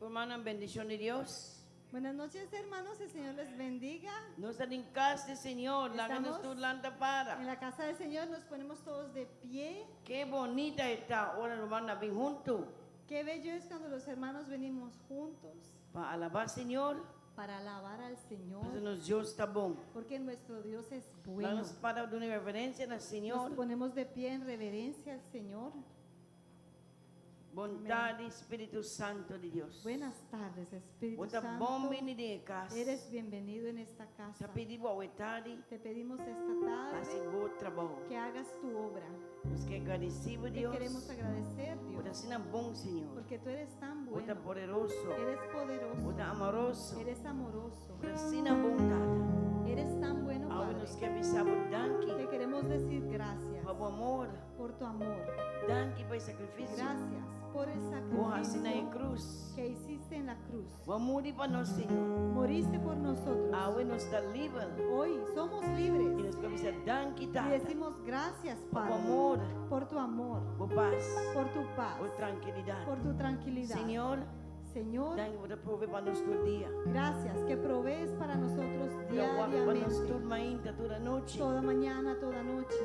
Rumannan, bendishon di Dios. Buenas noches, hermanos. El Señor les bendiga. Nos ta den kas di Señor, laga nos Estamos tur lanta para. En la casa del Señor nos ponemos todos de pie. Ke bunita ta ora rumannan bin huntu. Qué bello es cuando los hermanos venimos juntos Pa alabá Señor, para alabar al Señor, pasobra nos Dios ta bon. porque nuestro Dios es Laga bueno. nos para duna reverensia na Nos Señor. ponemos de pie en reverencia al Señor. Bon tardi, Spiritu Santu di Dios. Buenas tardes, Espíritu Bo ta bon Santo. bini den e kas. Eres bienvenido en esta casa. Ta pidi bo awe tardi, Te pedimos esta hasi tarde bo trabou. que hagas tu obra. Nos ke gradisí Te Dios. queremos agradecer, Bo ta Dios, asina bon, Señor. porque tú eres tan Bo ta bueno. poderoso. Eres Bo poderoso. ta amoroso. Eres amoroso. Bo ta asina bon, Tata. Eres tan bueno, Awe Padre. nos ke bisa bo danki Te queremos decir gracias pa bo amor. por tu amor. Danki pa e sakrifisio. Gracias por el Bo a hasi na e sacrificio krus. que hiciste en la cruz. Bo a muri pa nos, Señor. Moriste por nosotros. Awe nos ta liber. Hoy somos I libres nos ke bisa danki, y Tata. decimos gracias, Pa bo Padre, amor, por tu amor, bo pas, por tu paz, bo trankilidat. por tu tranquilidad. Señor, Señor, danki bo ta provee pa nos tur dia. gracias que provees para nosotros Bo ta wak pa nos diariamente, tur mainta, tur anochi. toda mañana, toda noche.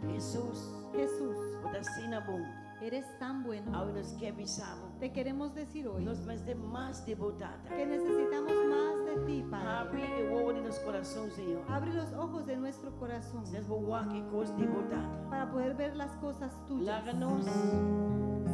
Hesus, Jesús, bo ta asina bon. eres tan bueno. Awe nos ke bisa bo. Te queremos decir hoy Nos mester mas di bo, Tata. que necesitamos más de ti, Padre. Habri e wowo di nos kurason, Señor. Abre los ojos de nuestro corazón Asina nos por wak e kos di bo, Tata. para poder ver las cosas tuyas. Laga nos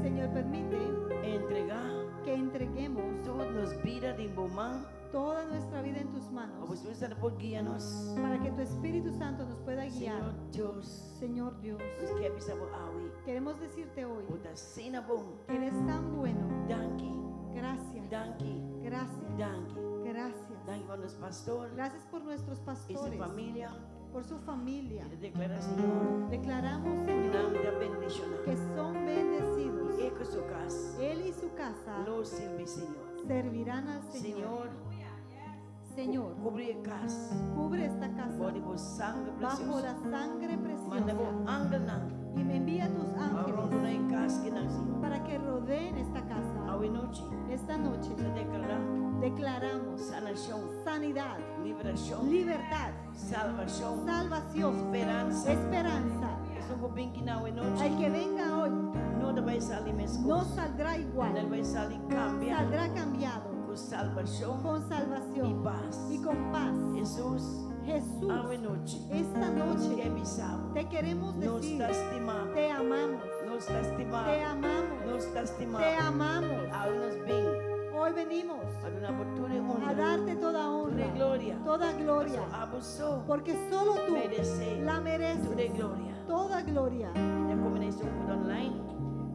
Señor, permite entregá que entreguemos tur nos bida den bo man. toda nuestra vida en tus Pa manos bo Spiritu Santu por guia nos. para que tu Espíritu Santo nos pueda guiar. Señor Dios, Señor Dios, nos ke bisa bo awe. queremos decirte hoy Bo ta asina bon. que eres tan bueno. Danki, Gracias, danki, gracias, danki. gracias. Danki pa nos pastor Gracias por nuestros i su pastores, famia. por su familia. I deklará, Señor, Declaramos, Señor, nan ta bendishoná. que son bendecidos. E ku su kas. Él y su casa Lo sirbi Señor. servirán al Señor. Señor, Señor, kubri e kas. cubre esta casa Bou di bo sanger bajo presioso. la sangre Manda bo preciosa angelnan y me envía tus pa ángeles rondona e kas akinan, Señor. para que rodeen esta casa. Awe nochi, Esta noche nos ta deklará declaramos sanashon, sanidad, liberashon, libertad, salvashon, salvación, speransa. esperanza. Esun ku bin akinan awe nochi, Al que venga hoy no ta bai sali meskos. no saldrá igual, E ta bai sali kambiá saldrá cambiado ku salvashon con i salvación pas. y con paz. Hesus, Jesús, awe nochi, esta noche ke bisa bo. te queremos Nos decir, ta stima bo. te amamos, Nos ta stima bo. te amamos, Nos ta stima bo. te amamos. Awe nos bin Hoy venimos pa duna bo tur a honra, darte toda tur honra, gloria. toda gloria, Abo so porque solo tú meresé la tur mereces, gloria. toda gloria. Mi ta kuminda esun ku ta online.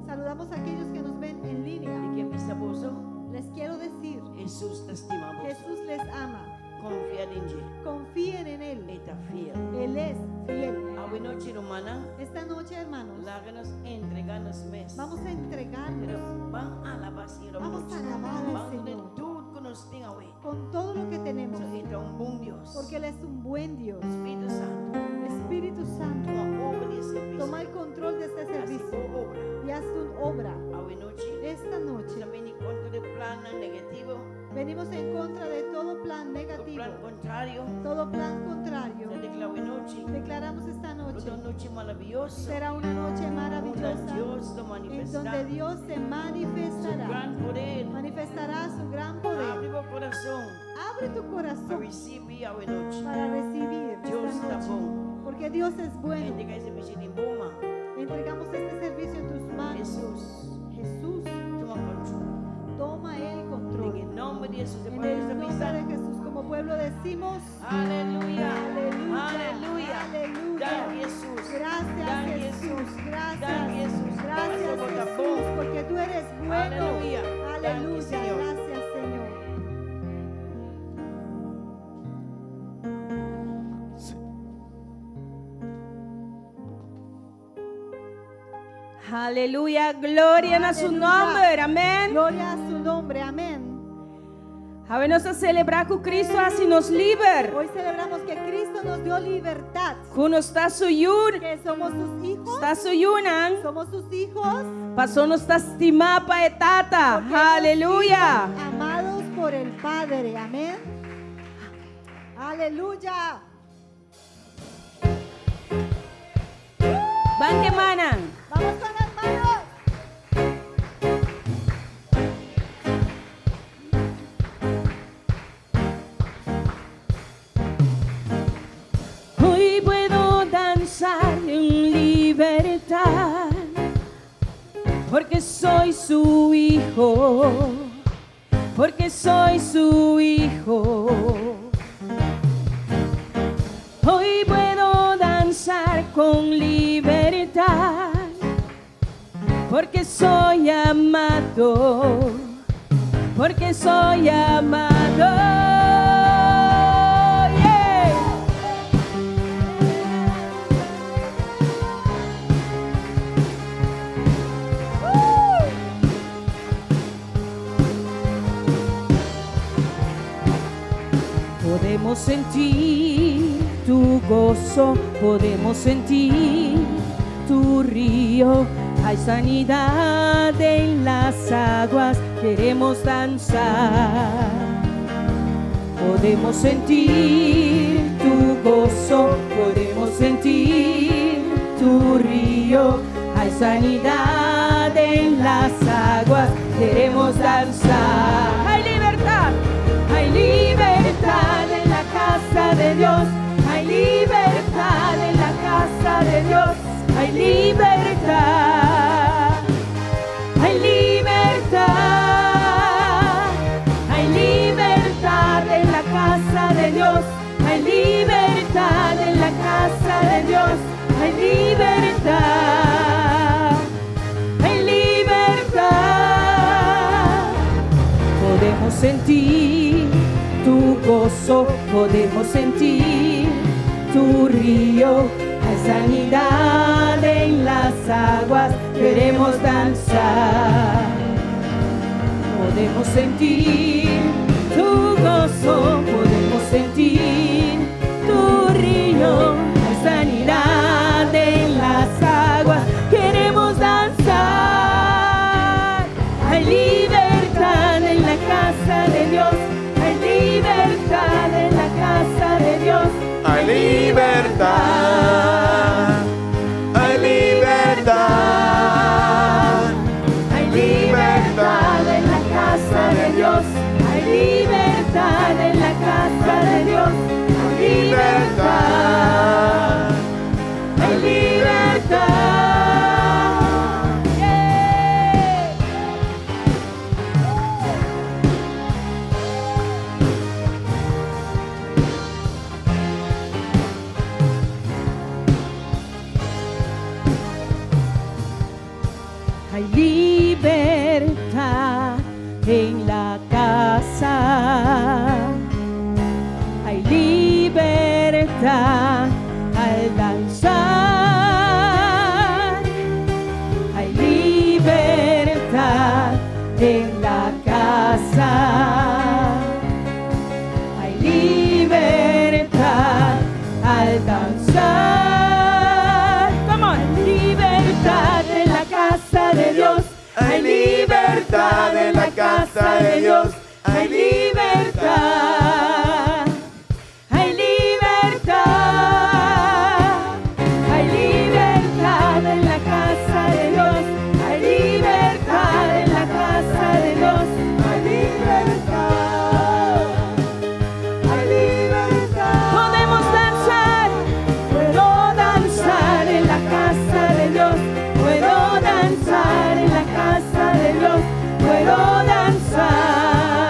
Saludamos a aquellos que nos ven en línea. Mi ke bisa boso, Les quiero decir, Hesus ta stima boso. Jesús les ama. Konfia den dje. Confíen en Él. E ta fiel. Él es fiel. Awe nochi, rumannan, Esta noche, hermanos, laga nos entregá nos mes. vamos a entregarnos Pero ban alabá Señor Vamos a alabar al Ban duna Señor. tur ku nos tin awe. con todo lo que tenemos, E ta un bon Dios. porque Él es un buen Dios. Spiritu Santu, Espíritu Santo, tuma over di e servisio. toma el control de este Hasi servicio bo obra. y haz tu obra. Awe nochi, Esta noche nos ta bini kontra di plan negativo, venimos en contra de todo plan tur negativo, plan kontrario. todo plan contrario. Nos ta deklará awe nochi, Declaramos esta noche, un nochi maravioso. será una noche Unda maravillosa Dios lo en manifestá. donde Dios se Su manifestará. gran poder. Manifestará su gran poder. Habri bo kurason Abre tu pa corazón risibí awe nochi. para recibir Dios esta ta noche. bon. Porque Dios es bueno. Entregá e servisio den bo man. Entregamos este servicio en tus manos. Hesus, Jesús, tuma kontrol. toma el control. En nòmber di Hesus, En el nombre de Jesús, como pueblo decimos, Aleluya. aleluya. Aleluya. Aleluya. Danki Hesus. Gracias Danki Jesús. Hesus. Gracias. Danki Hesus. Gracias Jesús, porque tú eres bueno. Aleluya. Danki, Aleluya. Señor. Gracias Señor. Aleluya, gloria na su Aleluya. nòmber, amèn. Gloria a su nombre, amén. Awe nos ta selebrá ku Kristu a hasi nos liber. Hoy celebramos que Cristo nos dio libertad. Ku nos ta su yu. Que somos sus hijos. Ta su yunan. Somos sus hijos. Pasó nos ta stimá pa e Tata. Porque hemos Aleluya. sido Amados por el Padre. Amén. Aleluya. Ban ku mannan. Vamos con las manos. Hoy puedo danzar en libertad, porque soy su hijo, porque soy su hijo. Hoy puedo danzar con libertad, porque soy amado, porque soy amado. Yeah. Podemos sentir tu gozo, podemos sentir tu río. Hay sanidad en las aguas, queremos danzar. Podemos sentir tu gozo, podemos sentir tu río. Hay sanidad en las aguas, queremos danzar. Hay libertad, hay libertad en la casa de Dios. Hay libertad en la casa de Dios. Hay libertad. Hay libertad. Hay libertad en la casa de Dios. Hay libertad en la casa de Dios. Hay libertad. Hay libertad. Podemos sentir tu gozo, podemos sentir tu río. Hay sanidad en las aguas, queremos danzar. Podemos sentir tu gozo, podemos sentir tu río. Hay sanidad en las aguas, queremos danzar. Hay libertad en la casa de Dios, hay libertad en la casa de Dios. Hay libertad, hay libertad, Hay libertad en la casa de Dios. Hay libertad en la casa de Dios. Hay libertad. Hay libertad. Yeah. Hay libertad en la casa. Hay libertad al danzar. Hay libertad en la casa. Hay libertad al danzar. Come on. Libertad en la casa de Dios. Hay libertad en la casa de Dios. Hay libertad. Hay libertad. Hay libertad en la casa de Dios. Hay libertad en la casa de Dios. Hay libertad, hay libertad. Podemos danzar, puedo danzar en la casa de Dios. Puedo danzar en la casa de Dios. Puedo danzar.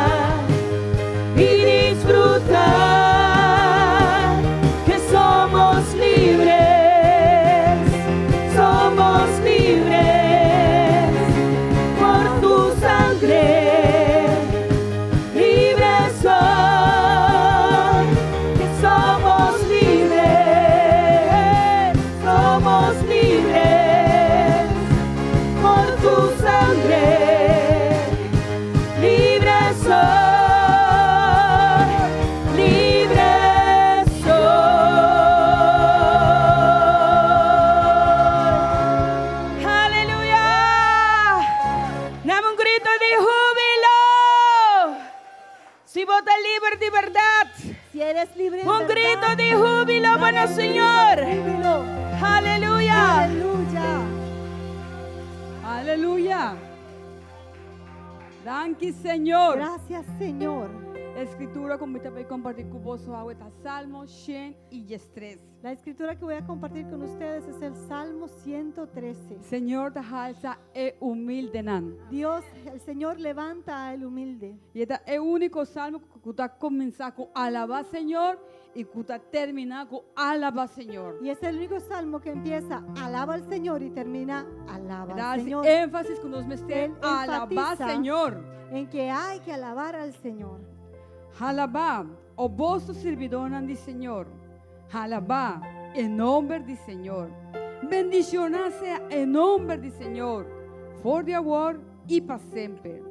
eres libre en Un verdad, grito di hubilo pa dale nos un grito Señor. de júbilo. Aleluya. Aleluya. Aleluya. Danki Señor. Gracias, Señor. E scritura cu mi ta bay comparti cu boso awe ta Salmo 113. La escritura que voy a compartir con ustedes es el Salmo 113. Señor ta halsa e humildenan. Dios, el Señor levanta al humilde. Y e ta e unico salmo cu ta cuminsa cu alaba Señor y cu ta termina cu alaba Señor. Y es el único salmo que empieza alaba al Señor y termina alaba Da al Señor. enfasis cu nos mester Él alaba enfatiza Señor. En que hay que alabar al Señor. Alaba, o boso sirbidónan di Señor. Alaba e nomber di Señor. Bendiciona sea e nomber di Señor. For di awor y pa semper.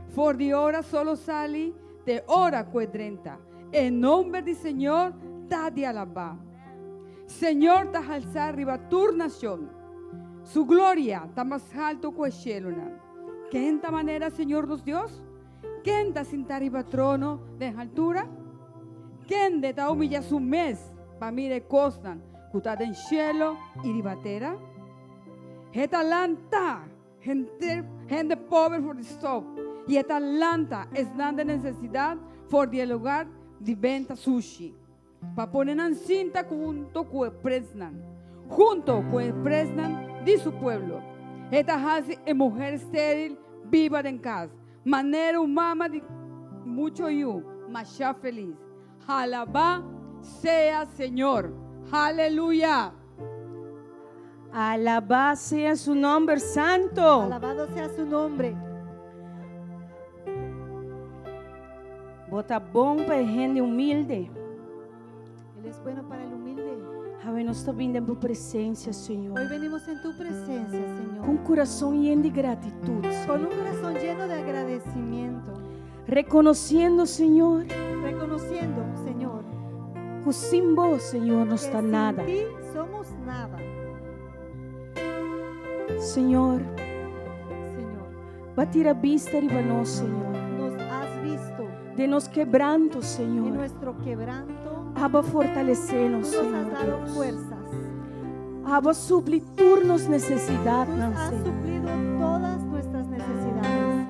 For di ora solo sali te ora cu e drenta. E nomber di Señor ta di alaba. Señor ta halsa riba tur nacion. Su gloria ta mas halto cu e cielonan. Ken ta manera Señor nos Dios? Ken ta sinta riba trono den haltura? Kende ta humilla su mes pa mira e cosnan cu ta den cielo y riba tera? E ta lanta henter hende pober for di stop, y e ta lanta esnan den necesidad for di e lugar di benta sushi, pa pone nan sinta hunto cu e presnan, hunto cu e presnan di su pueblo. E ta haci e muher steril biba den cas, manera un mama di mucho yu, masha felis. Alabá sea Señor. Aleluya. Alabá sea su nomber santo. Alabado sea su nombre. Bo ta bon pa e hende humilde. Él es bueno para el humilde. Awe nos ta bin den bo presencia, Señor. Hoy venimos en tu presencia, Señor. Cu un curason yen di gratitud, Con un Señor. corazón lleno de agradecimiento. Reconociendo, Señor, Reconociendo, Señor, cu sin bo, Señor, no que ta sin nada. ti somos nada. Señor, Señor, Bo a tira bista riba nos, Señor. Nos has visto Den nos quebranto, en Señor. nuestro quebranto. Abo a fortalece nos, Tú nos has Señor dado Dios. fuerzas. Abo a supli tur nos Tú necesidadnan, has Señor. suplido todas nuestras necesidades.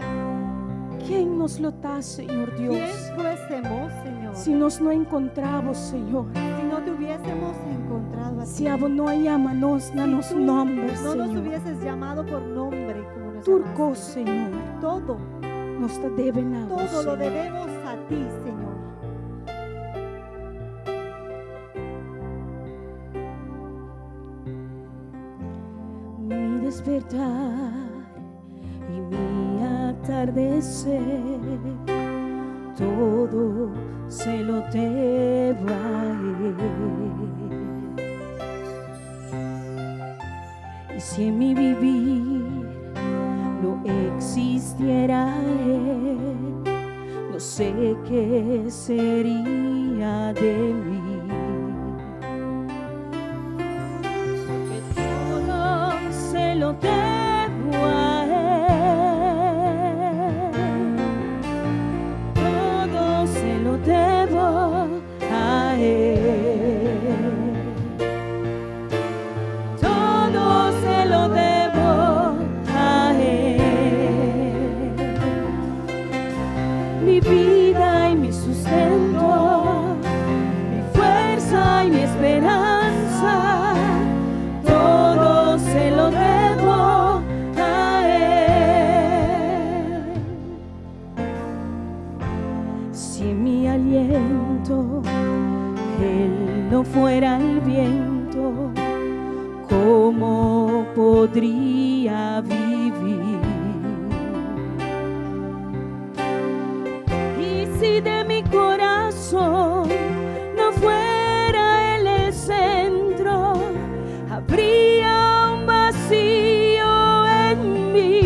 Ken nos lo ta, Señor ¿Quién Dios? fuésemos, Señor? Si nos no encontra bo, Señor. Si no te hubiésemos encontrado a ti. Si abo no a yama nos na Si nos tú nomber, no nos Señor. hubieses llamado por nombre como nos Tur llamaste. cos, Señor. Todo, Nos ta debe na bo, todo lo Señor. debemos a ti, Señor. Mi despertar y mi atardecer, todo se lo debo a Él. Y si en mi vivir no existiera Él, no sé qué sería de mí. Porque todo se lo debo a Él. Todo se lo debo a Él. Todo se lo debo a Él. Mi vida y mi sustento, mi fuerza y mi esperanza, todo se lo debo a Él. Si mi aliento, Él no fuera el viento, ¿cómo podría vivir? Y si de mi corazón no fuera Él el centro, habría un vacío en mí.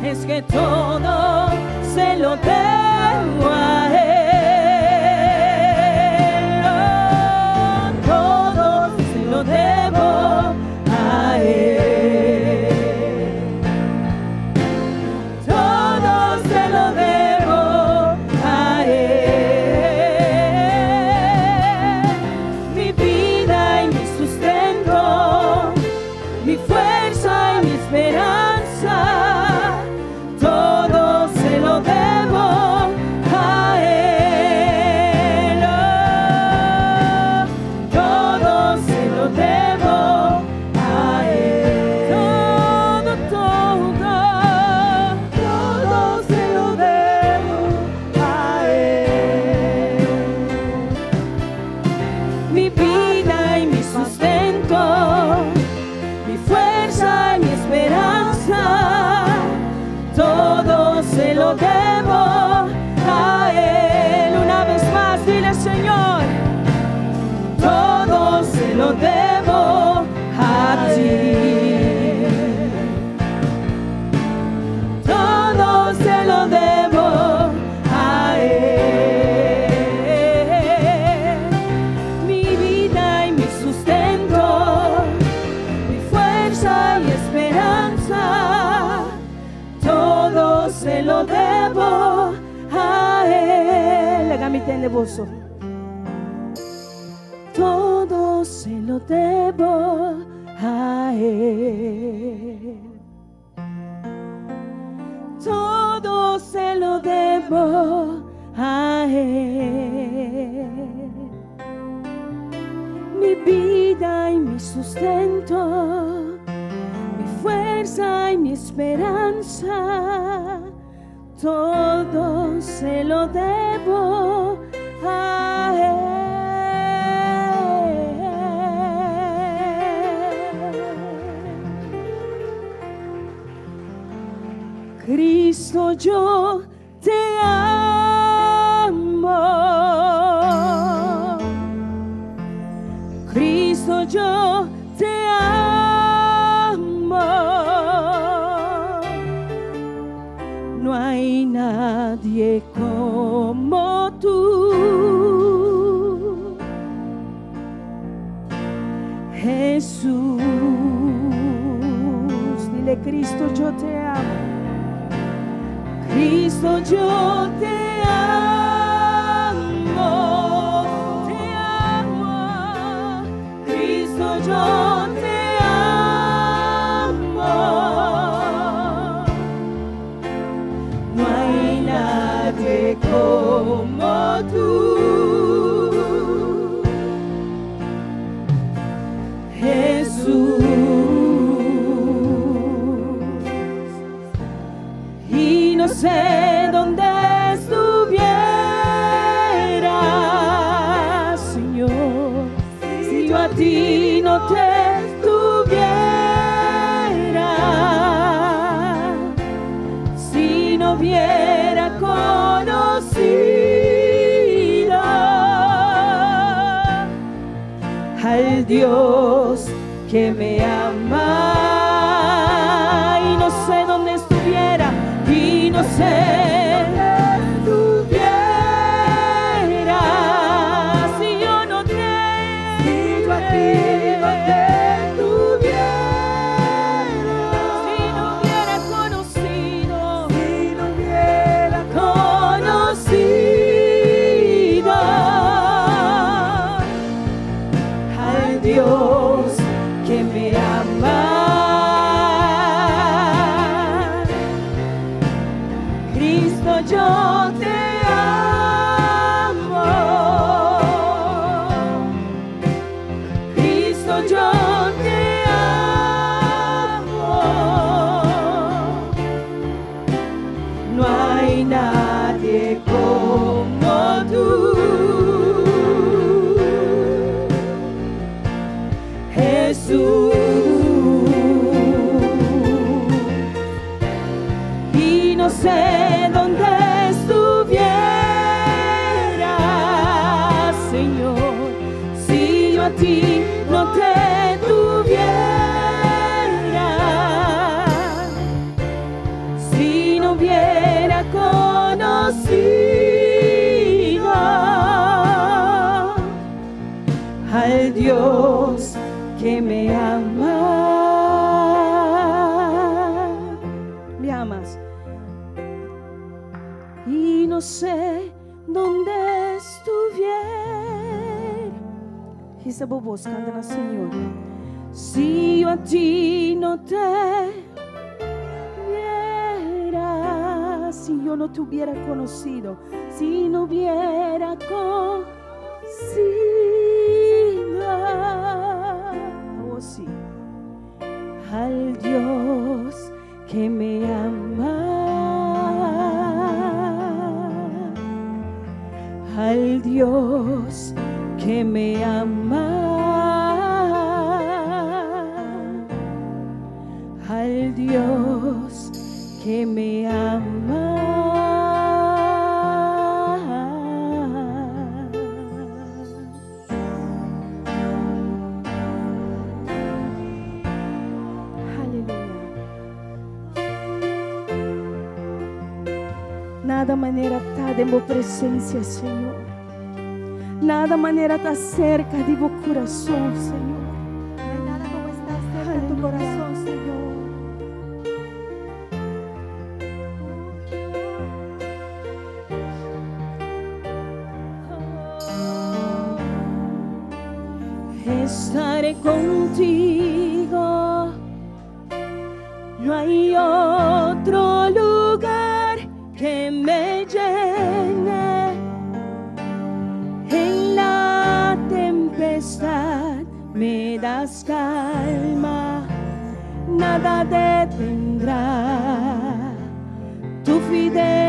Es que todo se lo debo a Él. Oh, todo se lo debo a Él. Todo se lo debo tende boso. Todo se lo debo a Él. Todo se lo debo a Él. Mi vida y mi sustento, mi fuerza y mi esperanza, todo se lo debo a Él. Cristo, yo te amo. Cristo, yo te amo. No hay nadie como tú. Jesús, dile Cristo, yo te amo. Cristo, yo te amo, te amo. Cristo, yo te amo. No hay nadie como tú. Jesús. Y no sé dónde estuviera, Señor, si yo a ti no te tuviera, si no hubiera conocido al Dios que me ama. Y no sé dónde estuviera, y no sé dónde estuviera, si yo no te, Si yo a ti no te tuviera, si no hubiera conocido, si no hubiera conocido al Dios que me ama. Cristo, yo te amo. Cristo, yo te amo. No hay nadie como tú. Jesús. Y no sé dónde estuviera, Señor, si yo a ti no te tuviera, si no hubiera conocido al Dios que me ama. Me amas. Y no sé dónde estuviera. Hisa bo bos, kanta na Señor. Si yo a ti no te viera, si yo no te hubiera conocido, si no hubiera conocido, oh sí, al Dios que me ama, al Dios que me ama, al Dios que me ama. Aleluya. Nada manera ta den bo presensia, Señor. Nada manera ta serka di bo kurason, Señor. No hay nada como estar cerca de tu Aleluya. corazón, Señor. Estar contigo. No hay otro lugar que me llene. En la tempestad me das calma, nada detendrá tu fidelidad.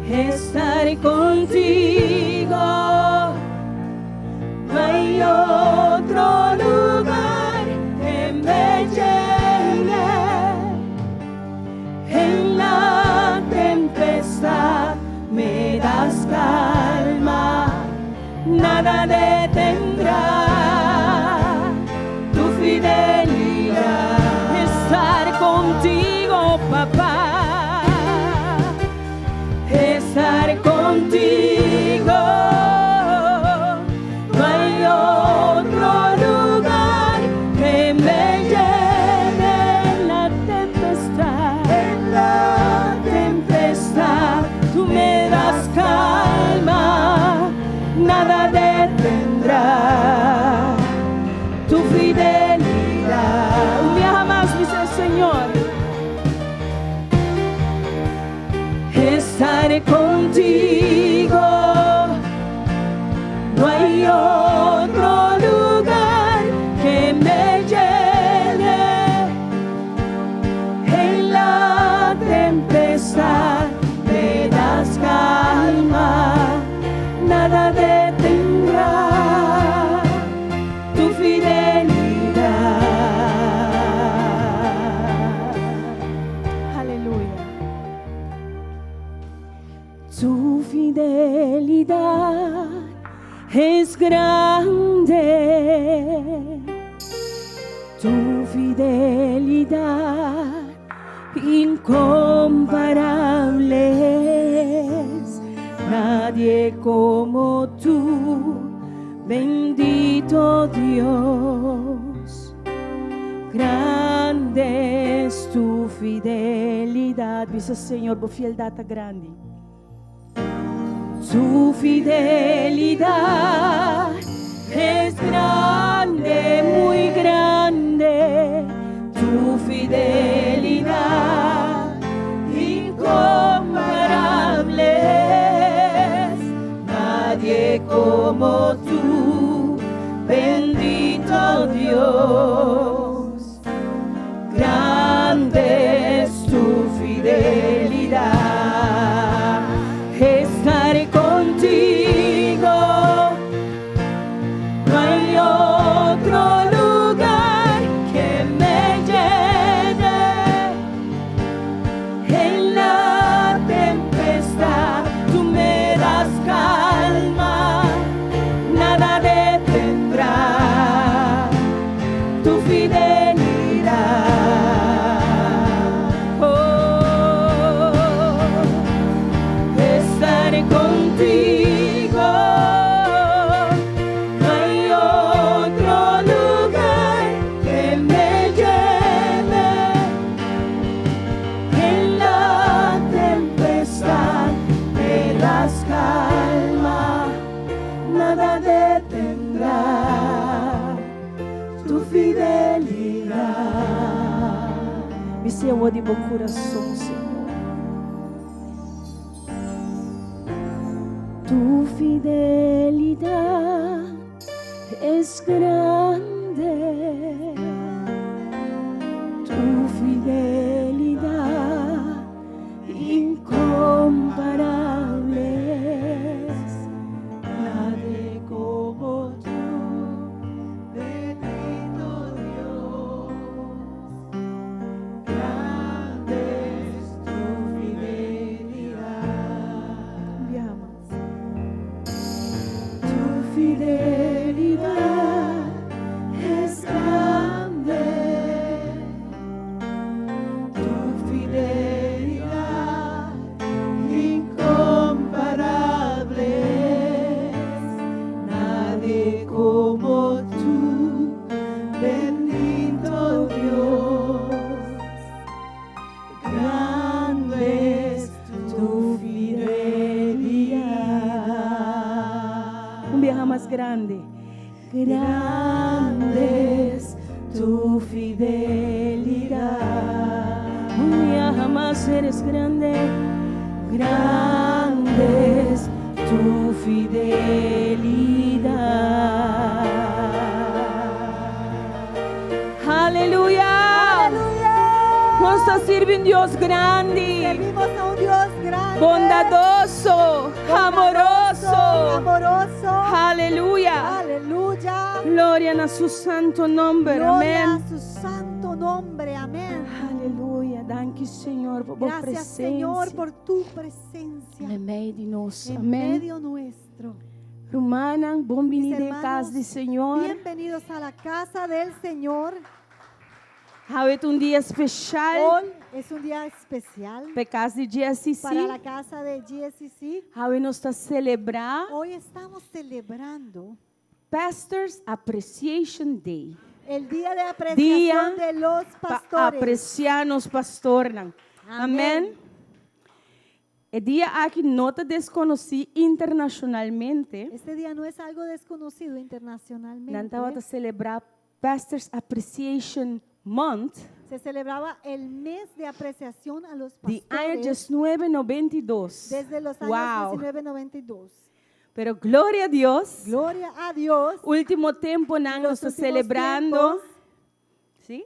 Estar contigo, no hay otro lugar que me llene. En la tempestad me das calma, nada detendrá tu fidelidad. Estar contigo, papá, estar contigo. No hay otro lugar que me llene en la tempestad. En la tempestad, tú me das calma, nada detendrá tu fidelidad. Un día más, dice el Señor, estaré contigo. No hay otro lugar que me llene. En la tempestad me das calma, nada detendrá tu fidelidad. Aleluya. Tu fidelidad es grande. Tu fidelidad incomparable es. Nadie como tú, bendito Dios. Grande es tu fidelidad. Bisa Señor, bo fieldat ta grandi. Tu fidelidad es grande, muy grande. Tu fidelidad incomparable es. Nadie como tú, bendito Dios. Grande es tu fidelidad. Estaré contigo. No hay otro lugar que me llene. En la tempestad tú me das calma, nada detendrá tu fidelidad. Oh, estaré contigo. No hay otro lugar que me llene. En la tempestad me das calma, nada detendrá tu fidelidad. Bisa di bo kurason, Señor. Tu fidelidad es grande. Tu fidelidad incomparable es. Nadie como tú, Bendito Dios, grande es tu fidelidad. Biaha mas. Tu fidelidad es grande. Grande. Grande es tu fidelidad. Un día jamás eres grande. Grande es tu fidelidad. Aleluya. Aleluya. Nos ta sirbi un Dios grandi. Servimos a un Dios grande. Bondadoso, bondadoso, amoroso. Amoroso. Aleluya. Aleluya. Gloria na su santo nomber. Gloria Amén. a su santo nombre. Amén. Aleluya. Danki Señor pa bo Gracias, presencia. Señor, por tu presencia Meimei di nos. en Amén. medio nuestro. Rumannan, bon Mis bini na hermanos, kas di Señor. Bienvenidos a la casa del Señor. Awe ta un dia espesial. Hoy es un día especial Pa kas di GSCC. para la casa de GSCC. Awe nos ta selebrá Hoy estamos celebrando Pastors Appreciation Day. el día de apreciación Día de los Pa pastores. apresiá nos pastornan. Amén. Amén. E dia aki no ta deskonosí internashonalmente. Este día no es algo desconocido internacionalmente. Nan tabata selebrá Pastors Appreciation Month Se celebraba el mes de apreciación a los di aña pastores 1992. desde los años Wow. 1992. Pero gloria na Dios. Gloria a Dios. Último temponan Los nos ta últimos selebrando. tiempos. Sí?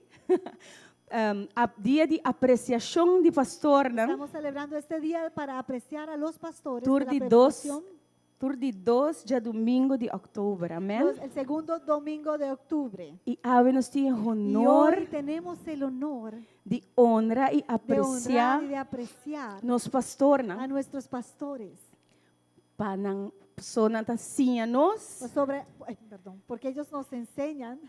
E dia di apresiashon di pastornan? Estamos celebrando este día para apreciar a los pastores. Tur de la di dos, preparación, tur di dos djadumingu di òktober. Amèn? el segundo domingo de octubre. I awe nos tin Y honor hoy tenemos el honor di honra i de honrar apresiá y de apreciar nos pastornan. a nuestros pastores. Pa nan paso nan ta siña nos Sobre, ay, perdón, porque ellos nos enseñan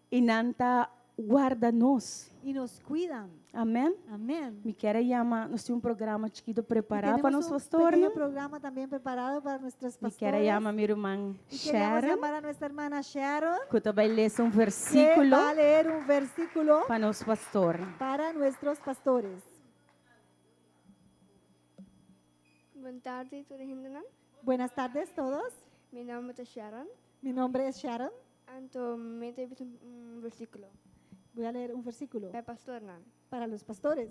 i nan ta warda nos. y nos cuidan. Amèn? Amén. Mi ke yama, nos tin un programa chikitu Y prepará pa tenemos nos un pastornan. pequeño programa también preparado para nuestros Mi ke pastores. yama mi ruman Y queremos Sharon, llamar a nuestra hermana Sharon, ku ta bai lesa un que versíkulo va a leer un versículo pa nos pastornan. para nuestros pastores. Bon tardi, tur hende. Buenas tardes todos. Mi nòmber ta Sharon. Mi nombre es Sharon. Anto, mi ta lesa un versíkulo. Voy a leer un versículo Pa pastornan. para los pastores.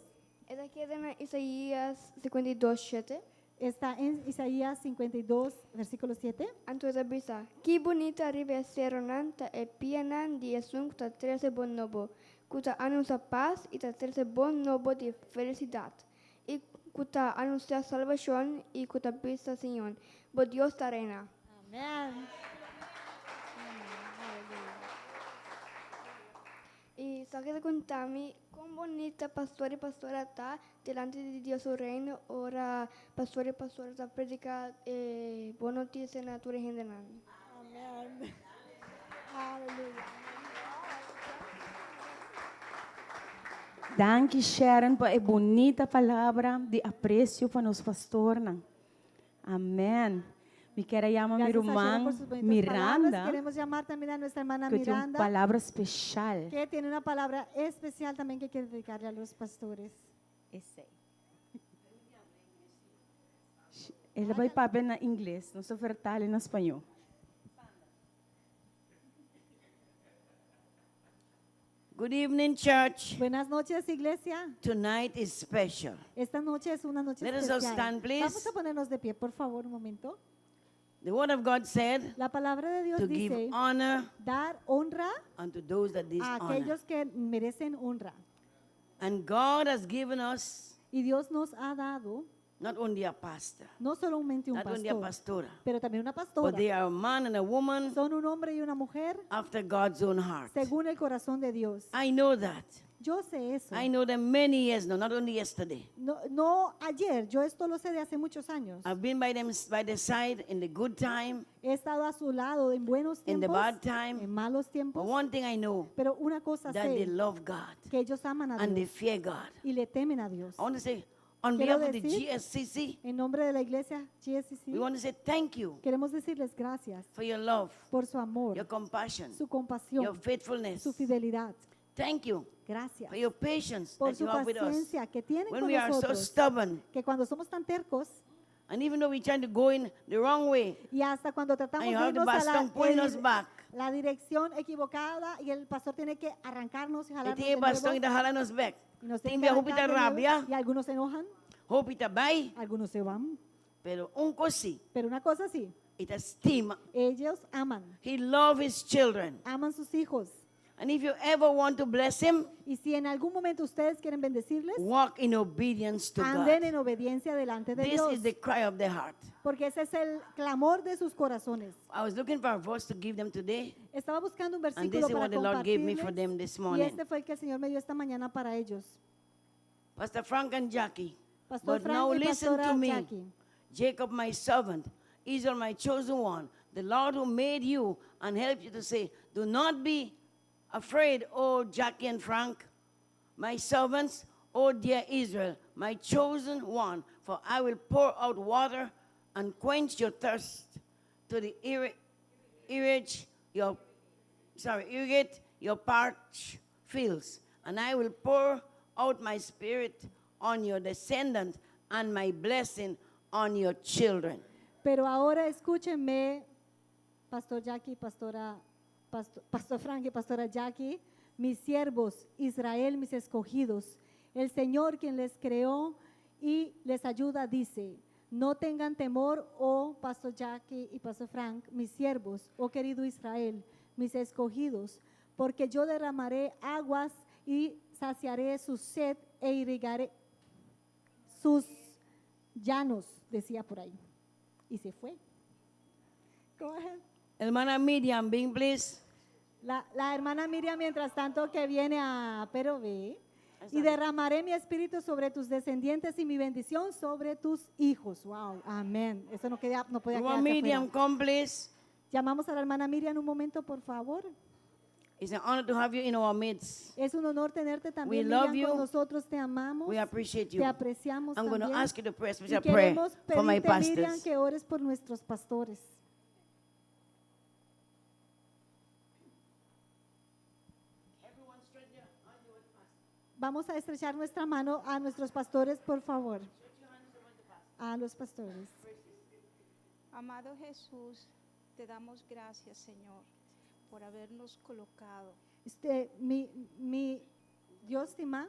E ta keda na Isaías 52, 7. Está en Isaías 52, versículo 7. Anto e ta bisa, ki bunita riba e serunan ta e pianan di esun ku ta trese bon nobo, ku ta anunsiá pas i ta trese bon nobo di felisidat, i ku ta anunsiá salbashon i ku ta bisa Sion, bo Dios ta reina. Amén. I esaki ta konta mi kon bunita pastor i pastora ta dilanti di Dios su reino, ora pastor i pastora ta prediká bon notisia na tur hendenan. Amén. Aleluya. Danki Sharon pa e bunita palabra di apresio pa nos pastornan. Amèn. Mi ke yama mi Gracias a Sharon ruman por sus bonitas Miranda, palabras. Queremos llamar también a nuestra hermana ku tin un Miranda, palabra espesial. que tiene una palabra especial también que quiere dedicarle a los pastores. Esei. E ta bai papia na ingles, nos ta vertaal na spañó. Good evening, church. Buenas noches, iglesia. Tonight is special. Esta noche es una noche Let us all especial. stand, please. Vamos a ponernos de pie, por favor, un momento. The word of God said La palabra de Dios to give dice honor dar honra unto those that a dishonor. aquellos que merecen honra. And God has given us Y Dios nos ha dado not only a pastor, no solamente un not only a pastor, pastora, pero también una but pastora. they are a man and a woman Son un hombre y una mujer after God's own heart. según el corazón de Dios. I know that. Yo sé eso. I know them many years now, not only yesterday. No, no ayer, yo esto lo sé de hace muchos años. I've been by them by their side in the good time, He estado a su lado en buenos in the tiempos, bad time. en malos But tiempos. one thing I know, Pero una cosa that they sé, love God que ellos aman a and they Dios fear God. y le temen a Dios. I want to say, on Quiero behalf of the decir- GSCC, En nombre de la iglesia GSCC, we want to say thank you queremos decirles gracias for your love, por su amor, your compassion, su compasión, your faithfulness. su fidelidad. Thank you Gracias for your patience por that su you have with us. paciencia que tienen When con we are so nosotros. stubborn, Que cuando somos tan tercos, And even though we're trying to go in the wrong way, Y hasta cuando tratamos And you de have the irnos a la, bastón pulling us back. la dirección equivocada y el pastor tiene que arrancarnos y e jalarnos tin de e bastón nuevo. i ta hala nos bèk. Y nos Tin tiene que bia hopi ta arrancar de nuevo. rabia, Y algunos se enojan, hopi ta bai, algunos se van. pero un kos sí, Pero una cosa sí, e ta stima. ellos aman, He love his children. aman sus hijos. And if you ever want to bless him, Y si en algún momento ustedes quieren bendecirles, walk in obedience to anden God. en obediencia delante de This Dios. is the cry of the heart. Porque ese es el clamor de sus corazones. I was looking for a verse to give them today, Estaba buscando un and versículo this is para what the Lord gave me for compartirles. them this Y morning. este fue el que el Señor me dio esta mañana para ellos. Pastor Frank and Jackie. Pastor But Frank now y listen Pastora to me. Jackie. Jacob, my servant, Israel, my chosen one, the Lord who made you and helped you to say, Do not be afraid, O Jackie and Frank, my servants, O dear Israel, my chosen one, for I will pour out water and quench your thirst to the irrigate your sorry, irrigate your parched fields, and I will pour out my spirit on your descendant and my blessing on your children. Pero ahora escúchenme, Pastor Jackie, Pastora, Pastor Frank y Pastora Jackie, mis siervos, Israel, mis escogidos, el Señor quien les creó y les ayuda, dice, no tengan temor, oh Pastor Jackie y Pastor Frank, mis siervos, oh querido Israel, mis escogidos, porque yo derramaré aguas y saciaré su sed e irrigaré sus llanos, decía por ahí. Y se fue. Go ahead. Hermana Miriam, bin please. La hermana Miriam, mientras tanto, que viene a, pero ve, y derramaré mi espíritu sobre tus descendientes y mi bendición sobre tus hijos. Wow, amén. Eso no, queda, no podía Hermana quedarse Miriam, afuera. come please. Llamamos a la hermana Miriam un momento, por favor. It's an honor to have you in our midst. Es un honor tenerte también, We love Miriam, con you. nosotros. Te amamos. We appreciate you. Te apreciamos I'm going to también. ask you to pray a Y special prayer queremos for my pedirte, Miriam, pastors. que ores por nuestros pastores. Vamos a estrechar nuestra mano a nuestros pastores, por favor. A los pastores. Amado Jesús, te damos gracias, Señor, por habernos colocado Mi Dios stimá,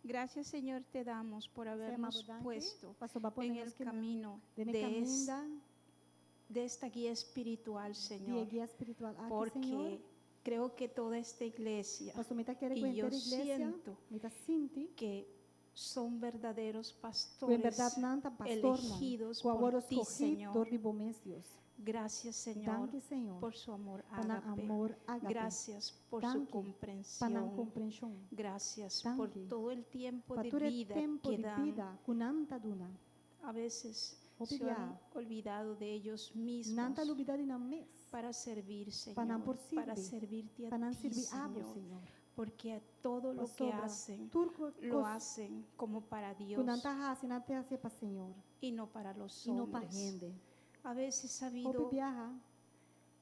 Gracias, Señor, te damos por habernos danki, puesto pasobra bo a en pone el nos kina camino den e de, es- kaminda de esta guía espiritual, di Señor, guia spiritual aki, Señor. porque creo que toda esta iglesia Paso mi ta kere y ku yo henter iglesia, siento mi ta sinti que son verdaderos ku en pastores berdat nan ta pastornan, elegidos ku a wòrdu por ti, skohí Señor. dor di bo mes, Dios. Gracias, Señor, Danki, Señor, por su amor pa nan ágape. amor ágape. Gracias por su Danki pa nan comprensión. komprenshon. Gracias por Danki todo el tiempo pa de tur e vida tempu que di dan. bida ku nan ta duna. A veces Hopi se bia han olvidado de ellos Nan ta mismos lubidá di nan mes para servir, pa nan Señor, por para sirbi, servirte a pa nan ti, sirbi abo, Señor, Señor. porque a todo lo que Pasobra hacen, tur lo kos hacen como para ku Dios nan ta hasi, nan ta hasi pa Señor y no para los i no pa hombres. hende. A veces ha Hopi habido biaha,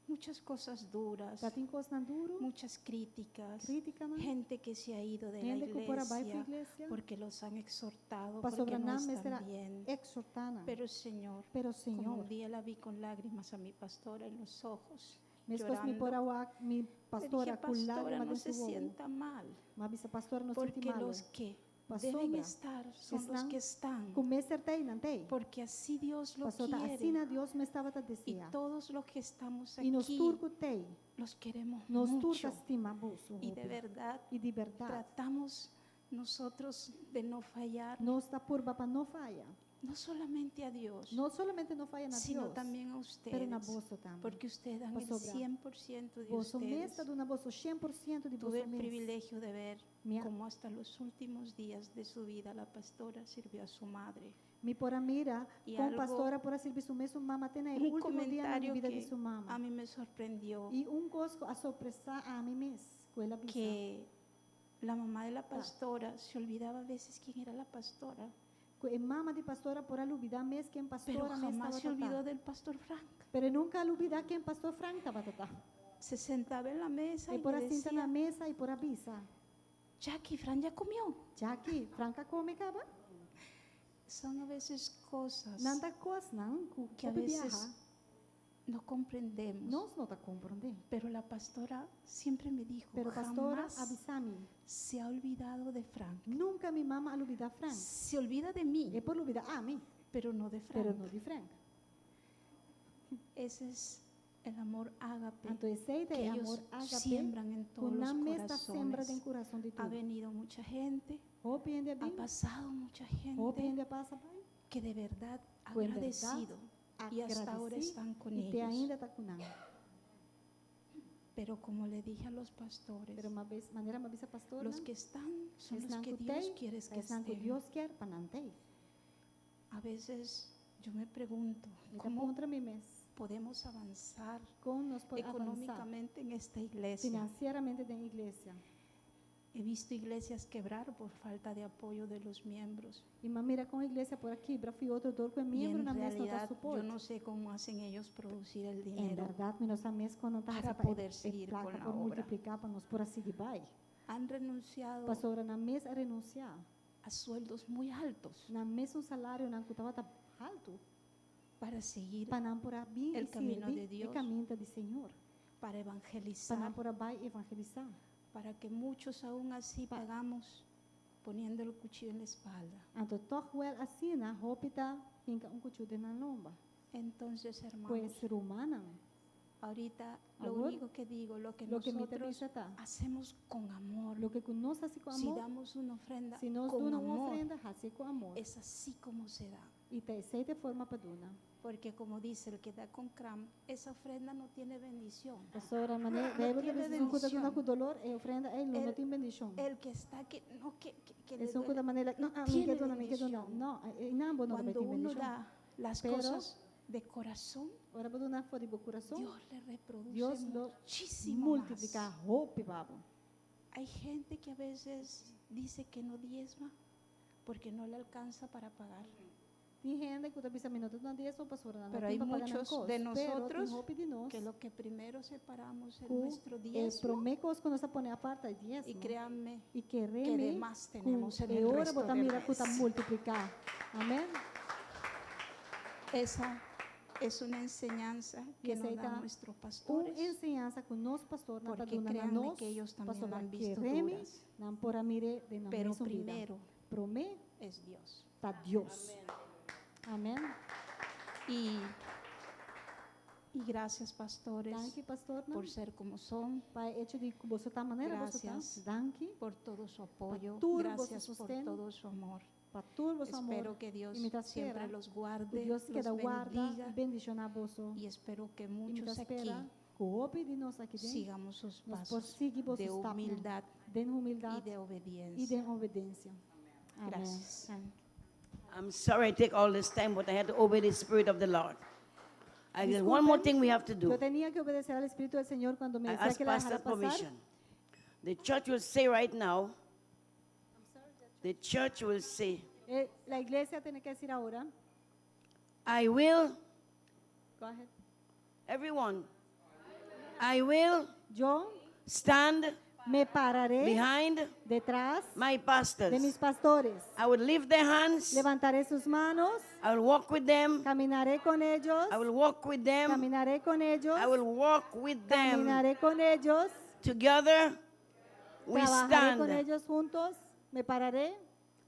muchas cosas duras, ta tin kosnan duru, muchas críticas, krítikanan, gente que se ha ido de la hende ku por a bai for iglesia iglesia, porque los han exhortado, porque pasobra no nan mester a están bien. ekshortá nan. Pero Señor, Pero como Señor, un día la vi con lágrimas a mi pastora en los ojos, meskos mi llorando, por a wak mi le pastora dije, ku pastora, lágrima no den se su wowo. sienta mal, Mi a bisa pastora no sinti porque malu. los que deben Pasobra, estar son los esnan que están, ku mester t'ei nan t'ei. porque así Dios lo Pasobra quiere. asina Dios mes tabata Y deseá. todos los que estamos I nos aquí tur ku t'ei, los queremos nos tur mucho. ta stima boso Y de hopi. verdad I di berdat, tratamos nosotros de no fallar, nos ta purba pa no faya. no solamente a Dios, No solamente no faya na sino Dios, también a pero na ustedes, boso tambe. porque ustedes dan el Pasobra 100% de Boso mes ustedes. ta duna boso 100% di Tuve boso el mes. privilegio de ver Mi a, cómo hasta los últimos días de su vida la pastora sirvió a su madre. mi por a mira Y kon algo, pastora por a sirbi su mes mama te na e un último dianan di comentario bida di que su a mama. mí me sorprendió, I un kos ku a sorpresá ami mes, ku el a bisa. que la mamá de la Ta pastora se olvidaba a veces quién era la pastora, Ku e mama di pastora por a lubidá mes ken pero pastora mes jamás se tabata olvidó ta. del pastor Frank. Pero nunka a lubidá ken pastor Frank tabata ta. Se sentaba en la mesa E y por le a sinta na decía, mesa i por a bisa. Jackie, Frank ya comió. Jackie, Frank a kome kaba? Son a veces cosas Nan ta kosnan ku que a hopi veces biaha no comprendemos. nos no ta komprondé. Pero la pastora siempre me dijo, Pero pastora jamás a bisa mi, se ha olvidado de Frank. nunka mi mama a lubidá Frank. Se olvida de mí, E por lubidá ami, pero no de Frank. pero no di Frank. Ese es el amor ágape Anto esei ta que e ellos amor ágape siembran en ku todos los nan mes ta sembra den corazones. kurason di Ha tur. venido mucha gente, Hopi hende a ha bin, pasado mucha hopi gente hende a pasa bai, que de verdad ku en bèrdat agradecido y hasta ahora agradesí están con i te ellos. ainda ta ku nan. Pero como le dije a los pastores, Pero ma bes, manera m'a bisa pastornan, los que están son los esnan que ku Dios tei, quiere ta que esnan ku estén. Dios kier pa nan tei. A veces yo me pregunto, Mi ta ¿cómo puntra mi mes, podemos avanzar kon nos por avansá económicamente en esta iglesia? finansieramente den iglesia? He visto iglesias quebrar por falta de apoyo de los miembros. I m'a mira kon iglesia por a kibra fo'i otro dor ku e Y en miembronan mes no ta realidad yo support. no sé cómo hacen ellos producir el En dinero. bèrdat mi no sa mes kon nan ta para hasi pa e poder e seguir plaka con la por obra. multipliká pa nos por a sigui bai. Han renunciado Pasobra nan mes a renunsiá a sueldos muy altos nan mes un salarionan ku tabata haltu para seguir pa nan por a bin el i camino sirbi de e Dios, kaminda di Señor, para pa evangelizar, nan por a bai evangelisá. para que muchos aún así Pa- pagamos poniendo el cuchillo en la espalda. Anto tòg wèl asina hopi ta hinka un kuchú den nan lomba. Entonces, hermanos, Pues rumannan, ahorita lo awor, único que digo, lo que loke mi ta nosotros bisa ta, hacemos con amor, loke ku nos hasi ku si amor, damos una ofrenda si nos con duna un amor, ofrenda, hasié ku amor. es así como se da. I ta esei ta e forma pa duna. Porque como dice el que da con cram, esa ofrenda no tiene bendición. Pasobra manera No Beibel ta tiene bisa esun ku ta duna bendición. ku dolor, e ofrenda ei lo no El, tin bendishon. el que está que no que, que, que le Esun ku duele, ta manera, no no, ah, mi ke tiene duna, mi ke duna. bendición. No, einan bo no ta bai Cuando tin uno bendishon. da las Pero cosas de corazón, ora bo duna for di bo kurason, Dios le reproduce Dios lo muchísimo multipliká más. hopi pa bo. Hay gente que a veces dice que no diezma porque no le alcanza para pagar. Tin hende ku ta bisa mi no ta duna diesmo pasobra nan no Pero tin hay pa paga nan muchos kos. de Pero tin nosotros hopi di nos que lo que primero separamos es ku nuestro e diezmo promé kos ku nos ta pone apart ta e y diesmo. créanme I que kere de mi más ku tenemos en e el ora resto bo ta del mira ku ta mes. multipliká. Amèn. Esa es una enseñanza I que nos esei dan ta nuestros un pastores, enseñansa ku nos pastornan ta porque duna na créanme nos, que ellos también la pasobra han visto kere mi duras. nan por a mir'é den nan Pero mesun bida. primero Promé es Dios. ta Dios. Amèn. Y, y gracias, pastores, Danki, pastornan, por ser como son. pa e echo di ku boso ta manera boso ta. Gracias Danki por todo su apoyo. tur boso Gracias por sosten, todo su amor. pa tur boso amor. Espero que Dios I mi ta siempre spera los ku guarde, Dios los keda warda i bendiga bendishoná boso. y espero que I mi ta muchos aquí spera ku hopi di nos aki den sigamos sus nos por pasos sigui boso de stapnan humildad den y humildat de i obediencia. den obedensia. Amèn. Gracias. I'm sorry I take all this time, but I had to obey the Spirit of the Lord. I guess one more Disculpen, thing we have to yo do. tenía que obedecer al Espíritu del Señor cuando me I decía ask que la dejara pastor's pasar. permission. The church will say right now, the church will say, La iglesia tiene que decir ahora. I will, Go ahead. everyone, I will Yo stand me pararé behind detrás my de pastors. mis pastores. I will lift their hands. Levantaré sus manos, I will walk with them. caminaré con ellos, I will walk with them. caminaré con ellos, I will walk with them. caminaré con ellos, Together we trabajaré con stand. ellos juntos, me pararé,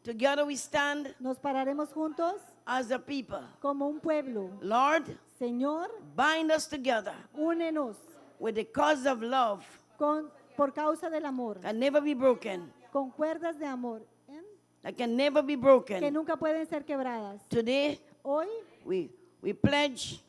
Together we stand nos pararemos juntos as a people. como un pueblo. Lord, Señor, bind us together únenos with the cause of love con, por causa del amor, can never be broken. con cuerdas de amor ¿eh? That can never be que broken. nunca pueden ser quebradas. Today Hoy we pledge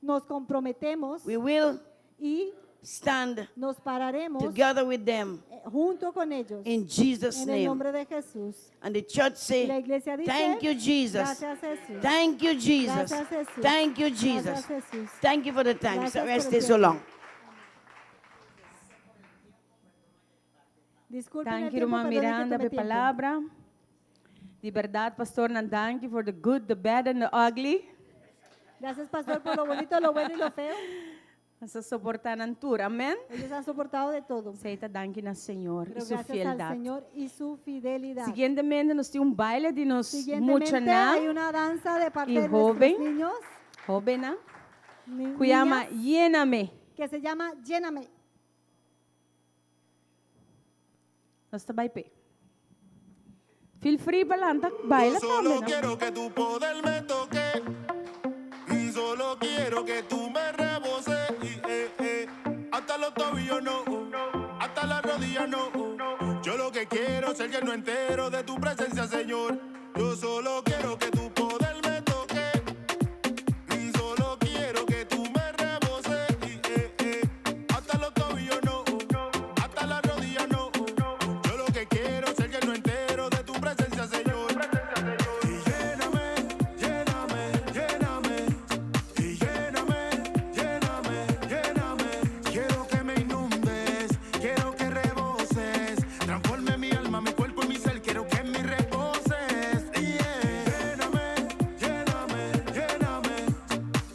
nos comprometemos we will y stand nos pararemos together with them junto con ellos in Jesus' en el name. nombre de Jesús. And the church Y say, la iglesia dice, Thank you, Jesus. Gracias, Jesús. Thank you, Jesus. Gracias, Jesús. Thank you, Jesus. Gracias, Jesús. Thank you for the time. Gracias Sorry I por el stay so tiempo. long. Disculpen el Danki, tiempo, ruman perdonen que Miranda, tomé pa tiempo. palabra. Di bèrdat, pastornan, danki for the good, the bad and the ugly. Gracias, pastor, por lo bonito, lo bueno y lo feo. Nos a soportá nan tur. Amèn. Ellos han soportado de todo. Esei ta danki na Señor Pero i su gracias al fieldat. Señor y su fidelidad. Siguientemente nos tin un baile di nos Siguientemente hay muchanan, una danza de parte y de nuestros joven. niños, hóbennan, ni- ku yama niñas, Yéname. que se llama Lléname. Nos ta bai p'e. Feel free pa lanta baila Yo tambe, solo no? quiero que tu poder me toque. Solo quiero que tú me reboses. Y, Hasta los tobillos no. Hasta las rodillas no. Yo lo que quiero es ser lleno entero de tu presencia, Señor. Yo solo quiero que tu poder me toque. Solo quiero que tú me reboses. Y, Hasta los tobillos no. Hasta las rodillas no. Yo lo que quiero es ser lleno entero de tu presencia, Señor. Y lléname, lléname, lléname. Y lléname, lléname, lléname. Quiero que me inundes, quiero que reboses. Transforme mi alma, mi cuerpo y mi ser. Quiero que me reposes. Y lléname, lléname, lléname.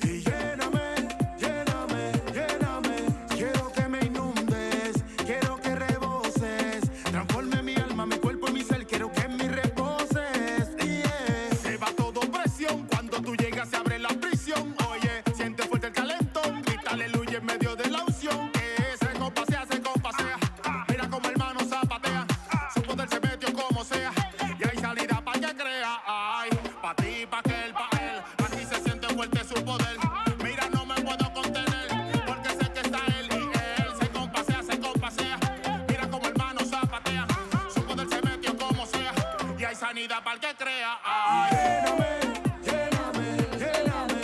Y lléname, lléname, lléname. Quiero que me inundes, quiero que reboses. Transforme mi alma, mi cuerpo y mi ser. Quiero que me reposes. Yeah. Se va todo presión cuando tú llegas se abre la prisión. Oye, siente fuerte el calentón, grita aleluya en medio de la unción. Que se compasea, se compasea. Mira como hermano zapatea, su poder se metió como sea. Y hay salida pa' que crea. Ay, pa' ti, pa' aquel, pa' él. Aquí se siente fuerte su poder. Mira, no me puedo contener, porque sé que está él y él. Se compasea, se compasea. Mira como hermano zapatea, su poder se metió como sea. Y hay sanidad para el que crea. Ay. Lléname, lléname, lléname.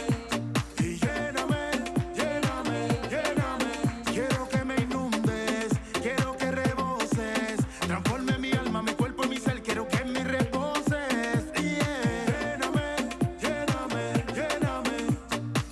Y lléname, lléname, lléname. Quiero que me inundes, quiero que reboses. Transforme mi alma, mi cuerpo y mi ser. Quiero que me reposes. Y lléname, lléname, lléname.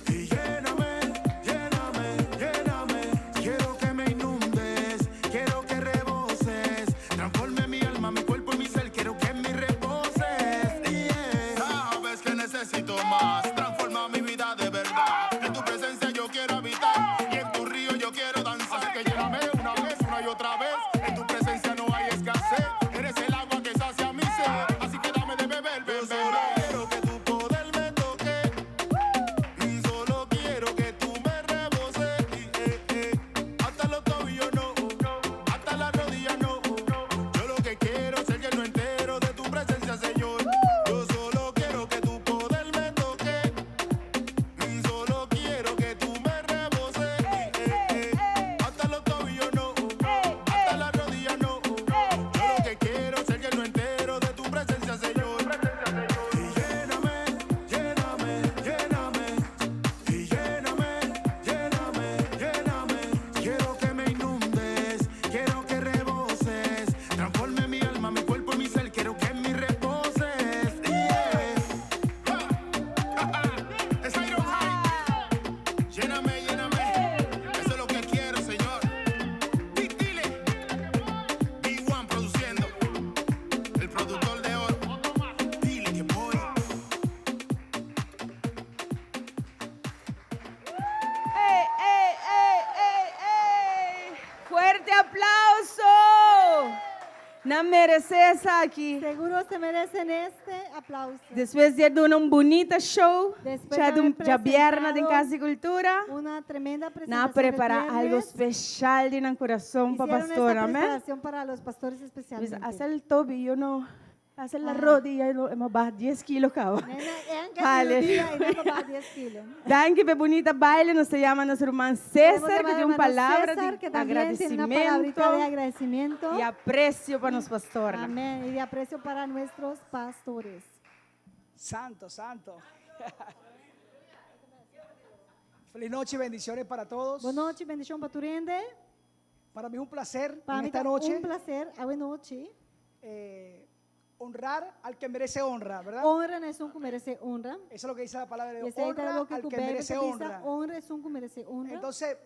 Y lléname, lléname, lléname. Quiero que me inundes, quiero que reboses. Transforme mi alma, mi cuerpo y mi ser. Quiero que me reposes. Yeah. Sabes que necesito más. Transforma mi vida de verdad. En tu presencia yo quiero habitar. Y en tu río yo quiero danzar. Así que lléname una vez, una y otra vez. En tu presencia no hay escasez. Eres el agua que sacia mi sed. Así que dame de beber, ven, ven, ven. Quiero que tu poder me toque. Solo quiero que tú me reboses. Y, Hasta los tobillos no. Hasta las rodillas no. Yo lo que quiero es ser lleno entero de tu presencia, Señor. Yo solo quiero que tu poder me toque. Solo quiero que tú me reboses. Hasta los tobillos no. Hasta las rodillas no. Yo lo que quiero es ser lleno entero de tu presencia, Señor. Y lléname, lléname, lléname. Y lléname, lléname, lléname. Quiero que me inundes, quiero que reboses. Transforme mi alma, mi cuerpo y mi ser. Quiero que me reposes. Yeah. Es Iron High. Lléname, lléname. Eso es lo que quiero, Señor. Dile. B1 produciendo. El productor de oro. Dile que voy. ¡Ey, ey, ey, ey, ey! ¡Fuerte aplauso! Nan meresé esaki. Seguro se merecen este aplauso. Despues di a duna un bunita show, Después ya de haber djabièrnè den presentado Kas di Kultura, Una tremenda nan presentación. a prepará el algu viernes. spesial den nan kurason pa Hicieron pastor, esta amèn? presentación para los pastores especialmente. Hasta el tobillo no, hasta la Ah. rodilla no, m'a baha 10 kilo kaba. Nena, eran casi Aleluya. un día y no baja 10 kilos. Danki pa e bunita baile, nos ta yama nos ruman Queremos César, llamar ku al tin un hermano palabra César, di que también tiene una palabrita de agradecimiento agradecimiento. i apresio pa nos pastor. Amén. Y de aprecio para nuestros pastores. Santo, santo. Feliz noche y bendiciones para todos. Bon nochi, bendishon pa tur hende. Para mí es un placer Para en mi esta ta noche un plaser awe nochi. honrar al que merece honra, ¿verdad? Honra na esun ku meresé honra. Eso es lo que dice la palabra de I Dios. esei ta Honra loke al ku que Beibel merece ta bisa, honra. honra esun ku meresé honra. Entonces,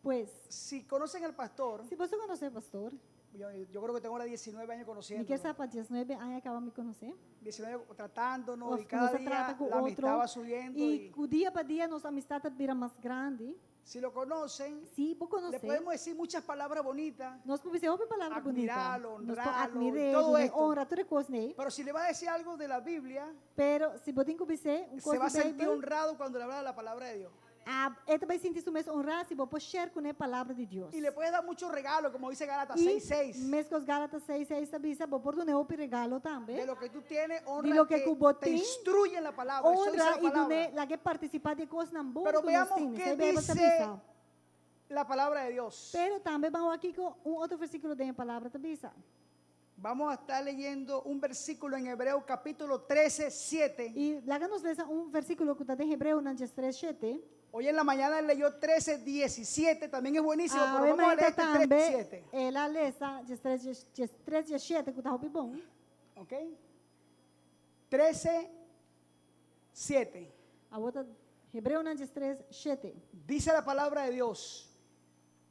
Pues, si conocen al pastor, si bo konosé pastor, yo creo que tengo ahora 19 años mi conociendo. ke sa pa 19 aña kaba mi konosé. 19 años tratándonos Of y cada nos día trata ku la amistad otro. va subiendo. I Y dia pa dia nos amistat ta bira mas grandi. Si lo conocen, Si bo le konosé, podemos decir muchas palabras bonitas, nos por bis'é hopi palabra bunita. Admiralo, Nos por honralo, admir'é, todo dun'é esto. honra, tur e kosnan ei. pero si le va a decir algo de la Biblia, Pero si bo tin ku bis'é un se kos va a di sentir Beibel, honrado cuando le habla la palabra de Dios. ah, e ta bai sinti su mes honrá si bo por share kuné palabra di Dios. Y le puedes dar muchos regalos, como dice Gálatas I 6:6. meskos Gálatas 6:6 ta bisa, bo por dun'é hopi regalo tambe. De lo que tú tienes, Di honra loke que ku bo te tin, instruye en la palabra. Eso dice honra la i dun'é palabra. lag'é partisipá di e kosnan bon Pero ku nos veamos tin. qué Esei Beibel ta dice bisa. la palabra de Dios. Pero tambe ban wak kiko un otro versíkulo den e palabra ta bisa. Vamos a estar leyendo un versículo en Hebreo capítulo 13, 7. I laga nos lesa un versíkulo ku ta den Hebreonan 13, 7. Hoy en la mañana él leyó 13, 17, también es buenísimo, pero Awe vamos a mainta leer este 13, tambe 7. el a lesa 13, 13, 7 ku ta hopi bon. ¿Ok? 13, 7. Awor ta Hebreonan 13, 7. Dice la palabra de Dios.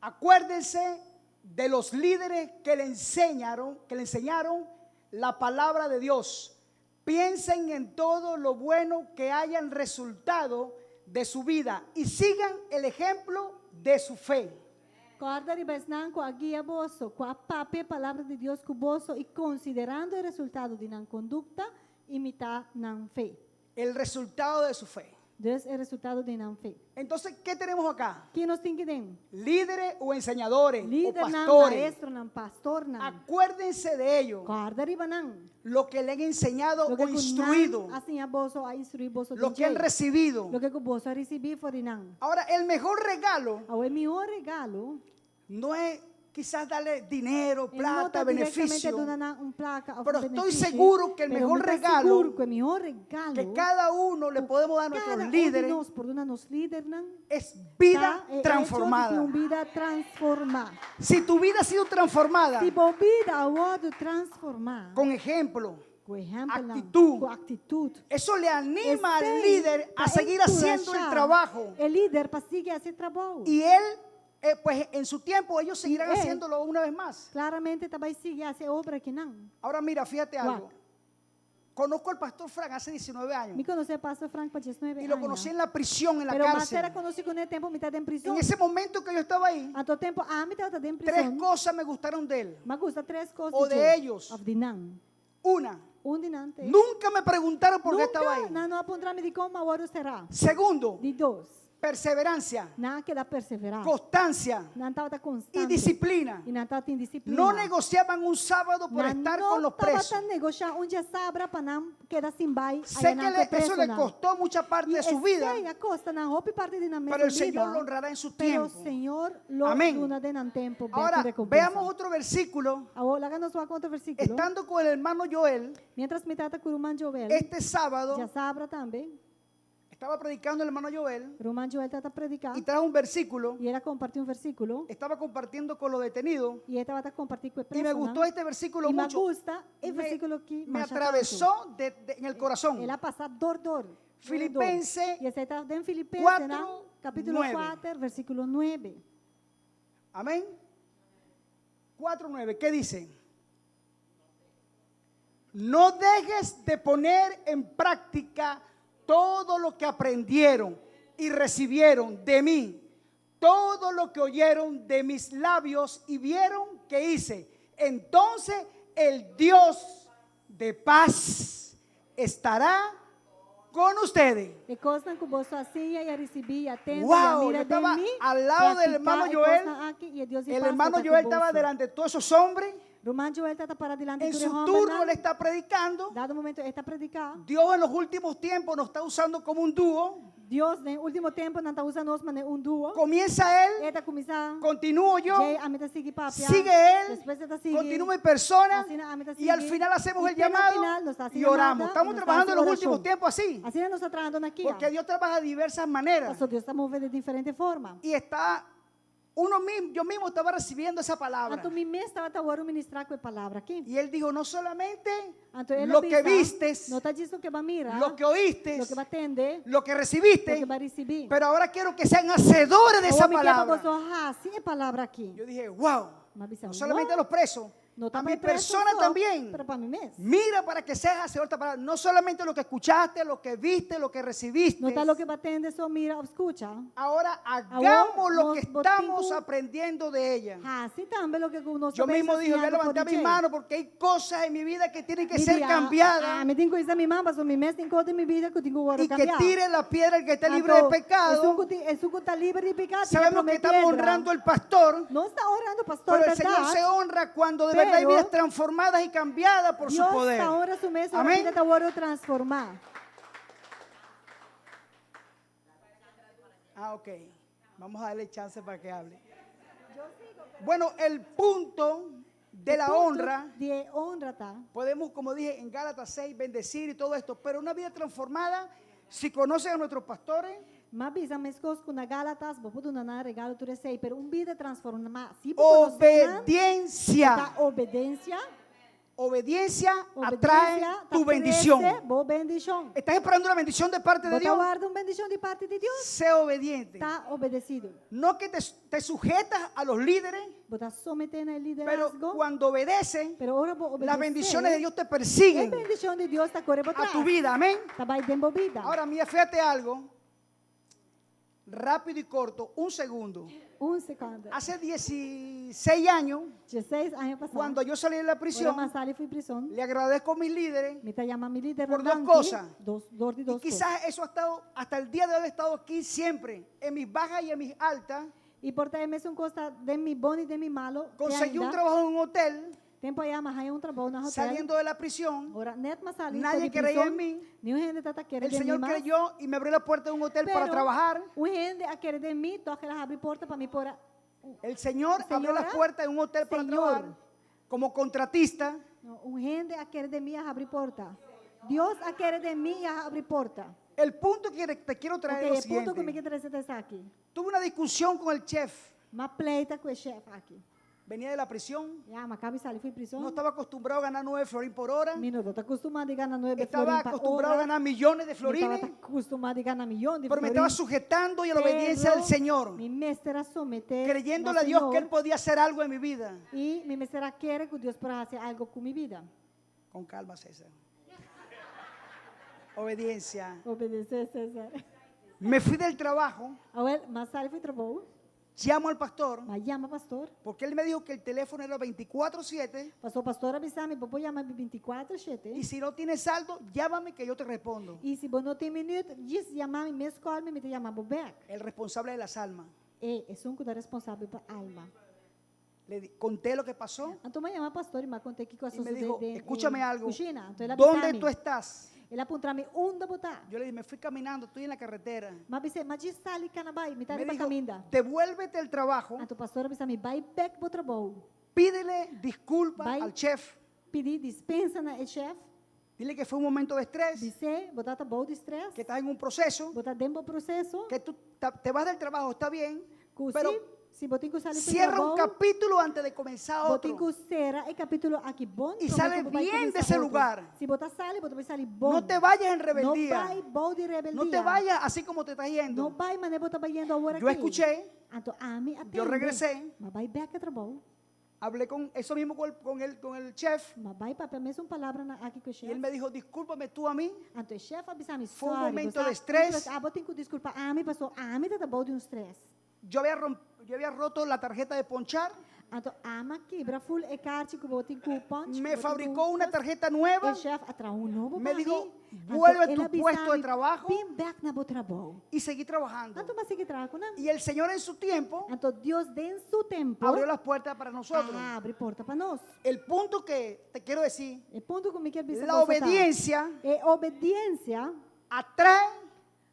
Acuérdense de los líderes que le enseñaron, que le enseñaron la palabra de Dios. Piensen en todo lo bueno que hayan resultado de su vida y sigan el ejemplo de su fe. Kòrda riba esnan ku a guia boso, ku a papia e palabra di Dios ku boso i konsiderando e resultado di nan kondukta, imitá nan fe. El resultado de su fe. Dus e resultado di nan fe. Entonces, ¿qué tenemos acá? Ki nos tin akinan? Líderes o enseñadores o Lidernan, pastores. maestronan, pastornan. Acuérdense de ellos, Kòrda riba nan. lo que le han enseñado Loke o ku instruido, nan a siña boso, a instruí boso lo que han den dje. recibido. Loke ku boso a risibí for di nan. Ahora, el mejor regalo Awor, e mihó regalo no es quizás darle dinero, e no plata, ta direktamente beneficio, duna nan un plaka òf Pero un estoy beneficio, seguro que el pero mejor mi ta regalo sigur ku e mihó regalo que cada uno le podemos dar a kada nuestros un di líderes nos por duna nos lidernan es vida ta e echo di tin transformada. un bida transformá. Si tu vida ha sido transformada Si bo bida a wòrdu transformá con ejemplo, ku ehèmpelnan, actitud, ku aktitut, eso le anima al esei líder a ta seguir haciendo el enkurashá trabajo. e lider pa sigui hasi e trabou. Y él, pues en su tiempo, ellos seguirán Y él- haciéndolo una vez más. Klaramente ta bai sigui hasi e obra akinan. Ahora mira, fíjate Wak. algo. Conozco al pastor Frank hace 19 años Mi konosé pastor Frank pa 19 y lo aña. conocí en la prisión, en la Pero m'a cárcel. sera konosí kuné tempu mi ta den prizòn. En ese momento que yo estaba ahí, Anto tempu ami tabata den tres prizòn. cosas me gustaron de él. M'a gusta tres kos O di de dje, ellos. Òf di nan. Una, Un di nan te. nunca me preguntaron por qué estaba Nunka ahí. nan no a puntra mi dikon m'a wòrdu será. Segundo, Di dos. perseverancia, Nan a keda perseverá. constancia Nan tabata y konstante. disciplina. I nan tabatin disiplina. No negociaban un sábado por Nan estar no con los presos. tabata negoshá un djasabra pa nan keda sin bai Sé aya que nan ku e eso le presonan. costó mucha parte I de su vida, esei a kosta nan hopi parti di nan pero el mesun Señor bida, lo honrará en su pero tiempo. Señor lo Amén. duna den nan tempu bèk Ahora, un rekompensa. veamos otro versículo. Awor, laga nos wak otro versíkulo. Estando con el hermano Joel, Mientras mi tabata ku ruman Joel, este sábado, djasabra tambe, estaba predicando el hermano Joel ruman Joel tabata prediká y trajo un versículo. i el a kompartí un versíkulo Estaba compartiendo con los detenidos i e tabata kompartí ku e y me presonan. gustó este versículo I m'a mucho. gusta e Me, versíkulo akí me masha tantu. atravesó en el corazón. El a pasa dor dor. Filipenses I esei ta den Filipenses, 4, kapítulo 9. 4, versíkulo 9. Amén. 4.9, ¿qué dice? No dejes de poner en práctica todo lo que aprendieron y recibieron de mí, todo lo que oyeron de mis labios y vieron que hice. Entonces el Dios de paz estará con ustedes. E kosnan ku boso a siña i a risibí i a tende Wow, i a yo mira den estaba mi, al lado del praktiká hermano e Joel. kosnan aki i e Dios di El paz hermano lo ta ku Joel estaba boso. delante de todos esos hombres. Ruman Joel tabata pará dilanti En tur e su hòmbernan. turno él está predicando. Dado momento e ta prediká. Dios en los últimos tiempos nos está usando como un dúo. Dios den último tempunan ta usa nos manera un dúo. Comienza él, E ta kuminsá. continúo yo, Djei, ami ta sigui papia. sigue él, Despues e ta sigui. continúa mi persona Asina, ami ta y al sigui. final hacemos I el te na llamado final nos ta hasi y oramos. llamada, Estamos nos ta trabajando en los hasi últimos orashon. tiempos así, Asina nos ta trahando aki. porque Dios trabaja de diversas maneras. Pasobra Dios ta move di diferente forma. Y está uno mismo, yo mismo estaba recibiendo esa palabra. Anto mi mes tabata wòrdu ministrá ku e palabra aki. Y él dijo, no solamente Anto el a lo que bisa, vistes, no ta djis loke b'a mira, lo que oíste, loke b'a tende, lo que recibiste, loke b'a risibí. pero ahora quiero que sean hacedores de esa Awor mi ke pa palabra. boso hasi e palabra aki. Yo dije, wow, M'a bisa, no solamente wow. los presos, No A ta mi pa e preso persona so, también. pero pa mi mes. Mira para que seas hacedor de esta palabra. No solamente lo que escuchaste, lo que viste, lo que recibiste. No ta loke bo a tende so mira òf skucha. Ahora hagamos lo que nos bo tin estamos ku aprendiendo de ella. Hasi tambe loke ku nos Yo ta mismo dije, voy a siñando for levantar di mis dje. manos porque hay cosas en mi vida que tienen que Mi ser di, ah, cambiadas. Ah, mi tin ku hisa mi man, paso mi mes tin kos den mi bida ku tin ku wòrdu Y que kambiá. tire la piedra el que esté libre de Anto, pecado. Esun ku ta liber di piká, tira Sabemos promé que estamos piedra. honrando al pastor. Nos ta honrando pastor, Pero el Señor bèrdat? se honra cuando de verdad hay Pero vidas transformadas y cambiadas por su Dios poder. ta honra su mes, ora Amén. bida ta wòrdu transformá. Ah, ok. Vamos a darle chance para que hable. Bueno, el punto de la Punto honra, di e honra ta. podemos, como dije en Gálatas 6, bendecir y todo esto, pero una vida transformada, si conocen a nuestros pastores, M'a bisa meskos ku na Gálatas, bo por duna nan regalo tur esei, pero un bida transformá, si bo konosé nan, obediencia. ta obedensia. Obediencia atrae Obedensia ta tu bendición. trese bo bendishon. ¿Estás esperando una bendición de parte de Bo ta Dios? warda un bendishon di parti di Dios? Sé obediente. Ta obedesido. No que te sujetas a los líderes, Bo ta someté na e pero liderazgo. cuando obedecen, Pero ora bo las obedesé, bendiciones de Dios te e persiguen bendishon di Dios ta kore bo a tras. tu vida. Amén. Ta bai den bo bida. Ahora, mira, fíjate algo. Rápido y corto, un segundo. Un sekònde. Hace 16 años, 16 aña pasá, cuando yo salí de la prisión, ora m'a sali for di prizòn, le agradezco a mis líderes mi ta yama mi líder por dos danki, cosas. Dos, dor di Y dos kos. quizás eso ha estado, hasta el día de hoy, ha estado aquí siempre, en mis bajas y en mis altas. I por ta e mesun kos ta den mi bon i den mi malu. te Conseguí un ainda. trabajo en un hotel, Tempu ayá, m'a haña un trabou na hotel. saliendo de la prisión. Ora, nèt m'a sali Nadie di creía prizòn. en mí. Niun hende tabata kere El den mi Señor mas. creyó y me abrió la puerta de un hotel para Pero, trabajar. Un hende a kere den mi, tòg el a habri porta pa mi por a El Señor abrió Señora, la puerta de un hotel para Señor. trabajar como contratista. No, un hende a kere den mi a habri porta. Dios a kere den mi i a habri porta. El punto que te quiero traer Ok, es e lo punto ku mi siguiente. ke trese ta esaki. Tuve una discusión con el chef. M'a pleita ku e chef aki. Venía de la prisión. Ya, m'a kaba di sali for di prizòn. No estaba acostumbrado a ganar 9 florines por hora. Mi no tabata kustumá di gana 9 Estaba florin pa acostumbrado a ora. ganar millones de Mi florines. tabata kustumá di gana mion di Pero me florin. estaba sujetando y a la obediencia Pero del Señor. Mi mester a someté Creyéndole na a Dios que Señor. Él podía hacer algo en mi vida. I mi mester a kere ku Dios por hasi algu ku mi bida. Con calma, César. Obediencia. Obedesé, César. Me fui del trabajo. Awèl, m'a sali for di trabou. Llamo al pastor. M'a yama pastor. Porque él me dijo que el teléfono era 24/7. Pasó pastor a bisa mi, bo por yama 24/7. Y si no tienes saldo, llámame que yo te respondo. I si bo no tin minüt, djis yama mi, miss call mi, mi ta yama bo bèk. El responsable de las almas. E, esun ku ta responsabel pa alma. Le conté lo que pasó. Anto m'a yama pastor i m'a kont'é kiko a Y me sosodé dijo, den escúchame e algo. kushina. Anto el a ¿Dónde bisa mi. tú estás? El a puntra mi, unda bo ta? Yo le dije, me fui caminando, estoy en la carretera. M'a bis'é, m'a djis sali kana bai, mi ta Me riba dijo, kaminda. devuélvete al trabajo. Anto pastor a bisa mi, bai bèk bo trabou. Pídele disculpas Bai al chef. Pidi dispensa na e chef. Dile que fue un momento de estrés. Bis'é, bo tabata bou di strès. Que estás en un proceso. Bo ta den bo proseso. Que tú te vas del trabajo, está bien. Ku Pero si, si bo tin ku sali for cierra un trabou, capítulo antes de comenzar bo tin otro. ku sera e kapítulo aki bon. Y promé sale ku bo bai bien de kuminsá ese otro. lugar. Si bo ta sali, bo ta bai sali bon. No te vayas en rebeldía. No bai bou di rebeldía. No te vayas así como te estás yendo. No bai manera bo ta bayendo awor Yo aki. escuché. Anto ami a tende. Yo regresé. M'a bai bèk trabou. Hablé con eso mismo con el chef. M'a bai papia mesun palabranan aki ku e Y chef. él me dijo, discúlpame tú a mí. Anto e chef a bisa mi, Fue un sorry, momento bo sa, de estrés. Abo tin ku diskulpá ami, pasó ami tabata bou di un strès. Yo había roto la tarjeta de ponchar. Anto ami a kibra full e karchi ku bo tin ku punch. Me bo tin ku fabricó una tarjeta nueva. E chef a traha un nobo Me pa dijo, mi. Anto vuelve a el tu a bisa puesto de mi, trabajo. Bin bèk na bo trabou. Y seguí trabajando. Anto m'a sigui traha ku nan. Y el Señor en su tiempo Anto Dios den su tempu abrió las puertas para nosotros. a habri porta pa nos. El punto que te quiero decir, E punto ku mi ke bisa la boso ta, obediencia E obedensia atrae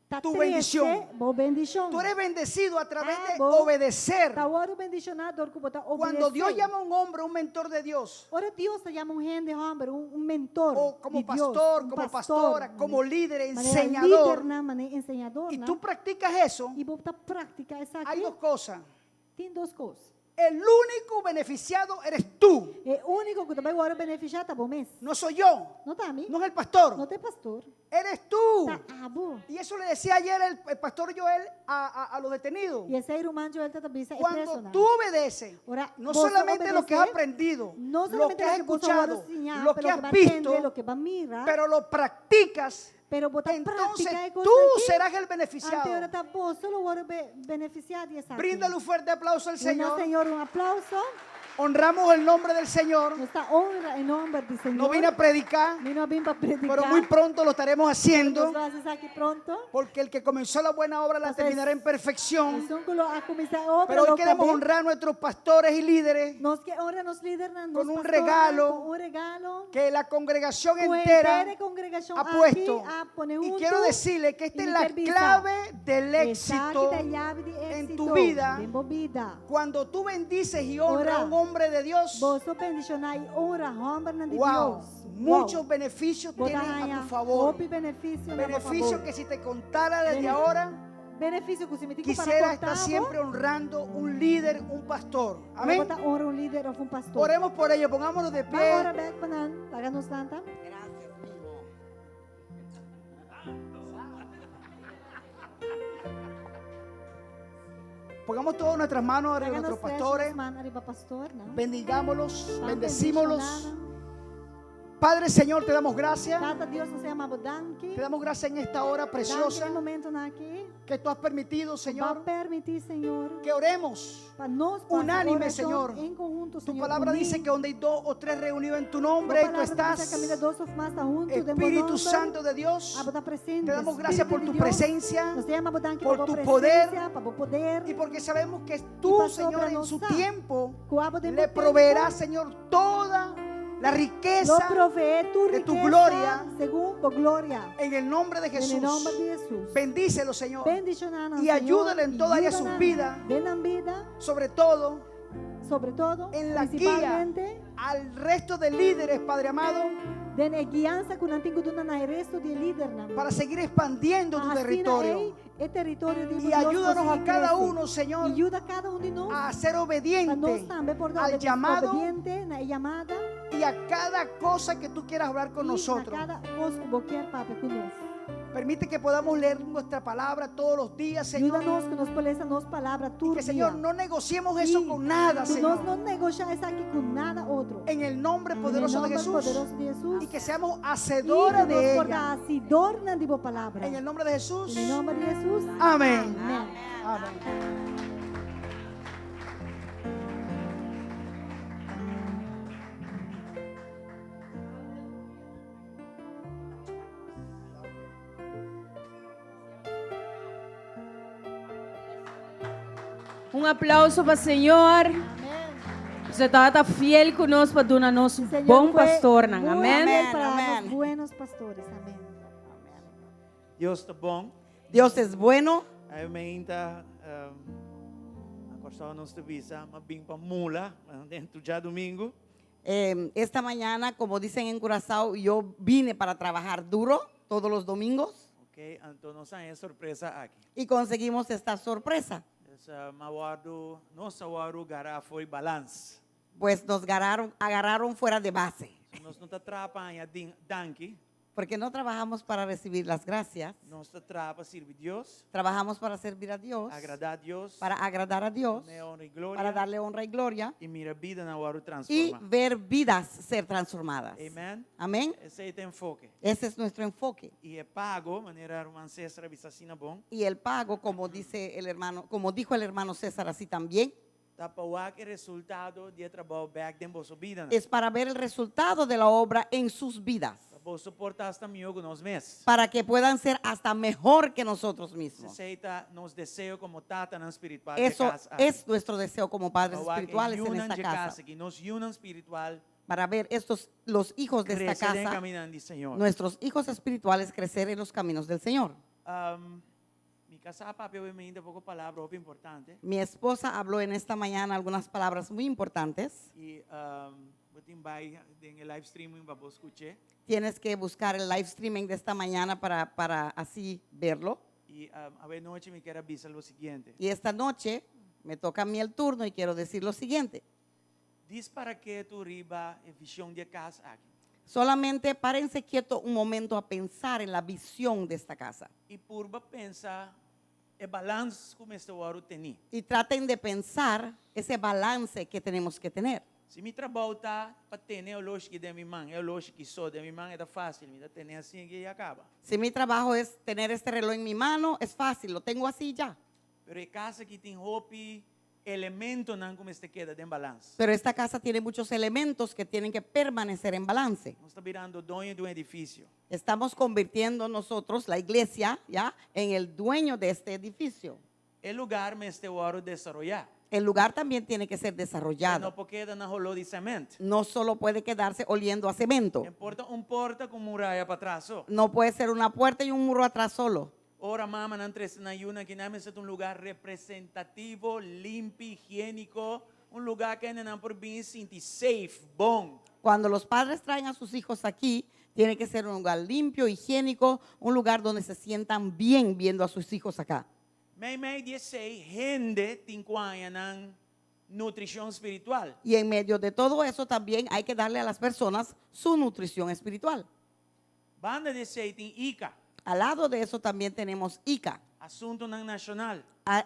ta tu trese bendición. bo bendishon. Tú eres bendecido a través Ah, de bo obedecer. Ta wòrdu bendishoná dor ku bo ta Cuando Dios obedesé. llama a un hombre, un mentor de Dios, Ora Dios ta yama un hende hòmber, un, un mentor o como di Dios, pastor, un como pastor, pastora, como líder, manera enseñador, lidernan, manera enseñador, y nan. tú practicas eso, I bo ta praktiká esaki. hay dos cosas. Tin dos kos. El único beneficiado eres tú. E úniko ku ta bai wòrdu benefisiá ta bo mes. No soy yo. No ta mi. No es el pastor. No ta e pastor. Eres tú. Ta abo. Y eso le decía ayer el, el pastor Joel a, a- a los detenidos. I esei ruman Joel tabata bisa e Cuando presonan. tú obedeces, Ora, no boso solamente lo que has obedesé, aprendido, no lo solamente que has lo que boso escuchado, wòrdu siñá, lo pero que has bo a visto, tende, lo ke bo a mira, pero lo practicas, pero bo ta entonces praktiká e kos tú aki, serás el anto beneficiado. ora ta boso lo wòrdu be- benefisiá di esaki. Bríndale un fuerte aplauso al Duna Señor. Señor un aplauso. Honramos el nombre del Señor. Nos ta honra e nòmber di Señor. No vine a predicar, Mi no a bin pa prediká. pero muy pronto lo estaremos haciendo, Nos lo hasi esaki pronto. porque el que comenzó la buena obra la Entonces, terminará en perfección. Esun ku lo a kuminsá e obra, Pero hoy lo queremos kab'é. honrar a nuestros pastores y líderes Nos ke honra nos lídernan, con nos un pastornan, regalo ku un regalo que la congregación ku entera henter e kongregashon ha aki puesto. a pone Y huntu. quiero decirle que esta I es mi la kier bisa, clave del Esaki éxito ta e yabi di en éksito tu vida. den bo bida. Cuando tú bendices y honras Ora, a un hombre de Dios, Boso bendishoná i honra hòmbernan di wow, Dios. muchos Wow. beneficios Bo ta tienen a haña tu favor. hopi benefisio na bo Beneficios fabor. que si te contara desde Bene- ahora, Benefisio ku si mi tin ku para quisiera estar kontá bo, siempre honrando un líder, un pastor. Amén. Bo ta honra un líder òf un pastor. Oremos por ellos, pongámonos de Ban ora pie. bèk pa nan, laga nos lanta. Gracias, mijo. Pongamos todas nuestras manos arriba de Laga nos nuestros stretch pastores. nos man ariba pastornan. Bendigámoslos, Ban bendecímoslos. bendishoná nan. Padre Señor, te damos gracias. Tata Dios, nos ta yama bo danki. Te damos gracias en esta hora Danki preciosa den e momentonan aki. que tú has permitido, Bo a Señor, permití, Señor, que oremos pa nos pa unánime, orashon Señor. en konhunto, Tu Señor, palabra uní. dice que donde hay dos o tres reunidos en tu nombre, Bo tú palabra ta bisa estás. kaminda dos òf mas ta huntu den bo Espíritu nòmber. Santo de Dios, Abo ta presente. te damos gracias por Spiritu tu di Dios. presencia Nos ta yama bo danki por pa bo tu poder, presensia, pa bo poder. y porque sabemos que tú, pasobra Señor, en nos su sa tiempo Ku abo den le bo tempu, proveerás, Señor, toda la lo riqueza proveé tu de tu riqueza gloria segun bo gloria. en el nombre de En el Jesús. nòmber di Hesus. Bendícelo, Señor, Bendishoná nan, y Señor, ayúdale en toda área de i su yuda nan vida, den nan bida, sobre todo sobre todo, en la guía prinsipalmente, al resto de líderes, Padre amado, den e guiansa ku nan tin ku duna na e resto di lidernan. para seguir expandiendo tu Asina territorio. ei, e teritorio di Y Dios ayúdanos por a cada sigui krese. uno, Señor, I yuda kada un di nos a ser pa nos obediente tambe por ta al llamado obediente na e yamada y a cada cosa que tú quieras hablar con i na nosotros. kada kos ku bo kier papia ku nos. Permite que podamos leer nuestra palabra todos los días, Señor. Yuda nos ku nos por lesa nos palabra Y tur que, Señor, dia. no negociemos eso I con nada, ku nos Señor. no negoshá esaki ku nada otro. En el nombre En el poderoso de nòmber Jesús. poderoso di Hesus. Y que seamos I hacedores ku nos de por ella. ta hasidornan di bo palabra. En el nombre de Jesús. En el nòmber di Hesus. Amén. Amèn. Amén. Un aplauso pa Señor. E tabata fiel ku nos pa duna nos Señor bon fue pastornan. muy Amèn. fiel para darnos Amén. buenos pastores. Amén. Dios ta bon. Dios es bueno. Awe mainta um, na Kòrsou nos ta bisa, m'a bin pa mula, den djadumingu. Esta mañana, como dicen en Curazao, yo vine para trabajar duro todos los domingos Ok, anto nos a haña e sorpresa aki. y conseguimos esta sorpresa. Essa m'a wòrdu, nos a wòrdu gará fo'i balans. Pues nos agarraron, agarraron fuera de base, Nos no ta traha pa haña danki, porque no trabajamos para recibir las gracias, nos ta traha pa sirbi Dios, trabajamos para servir a Dios, agradá Dios, para agradar a Dios, dun'é honra i gloria, para darle honra y gloria i mira bidanan wòrdu y transformá. ver vidas ser transformadas. Amèn. Amén. Esei ta e enfoke. Ese es nuestro enfoque. I e pago, manera ruman César a bisa asina bon. Y el pago, como dice el hermano, como dijo el hermano César así también, Ta pa wak e resultado di e trabou bèk den boso bida. es para ver el resultado de la obra en sus vidas, Pa boso por ta asta mihó ku nos mes. para que puedan ser hasta mejor que nosotros mismos. Esei ta nos deseo komo tatanan spiritual di Eso kas aki. es nuestro deseo como padres Pa wak e espirituales en yunan esta di casa, kas aki, nos yunan spiritual para ver estos los hijos de esta krese den casa, kamindanan di Señor. nuestros hijos espirituales crecer en los caminos del Señor. Um, mi kasá a papia awe mainta poko palabra hopi importante. Mi esposa habló en esta mañana algunas palabras muy importantes. I um, bo tin bai den e live streaming pa bo skuch'é. Tienes que buscar el live streaming de esta mañana para, para así verlo. I um, awe nochi mi kier a bisa lo siguiente. Y esta noche Me toca a mí el turno y quiero decir lo siguiente. Djis para ketu riba e vishon di e kas aki. Solamente párense quieto un momento a pensar en la visión de esta casa. I purba pensa e balans ku mester wòrdu tení. Y traten de pensar ese balance que tenemos que tener. Si mi trabou ta pa tene e oloshi aki den mi man, e oloshi aki so den mi man, e ta fásil, mi ta tene asina i a kaba. Si mi trabajo es tener este reloj en mi mano, es fácil, lo tengo así ya. Pero e kas aki tin hopi elementonan ku mester keda den balans. Pero esta casa tiene muchos elementos que tienen que permanecer en balance. Nos ta birando doño di un edifisio. Estamos convirtiendo nosotros, la iglesia, ya, en el dueño de este edificio. E lugá mester wòrdu desaroyá. El lugar también tiene que ser desarrollado. No por keda na holó di semènt. No solo puede quedarse oliendo a cemento. No por ta un porta ku muraya patras. So. No puede ser una puerta y un muro atrás solo. Ora mamanan trese nan yunan aki, nan mester un lugá representativo, limpi, higiéniko, un lugá ku nan por bin sinti safe, bon. Cuando los padres traen a sus hijos aquí, tiene que ser un lugar limpio, higiénico, un lugar donde se sientan bien viendo a sus hijos acá. Meimei di esei hende tin ku haña nan nutrishon spiritual. Y en medio de todo eso también hay que darle a las personas su nutrición espiritual. Banda di esei tin ICA. Al lado de eso también tenemos ICA, Asuntunan nashonal.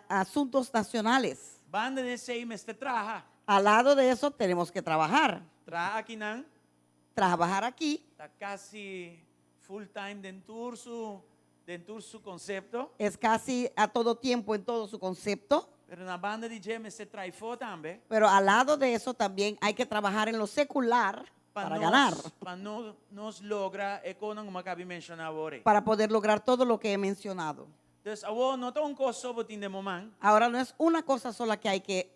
Asuntos nacionales. Banda di esei mester traha. Al lado de eso tenemos que trabajar. Traha akinan. Trabajar aquí Ta kasi full time den tur su, den tur su konsepto. Es casi a todo tiempo en todo su concepto. Pero na banda di dje mester traha afó tambe. Pero al lado de eso también hay que trabajar en lo secular Pa para nos, ganar, pa nos logra e kosnan ku m'a kaba di menshoná awor. Para poder lograr todo lo que he mencionado. Entonses, awor no ta un kos so bo tin den bo man. Ahora no es una cosa sola que hay que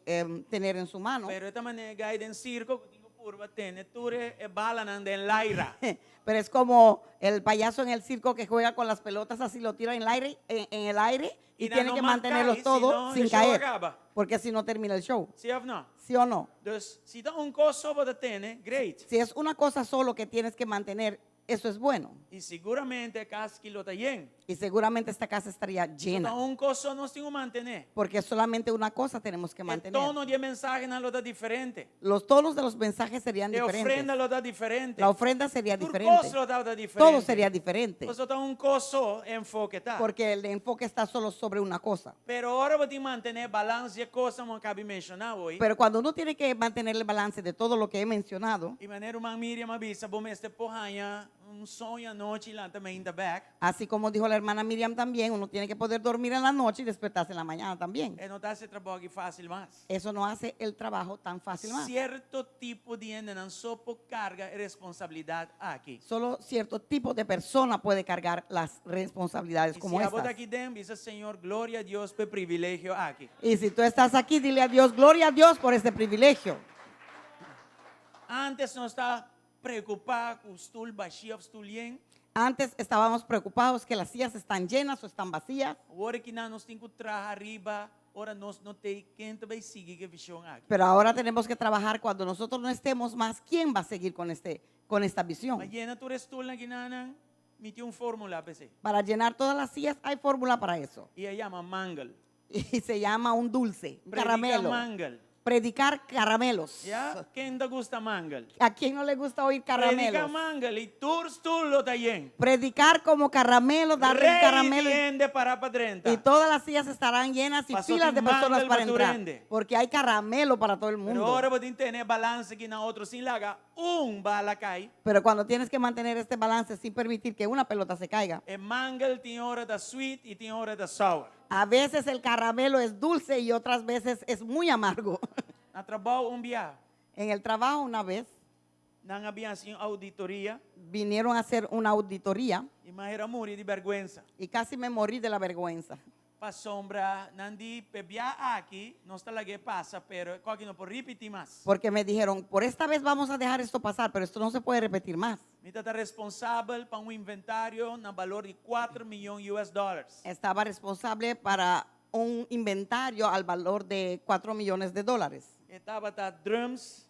tener en su mano. Pero e ta manera gai den sirko ku tin ku purba tene tur e balanan den laira. Pero es como el payaso en el circo que juega con las pelotas, así lo tira en el aire, en el aire y Y tiene no que mag mantenerlos kai, todos si no, sin el show caer. acaba. Porque si no termina el show. Si òf no? ¿Sí o no? Entonses, si ta un kos so bo tene, great. Si es una cosa solo que tienes que mantener, eso es bueno. I siguramente e kas aki lo ta yen. Y seguramente esta casa estaría llena. Ta un kos so nos tin ku mantené. Porque solamente una cosa tenemos que E mantener. tono di mensahenan lo ta diferente. Los tonos de los mensajes serían E diferentes. ofrenda lo ta diferente. La ofrenda sería Tur diferente. kos lo ta diferente. Todo sería diferente. Pasobra ta un kos so enfoke ta. Porque el enfoque está solo sobre una cosa. Pero ora bo tin mantené balans di kosnan ku m'a kaba di menshoná awe. Pero cuando uno tiene que mantener el balance de todo lo que he mencionado, I manera ruman Miriam a bisa, bo mester por haña un soño anochi i lanta mainta bèk. Así como dijo la hermana Miriam también, uno tiene que poder dormir en la noche y despertarse en la mañana también. E no ta hasi e trabou aki fásil mas. Eso no hace el trabajo tan fácil más. Sierto tipo di hendenan so por karga e responsabilidat aki. Solo cierto tipo de persona puede cargar las responsabilidades I como si abo estas. aki den, bisa Señor, gloria na Dios pa e privilegio aki. Y si tú estás aquí, dile a Dios, gloria a Dios por este privilegio. Antes nos tabata preokupá ku stul bashí òf stul yen. Antes estábamos preocupados que las sillas están llenas o están vacías. Awor aki nos tin ku traha riba, ora nos no t'ei, ken ta bai sigui ku e vishon aki. Pero ahora tenemos que trabajar cuando nosotros no estemos más, ¿quién va a seguir con esta visión? Pa yena tur stul akinan, mi tin un fórmula pa esei. Para llenar todas las sillas hay fórmula para eso. I e yama mangel. Y se llama un dulce, un Prediká caramelo. mangel. Predicar caramelos. Ya? Ken ta gusta mangel? ¿A quién no le gusta oír Prediká caramelos? mangel i tur stul lo ta yen. Predicar como caramelo, darle un Rei caramelo. di hende pará pa drenta. Y todas las sillas estarán llenas y Paso filas de tin personas mangel para pa tur entrar. hende. Porque hay caramelo para todo el Pero mundo. ora bo tin tene balans aki na otro sin laga un bala kai. Pero cuando tienes que mantener este balance sin permitir que una pelota se caiga. E mangel tin ora ta sweet i tin ora ta sour. A veces el caramelo es dulce y otras veces es muy amargo. Na trabou un biaha. En el trabajo una vez Nan a bin hasi ouditoria vinieron a hacer una auditoría i m'a muri di bèrgwensa. y casi me morí de la vergüenza. Pasombra nan di p'e biaha aki, nos ta lag'é pasa, pero e kos aki no por ripití mas. Porque me dijeron, por esta vez vamos a dejar esto pasar, pero esto no se puede repetir más. Mi tabata responsabel pa un inventario na balor di 4 mion US dollars. Estaba responsable para un inventario al valor de 4 millones de dólares. E tabata drums,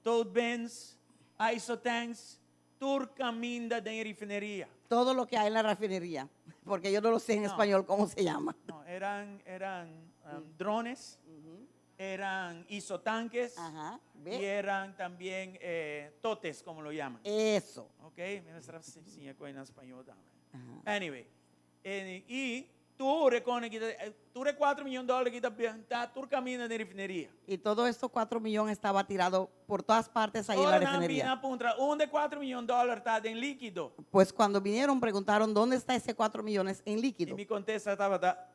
tote bins, isotanks, tur kaminda den refineria. Todo lo que hay en la refinería, porque yo no lo sé en No. español cómo se llama. No, eran drones. Eran isotanques Ajá, y ve. eran también eh, totes, como lo llaman. Eso. Ok, mi mester siña kos na spañó tambe. Anyway, eh, i tur e kos aki, tur 4 mion di dòler aki ta, ta tur kaminda na refineria. Y todo esto 4 millones estaba tirado por todas partes ahí en la Ora nan refinería. bin a puntra, unda 4 mion di dòler ta den líkido? Pues cuando vinieron preguntaron dónde está ese 4 millones en I líquido. mi kontesta tabata,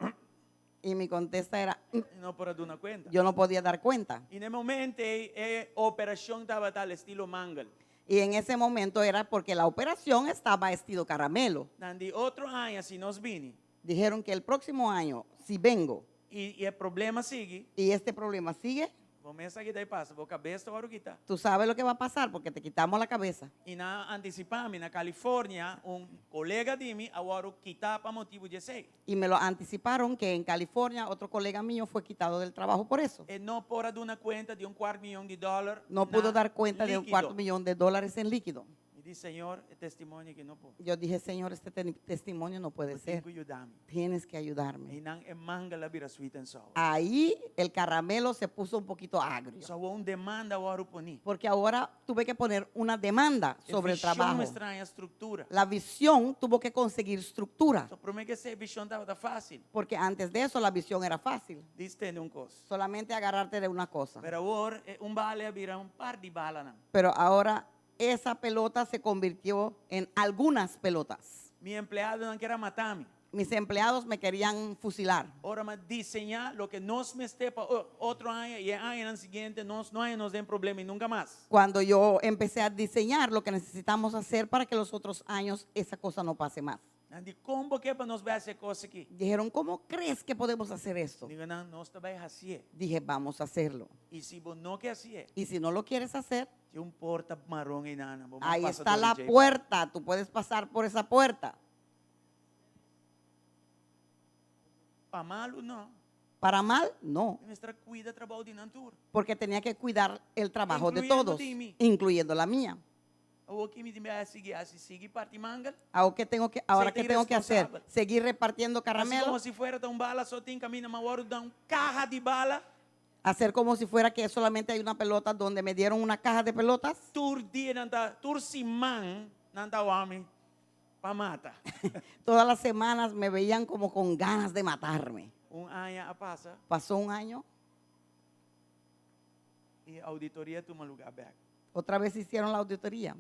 Y mi contesta era, no por duna kuenta. yo no podía dar cuenta. I na e momento e operashon tabata estilo mangel. Y en ese momento era porque la operación estaba estilo caramelo. Nan di otro aña si nos bini. Dijeron que el próximo año, si vengo I, e problema sigui, y este problema sigue, bo mes sa kiko ta pasa, bo kabes ta wòrdu kitá. tú sabes lo que va a pasar porque te quitamos la cabeza. I nan a antisipá mi na California, un kolega di mi a wòrdu kitá pa motibu di esei. Y me lo anticiparon que en California otro colega mío fue quitado del trabajo por eso. E no por a duna kuenta di un kuart mion di dòler. No pudo na dar cuenta de un líkido. cuarto millón de dólares en líquido. Mi di, Señor, e testimonio aki no por. Yo dije, Señor, este te- testimonio no puede Tin ser. ku yuda mi. Tienes que ayudarme. Einan e mangel a bira sweet and sour. Ahí el caramelo se puso un poquito agrio. So un demanda a wòrdu poní. Porque ahora tuve que poner una demanda sobre el trabajo. Mester haña struktura. La visión tuvo que conseguir estructura. So promé ku esei vishon tabata fásil. Porque antes de eso la visión era fácil. Djis tene un kos. Solamente agarrarte de una cosa. Pero awor eh, un bala a bira un par di balanan. Pero ahora esa pelota se convirtió en algunas pelotas. Mi empleadonan ker a mata mi. Mis empleados me querían fusilar. Ora m'a diseñá loke nos mester pa otro aña i e aña siguiente nos no haña nos den problema i nunka mas. Cuando yo empecé a diseñar lo que necesitamos hacer para que los otros años esa cosa no pase más. Nan di kon bo ke pa nos bai hasi e kos aki. Dijeron, ¿cómo crees que podemos hacer esto? Digo, no, nos ta bai hasié. Dije, vamos a hacerlo. I si bo no ke hasié, Y si no lo quieres hacer, tin un porta maron einan. Bo ahí pasa está dor la di dje. puerta. Tú puedes pasar por esa puerta. Pa malu no. Para mal, no. Mester kuida trabou di nan tur. Porque tenía que cuidar el trabajo de Incluyendo todos, di mi. incluyendo la mía. Awor ki mi tin ku sigui, hasi, sigui parti mangel. Ahora, ¿qué tengo que, ahora, Ser ¿qué tengo que hacer? irresponsabel. ¿Seguir repartiendo Así caramelo? komo si fuera un bala, so tin kaminda, m'a wòrdu duna un kaha di bala. ¿Hacer como si fuera que solamente hay una pelota donde me dieron una caja de pelotas? Tur dia nan ta, tur siman nan ta wak mi pa mata. Todas las semanas me veían como con ganas de matarme. Un aña a pasa Pasó un año, i ouditoria a tuma lugá bèk. otra vez hicieron la auditoría.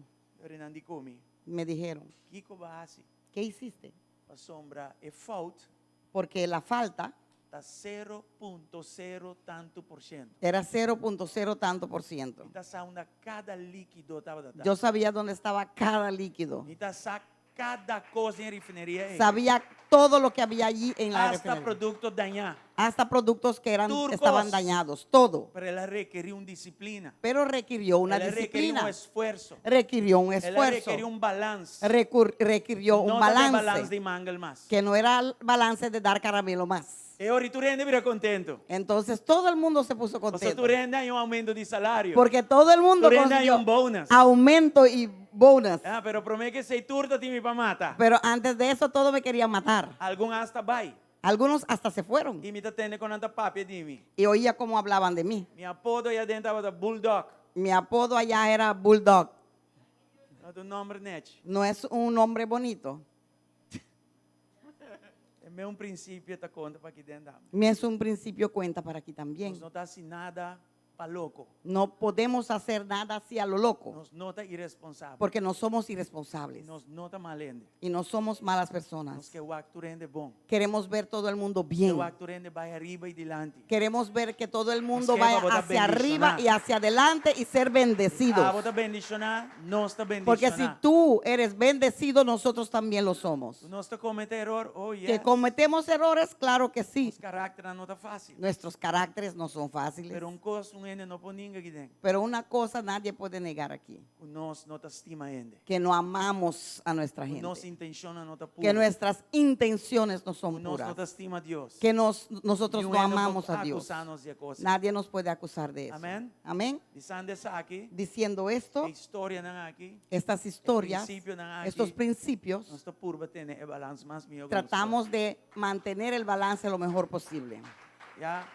Nan di ku mi, Me dijeron, Kiko b'a hasi? ¿qué hiciste? Pasombra e fout Porque la falta ta 0.0 tantu por siento. era 0.0 tanto por ciento. Mi ta sa unda kada líkido tabata. Yo sabía dónde estaba cada líquido. Mi ta sa kada kos den refineria. ei. Sabía todo lo que había allí en la Hasta refinería. produkto dañá. Hasta productos que eran, Tur kos. estaban dañados, todo. Pero el a rekerí un disiplina. Pero requirió una El a rekerí un disciplina. esfuerso. Requirió un El a esfuerzo. rekerí un balance. Requirió un No ta balance. balance di mangel mas. Que no era el balance de dar caramelo más. E ora tur hende a bira kontentu. Entonces todo el mundo se puso Paso contento. tur hende a haña un oumento di salario. Porque todo el mundo Tur hende a consiguió un bonus. aumento y bonus. Ah, pero promé ku esei tur tabatin mi pa mata. Pero antes de eso todo me querían matar. Algun hasta a bai. Algunos hasta se fueron. I mi ta tende kon nan ta papia di mi. Y oía cómo hablaban de mí. Mi apodo ei aden tabata Bulldog. Mi apodo allá era Bulldog. No ta un nòmber nechi. No es un nombre bonito. E mesun prinsipio ta konta pa aki den. Es un principio cuenta para aquí también. Nos no ta hasi nada pa loko. No podemos hacer nada así a lo loco. Nos no ta iresponsabel. Porque no somos irresponsables. Nos no ta mal hende. Y no somos malas Nos personas. ke wak tur hende bon. Queremos ver todo el mundo bien. Ke wak tur hende bai ariba i dilanti. Queremos ver que todo el mundo ke vaya pa bo ta hacia arriba bendishoná. y hacia adelante y ser bendecidos. Abo ta bendishoná, nos ta bendishoná. Porque si tú eres bendecido, nosotros también lo somos. Nos ta kometé eror, oh yes. Que cometemos errores, claro que sí. Nos karakter no ta fásil. Nuestros caracteres no son fáciles. Pero un kos un hende no por ninga aki den. Pero una cosa nadie puede negar aquí, Ku nos no ta stima hende. que no amamos a nuestra Ku nos gente, intenshon no ta puro. que nuestras intenciones no son Ku nos no puras, ta stima Dios. que nos, nosotros Niun no hende por amamos a Dios. akusá nos di e kos. Nadie nos puede acusar de eso. Amén. Amén. Bisando esaki, Diciendo esto, e historianan aki, estas historias, prinsipionan aki, estos principios, nos ta purba tene e balans mas mihó. tratamos de mantener el balance lo mejor posible. Ya.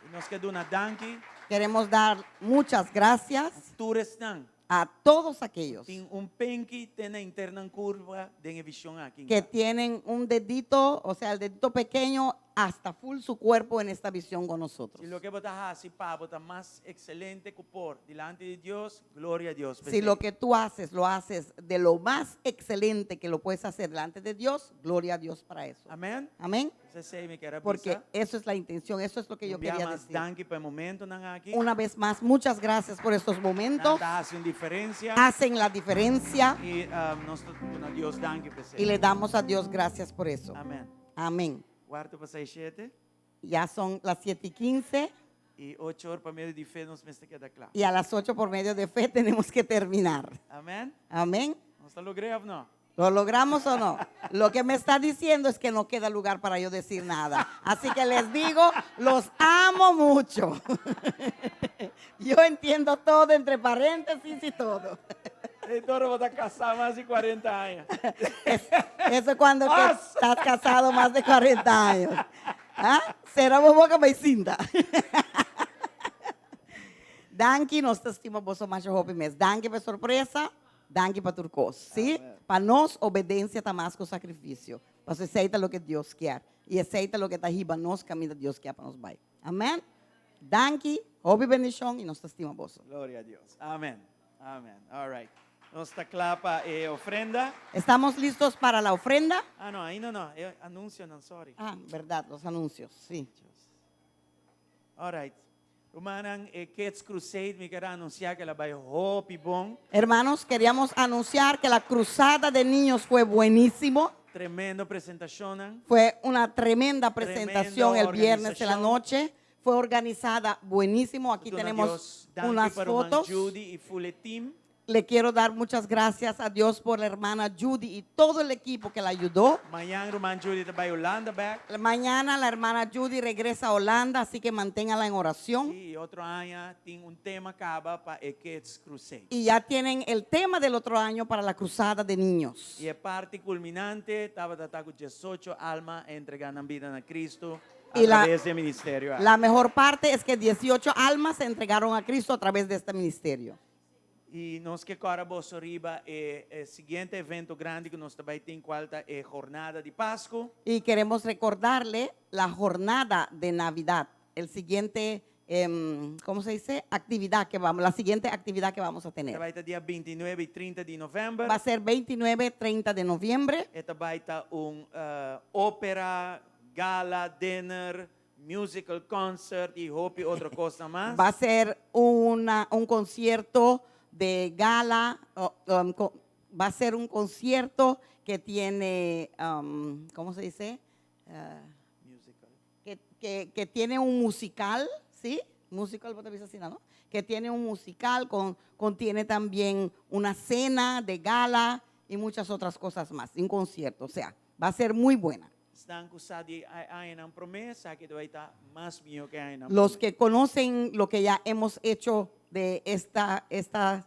I nos ke duna danki. Queremos dar muchas gracias Tur esnan. a todos aquellos Tin un pinki te na henter nan kurpa den e vishon aki. que tienen un dedito, o sea, el dedito pequeño hasta full su cuerpo en esta visión con nosotros. Si loke bo ta hasi pa bo ta mas ekselente ku por dilanti di Dios, gloria na Dios. Si lo que tú haces lo haces de lo más excelente que lo puedes hacer delante de Dios, gloria a Dios para eso. Amèn. Amén. Esei mi ker a Porque bisa. eso es la intención, eso es lo que yo Un bia quería mas decir. danki pa e momentonan aki. Una vez más, muchas gracias por estos momentos. Nan ta hasi un diferensia. Hacen la diferencia I um, nos ta duna Dios danki pa y le damos a Dios gracias por eso. Amèn. Amén. Kuartu pasá 7 Ya son las 7:15 i 8 or pa medio di fe nos mester keda kla. y a las 8 por medio de fe tenemos que terminar. Amèn. Amén. Nos a logr'é òf no? ¿Lo logramos o no? Lo que me está diciendo es que no queda lugar para yo decir nada. Así que les digo, los amo mucho. Yo entiendo todo entre paréntesis y todo. Anto, bo ta kasá mas di 40 aña. Eso cuando que estás casado más de 40 años. ¿Ah? Sera bo boka bai sinta. Danki, nos ta stima boso masha hopi mes. Danki pa sorpresa, danki pa tur kos. Si? Pa nos, obedensia ta mas ku sakrifisio. Pasobra esei ta loke Dios ke. I esei ta loke ta hiba nos kaminda Dios ke pa nos bai. Amèn. Danki, hopi bendishon i nos ta stima boso. Gloria na Dios. Amèn. Amèn. All right. Nos ta kla pa e ofrenda. ¿Estamos listos para la ofrenda? Ah, no, ainda no. Eh, anunsionan, sorry. Ah, verdad, los anuncios, sí. All right. Rumannan, eh, Kids Crusade, mi ke anunsiá ku el a bai hopi bon. Hermanos, queríamos anunciar que la cruzada de niños fue buenísimo. Tremendo presentashon. Fue una tremenda presentación el viernes en la organización. noche. Fue organizada buenísimo. Aquí Duna tenemos Dios danki unas pa ruman fotos. Judy i full team. Le quiero dar muchas gracias a Dios por la hermana Judy y todo el equipo que la ayudó. Mañan ruman Judy ta bai Hulanda bèk. Mañana la hermana Judy regresa a Holanda, así que manténgala en oración. I otro aña tin un tema kaba pa e Kids Crusade. Y ya tienen el tema del otro año para la cruzada de niños. I e parti kulminante tabata ku 18 alma a entregá nan bida na Kristu a I la- traves di e ministerio. La mejor parte es que 18 almas se entregaron a Cristo a través de este ministerio. I nos ke kòrda boso riba e, e siguiente evento grandi ku nos tambe tin kual ta e jornada di Pasku. Y queremos recordarle la jornada de Navidad, el siguiente, ¿cómo se dice? Actividad que vamos, la siguiente actividad que vamos a tener. Bai ta dia 29 i 30 di novèmber. Va a ser 29, 30 de noviembre. E ta bai ta un ópera, gala, dinner, musical concert i hopi otro kos mas. Va a ser un concierto de gala, va a ser un concierto que tiene, ¿cómo se dice? Musical. Que tiene un musical, ¿sí? Musical, vos te dices así, ¿no? Que tiene un musical, contiene también una cena de gala y muchas otras cosas más, un concierto, o sea, va a ser muy buena. Esnan ku sa di añanan promé, sa ku bai ta mas mihó ku añanan Los que conocen lo que ya hemos hecho de esta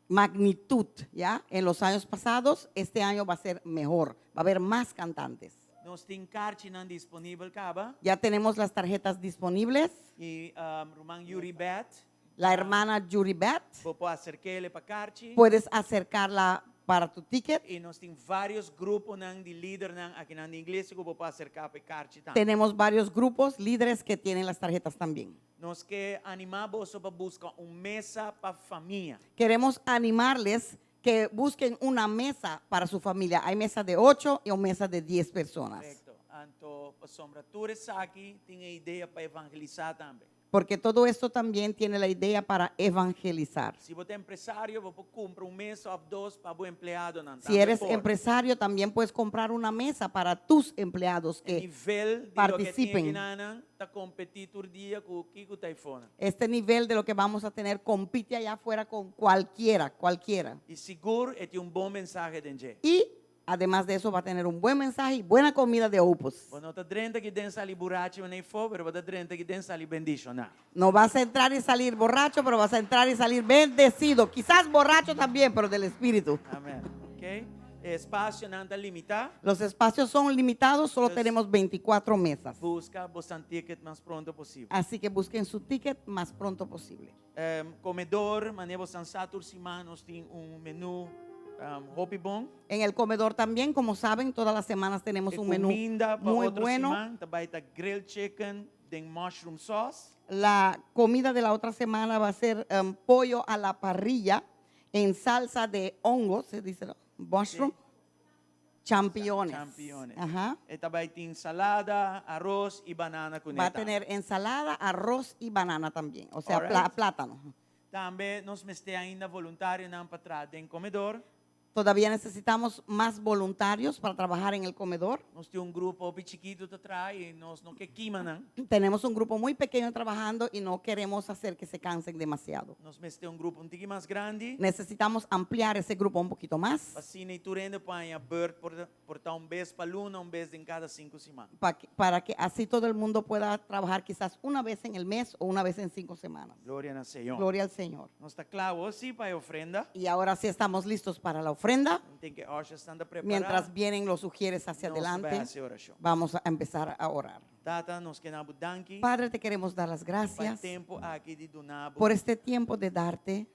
magnitud, ¿ya? En los años pasados, este año va a ser mejor, va a haber más cantantes. Nos tin karchinan disponibel kaba. Ya tenemos las tarjetas disponibles. I ruman Yuri Beth, La hermana Yuri Beth, bo por aserk'é pa karchi. puedes acercarla para tu ticket. I nos tin vários gruponan di lidernan aki na iglesia ku bo por aserká pa karchi tambe. Tenemos varios grupos, líderes que tienen las tarjetas también. Nos ke animá boso pa buska un mesa pa famia. Queremos animarles que busquen una mesa para su familia. Hay mesa de 8 y una mesa de 10 personas. Korekto. Anto, pasobra tur esaki tin e idea pa evangelisá tambe. Porque todo esto también tiene la idea para evangelizar. Si bo ta empresario, bo por kumpra un mesa òf dos pa bo empleadonan. Si eres empresario, también puedes comprar una mesa para tus empleados que nivel di participen. loke tin ta kompetí tur dia ku kiko ta eifonan. Este nivel de lo que vamos a tener compite allá afuera con cualquiera, cualquiera. I sigur e tin un bon mensahe den dje. Y además de eso va a tener un buen mensaje y buena comida de Opus. Bo no ta drenta akiden sali burachi ni fo, pero bo ta drenta akiden sali bendishoná. No vas a entrar y salir borracho, pero vas a entrar y salir bendecido. Quizás borracho también, pero del Espíritu. Amèn. Ok? Espasionan ta limitá. Los espacios son limitados, solo Entonces- tenemos 24 mesas. Buska boso ticket mas pronto posibel. Así que busquen su ticket más pronto posible. Komedor, manera boso sa tur siman nos tin un menú hopi bon. En el comedor también, como saben, todas las semanas tenemos E un menú kuminda pa muy otro bueno. siman, ta bai ta grilled chicken den mushroom sauce. La comida de la otra semana va a ser pollo a la parrilla en salsa de hongos, se dice, ¿no? Mushroom. Champiñones. Champiñones. Ajá. E ta bai tin salada, aros i banana ku Va a tener ensalada, arroz y banana también, o sea, All right. plátano. Tambe nos mester ainda voluntarionan pa traha den komedor. Todavía necesitamos más voluntarios para trabajar en el comedor. Nos tin un grupo hopi chikitu ta traha i nos no ke kima nan. Tenemos un grupo muy pequeño trabajando y no queremos hacer que se cansen demasiado. Nos mester un grupo un tiki mas grandi. Necesitamos ampliar ese grupo un poquito más. Asina tur hende por haña beurt por por ta un bes pa luna, un bes den kada sinku siman. Para que así todo el mundo pueda trabajar quizás una vez en el mes o una vez en 5 semanas. Gloria na Señor. Gloria al Señor. Nos ta kla sí pa e ofrenda. Y ahora sí estamos listos para la ofrenda. Tin ku ushers ta prepará. Mientras vienen los ujieres hacia Nos ta bai adelante, hasi orashon. vamos a empezar a orar. Tata, nos ke duna bo danki. Padre, te queremos dar las Pa e gracias tempu aki di duna bo por este tiempo de darte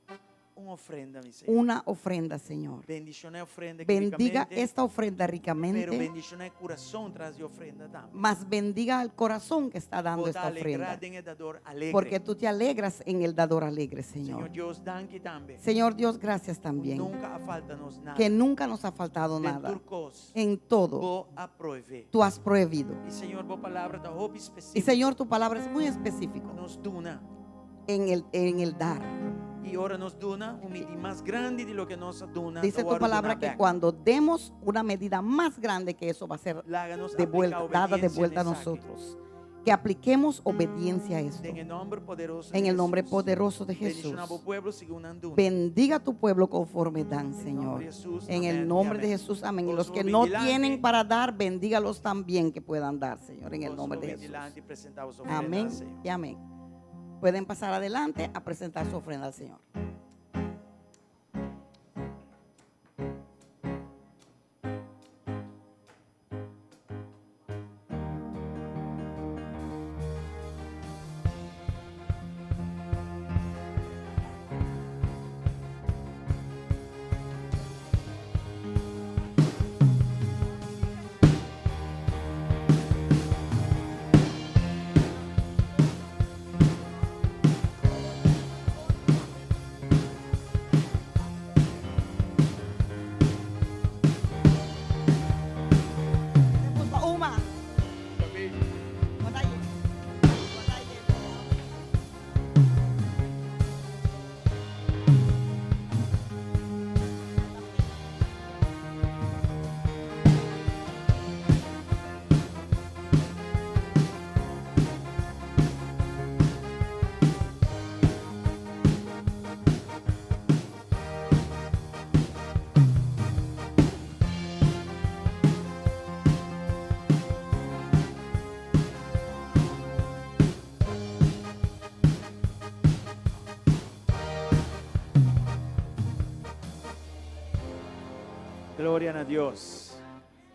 un ofrenda, mi Señor. una ofrenda, Señor. Bendishoná e ofrenda Bendiga rikamente, esta ofrenda ricamente, Pero bendishoná e kurason tras di e ofrenda tambe. mas bendiga al corazón que está dando Bo ta esta alegrá ofrenda. den e dador alegre. Porque tú te alegras en el dador alegre, Señor Señor. Dios, danki tambe. Señor Dios, gracias también. Nunka a falta nos nada. Que nunca nos ha faltado Den nada. tur kos, En todo, Bo a proveé. tú has prohibido. I Señor, bo palabra ta hopi spesífiko. Y Señor, tu palabra es muy específico. Nos duna. En el dar. I ora nos duna, un midí mas grandi di loke nos a duna. Dice tu palabra que cuando demos una medida más grande que eso va a ser Laga nos de vuelta, apliká dada de obedensia vuelta a na esaki. nosotros. Que apliquemos obediencia a esto. Den e nòmber poderoso En di el nombre Jesús. poderoso de Jesús. Bendishoná bo pueblo segun nan duna. Bendiga a tu pueblo conforme dan, Señor. de Jesús, En el amén y nombre de amén. Jesús, amén. Y los Gozo que no vigilante. tienen para dar, bendígalos también que puedan dar, Señor, en el nombre de Jesús. Vigilante i presentá su ofrenda Amén al Señor. y amén. Pueden pasar adelante a presentar su ofrenda al Señor. Uma. Gloria a Dios.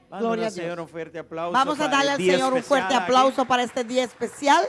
Vamos Gloria al a Dios. Señor un fuerte aplauso. Vamos a para darle el al día Señor un fuerte especial aquí. aplauso para este día especial.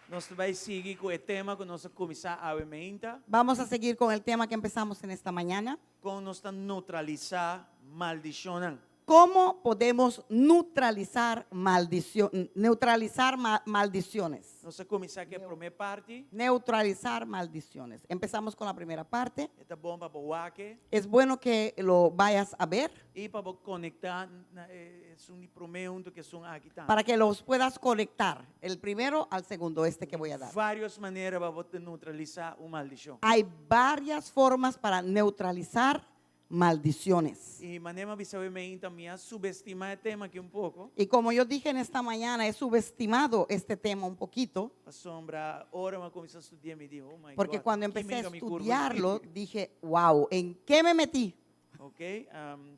Nos ta bai sigui ku e tema ku nos a kuminsá awe mainta. Vamos a seguir con el tema que empezamos en esta mañana. Kon nos ta neutralisá maldishon. ¿Cómo podemos neutralizar maldición, neutralizar maldiciones? Nos a kuminsá ku e promé parti. Neutralizar maldiciones. Empezamos con la primera parte. Ta bon pa bo wak e. Es bueno que lo vayas a ver I pa bo konektá na esun di promé huntu ku esun aki tambe. para que los puedas conectar, el primero al segundo, este que voy a dar. Vários manera pa bo neutralisá un maldishon. Hay varias formas para neutralizar maldiciones. I manera m'a bisa mainta mi a subestimá e tema aki un poko. Y como yo dije en esta mañana, he subestimado este tema un poquito, Pasobra, ora m'a kuminsá studia, mi di, oh my porque God, cuando ki empecé a mi kurpa. estudiarlo, dije, wow, ¿en qué me metí? Ok,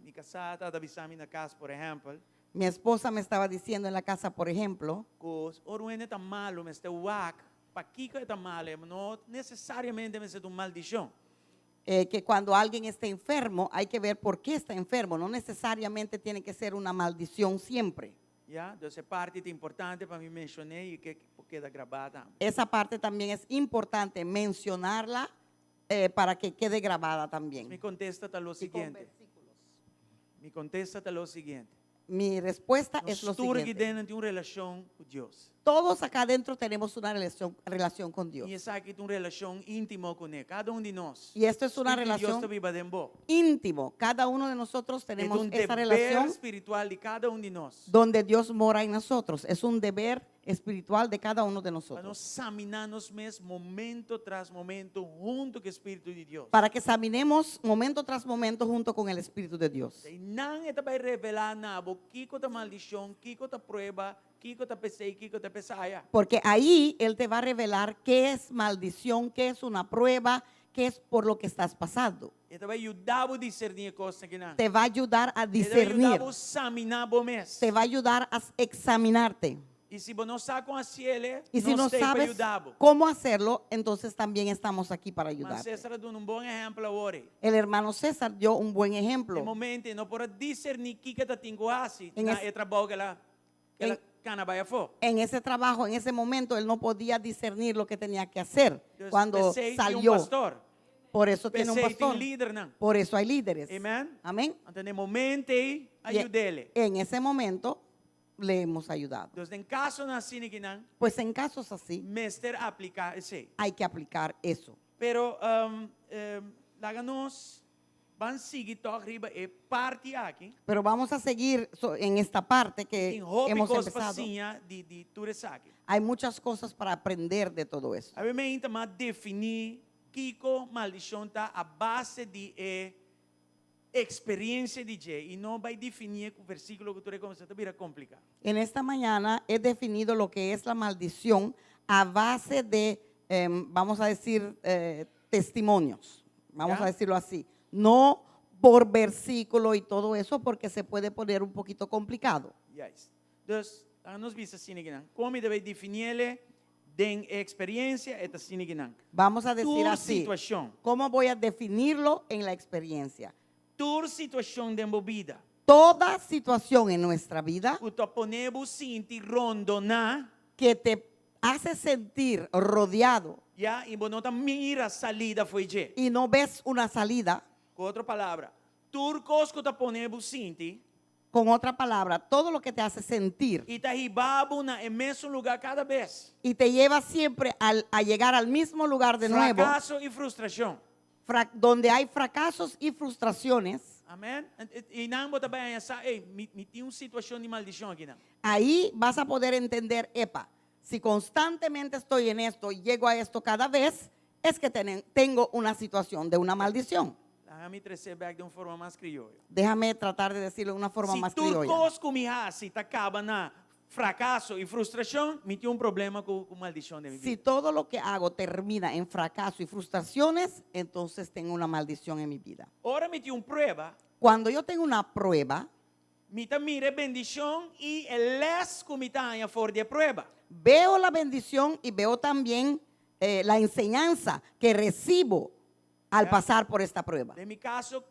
mi kasá tabata bisa mi na kas, por ehèmpel, Mi esposa me estaba diciendo en la casa, por ejemplo, ku ora un hende ta malu, mester wak, pakiko e ta malu, no nesesariamente mester ta un maldishon. Eh, que cuando alguien está enfermo hay que ver por qué está enfermo. No necesariamente tiene que ser una maldición siempre. Ya, dus e parti ta importante pa mi menshoná i ku keda grabá tambe. Esa parte también es importante mencionarla eh, para que quede grabada Mi también. kontesta ta lo Y con siguiente. versículos. Mi kontesta ta lo siguiente. Mi respuesta es lo Nos tur siguiente. aki tin un relashon ku Dios. Todos acá adentro tenemos una relación, relación con Dios. I esaki ta un relashon íntimo kuné, kada un di nos. Y esto es una Spiritu di Dios relación ta biba den bo. íntimo. Cada uno de nosotros É tenemos un esa deber relación spiritual di kada un di nos. donde Dios mora en nosotros. Es un deber espiritual de cada uno de Pa nos nosotros. saminá nos mes momento tras momento huntu ku Spiritu di Dios. Para que examinemos momento tras momento junto con el Espíritu de Dios. Einan e ta bai revelá na bo kiko ta maldishon, kiko ta prueba, kiko ta p'esei, kiko ta p'esaya. Porque ahí Él te va a revelar qué es maldición, qué es una prueba, qué es por lo que estás pasando. E ta bai yuda bo diserní e kosnan akinan. Te va a ayudar a E ta bai discernir. yuda bo saminá bo mes. Te va a ayudar a examinarte. I si bo no sa kon hasié, Y si no nos t'ei pa sabes yuda bo. cómo hacerlo, entonces también estamos aquí para Mas ayudarte. César a duna un bon ehèmpel awor. El hermano César dio un buen E ejemplo. momento e no por a diserní kiko e tabatin ku hasi En na es- e trabou ku el a ku el a En- kana bai afó. En ese trabajo, en ese momento, él no podía discernir lo que tenía que hacer Dus cuando p'esei tin un salió. pastor. Por eso tiene un P'esei tin pastor. lidernan. Por eso hay líderes. Amèn. Amén. Anto na e momento ei Y a yud'é. en ese momento le hemos ayudado. Dus den kasonan asina akinan, Pues en casos así mester apliká esei. hay que aplicar eso. Pero um, um, laga nos ban sigui tòg riba e parti aki. Pero vamos a seguir en esta parte que Tin hopi hemos kos empezado. pa siña di di tur esaki. Hay muchas cosas para aprender de todo eso. Awe mainta m'a definí kiko maldishon ta a base di e eksperensia di dje i no bai definí ku versíkulo ku tur e kos ta bira kompliká. En esta mañana he definido lo que es la maldición a base de, em, vamos a decir, eh, testimonios. Vamos Ya. a decirlo así. No por versículo y todo eso, porque se puede poner un poquito complicado. Juist. Dus, laga nos bisa asina akinan. Kon mi ta bai definié den eksperensia e ta asina akinan. Vamos a decir Tur así. situashon. ¿Cómo voy a definirlo en la experiencia? Tur situashon den bo bida. Toda situación en nuestra vida Ku ta pone bo sinti rondoná. que te hace sentir rodeado Ya, i bo no ta mira salida fo'i dje. y no ves una salida. Ku otro palabra, tur kos ku ta pone bo sinti. Con otra palabra, todo lo que te hace sentir. I ta hiba bo na e mesun lugá kada bes. Y te lleva siempre al, a llegar al mismo lugar de nuevo. Frakaso i frustrashon. Donde hay fracasos y frustraciones. Amèn? Einan bo ta bai sa, ei, mi, mi tin un situashon di maldishon akinan. Ahí vas a poder entender, epa, si constantemente estoy en esto y llego a esto cada vez, es que tengo una situación de una maldición. Laga mi tres'é bèk di un forma mas krioyo. Déjame tratar de decirlo de una forma Si más tur criolla. kos ku mi hasi ta kaba na frakaso i frustrashon, mi tin un problema ku, ku maldishon den mi Si bida. todo lo que hago termina en fracaso y frustraciones, entonces tengo una maldición en mi vida. Ora mi tin un prueba, Cuando yo tengo una prueba, mi ta mira e bendishon i e lès ku mi ta haña for di e prueba. Veo la bendición y veo también eh, la enseñanza que recibo al Ya. pasar por esta prueba. Den mi kaso,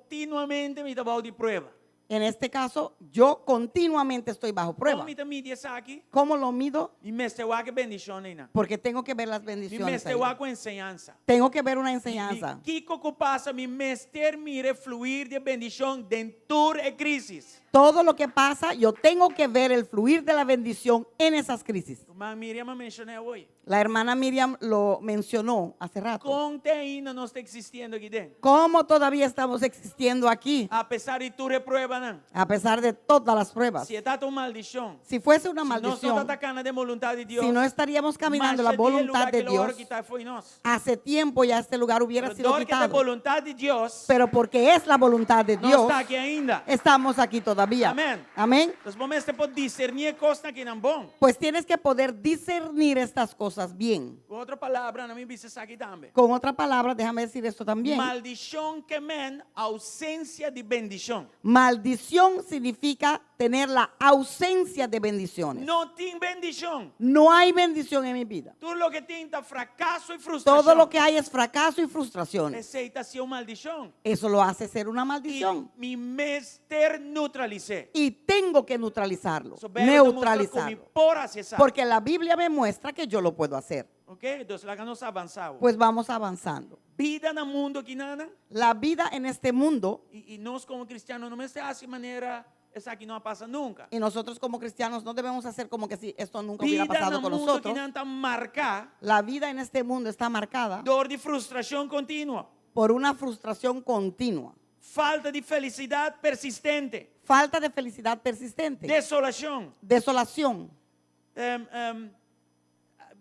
kontinuamente mi ta bou di prueba. En este caso, yo continuamente estoy bajo prueba. Kon mi ta midi esaki? ¿Cómo lo mido? Mi mester wak e bendishon einan. Porque tengo que ver las Mi bendiciones. mester ahí. wak enseñansa. Tengo que ver una enseñanza. Kiko ku pasa, mi mester mira e fluir di bendishon den tur e krísis. Todo lo que pasa, yo tengo que ver el fluir de la bendición en esas crisis. Ruman Miriam a menshoná awe. La hermana Miriam lo mencionó hace rato. Kon te ainda nos ta eksistiendo aki den? ¿Cómo todavía estamos existiendo aquí? Apesar di tur e pruebanan. A pesar de todas las pruebas. Si tabata un maldishon. Si fuese una Si nos no maldición, ta kana den boluntat di Dios. si no estaríamos caminando la masha dia voluntad lugá de aki lo wòrdu Dios, kitá fo'i nos. hace tiempo ya este lugar hubiera Pero sido dor ku ta quitado. boluntat di Dios, Pero porque es la voluntad de nos Dios, ta aki ainda. estamos aquí todavía. Amèn. Amén. Anto, bo mester por diserní e kosnan akinan bon. Pues tienes que poder discernir estas cosas bien. Ku otro palabra, laga mi bisa esaki tambe. Con otra palabra, déjame decir esto también. Maldishon ke men ousensia di bendishon. Maldición. Maldición significa tener la ausencia de bendiciones. No tin bendishon. No hay bendición en mi vida. Tur loke tin ta frakaso i frustrashon. Todo lo que hay es fracaso y frustraciones. Esei ta hasié un maldishon. Eso lo hace ser una I maldición. mi mester neutralis'é. Y tengo que neutralizarlo. So, Beibel ta mustra ku mi Neutralizarlo. por hasi esaki. Porque la Biblia me muestra que yo lo puedo hacer. Ok, dus laga nos avansá. Pues vamos avanzando. Bida na mundu akinan, La vida en este mundo, i, i nos komo kristian no mester hasi manera esaki no a pasa nunka. y nosotros como cristianos no debemos hacer como que si esto nunca hubiera Bida pasado na con mundu nosotros. akinan ta marká La vida en este mundo está marcada dor di frustrashon kontinuo, por una frustración continua, falta di felisidat persistente, falta de felicidad persistente, desolashon. desolación,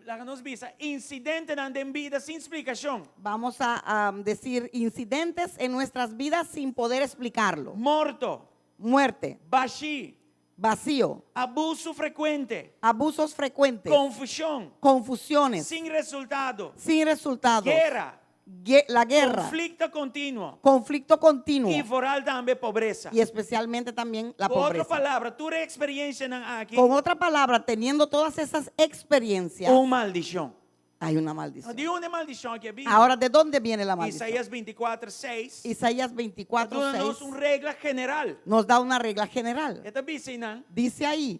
Laga nos bisa, insidentenan den bida sin splikashon. Vamos a decir incidentes en nuestras vidas sin poder explicarlo. Morto, Muerte, bashí, vacío, abuso frekuente, abusos frecuentes, konfushon, confusiones, sin resultado, sin resultados, guera, la guerra, konflikto kontinuo conflicto continuo i vooral tambe pobresa. y especialmente también la Ku otro pobreza. palabra, tur e eksperensianan aki, Con otra palabra, teniendo todas esas experiencias, un maldishon. hay una maldición. Di unda e maldishon aki a bini? Ahora, ¿de dónde viene la maldición? Isaías 24, 6. Isaías 24, Duna nos 6 un regla general. nos da una regla general. E ta bisa einan, Dice ahí,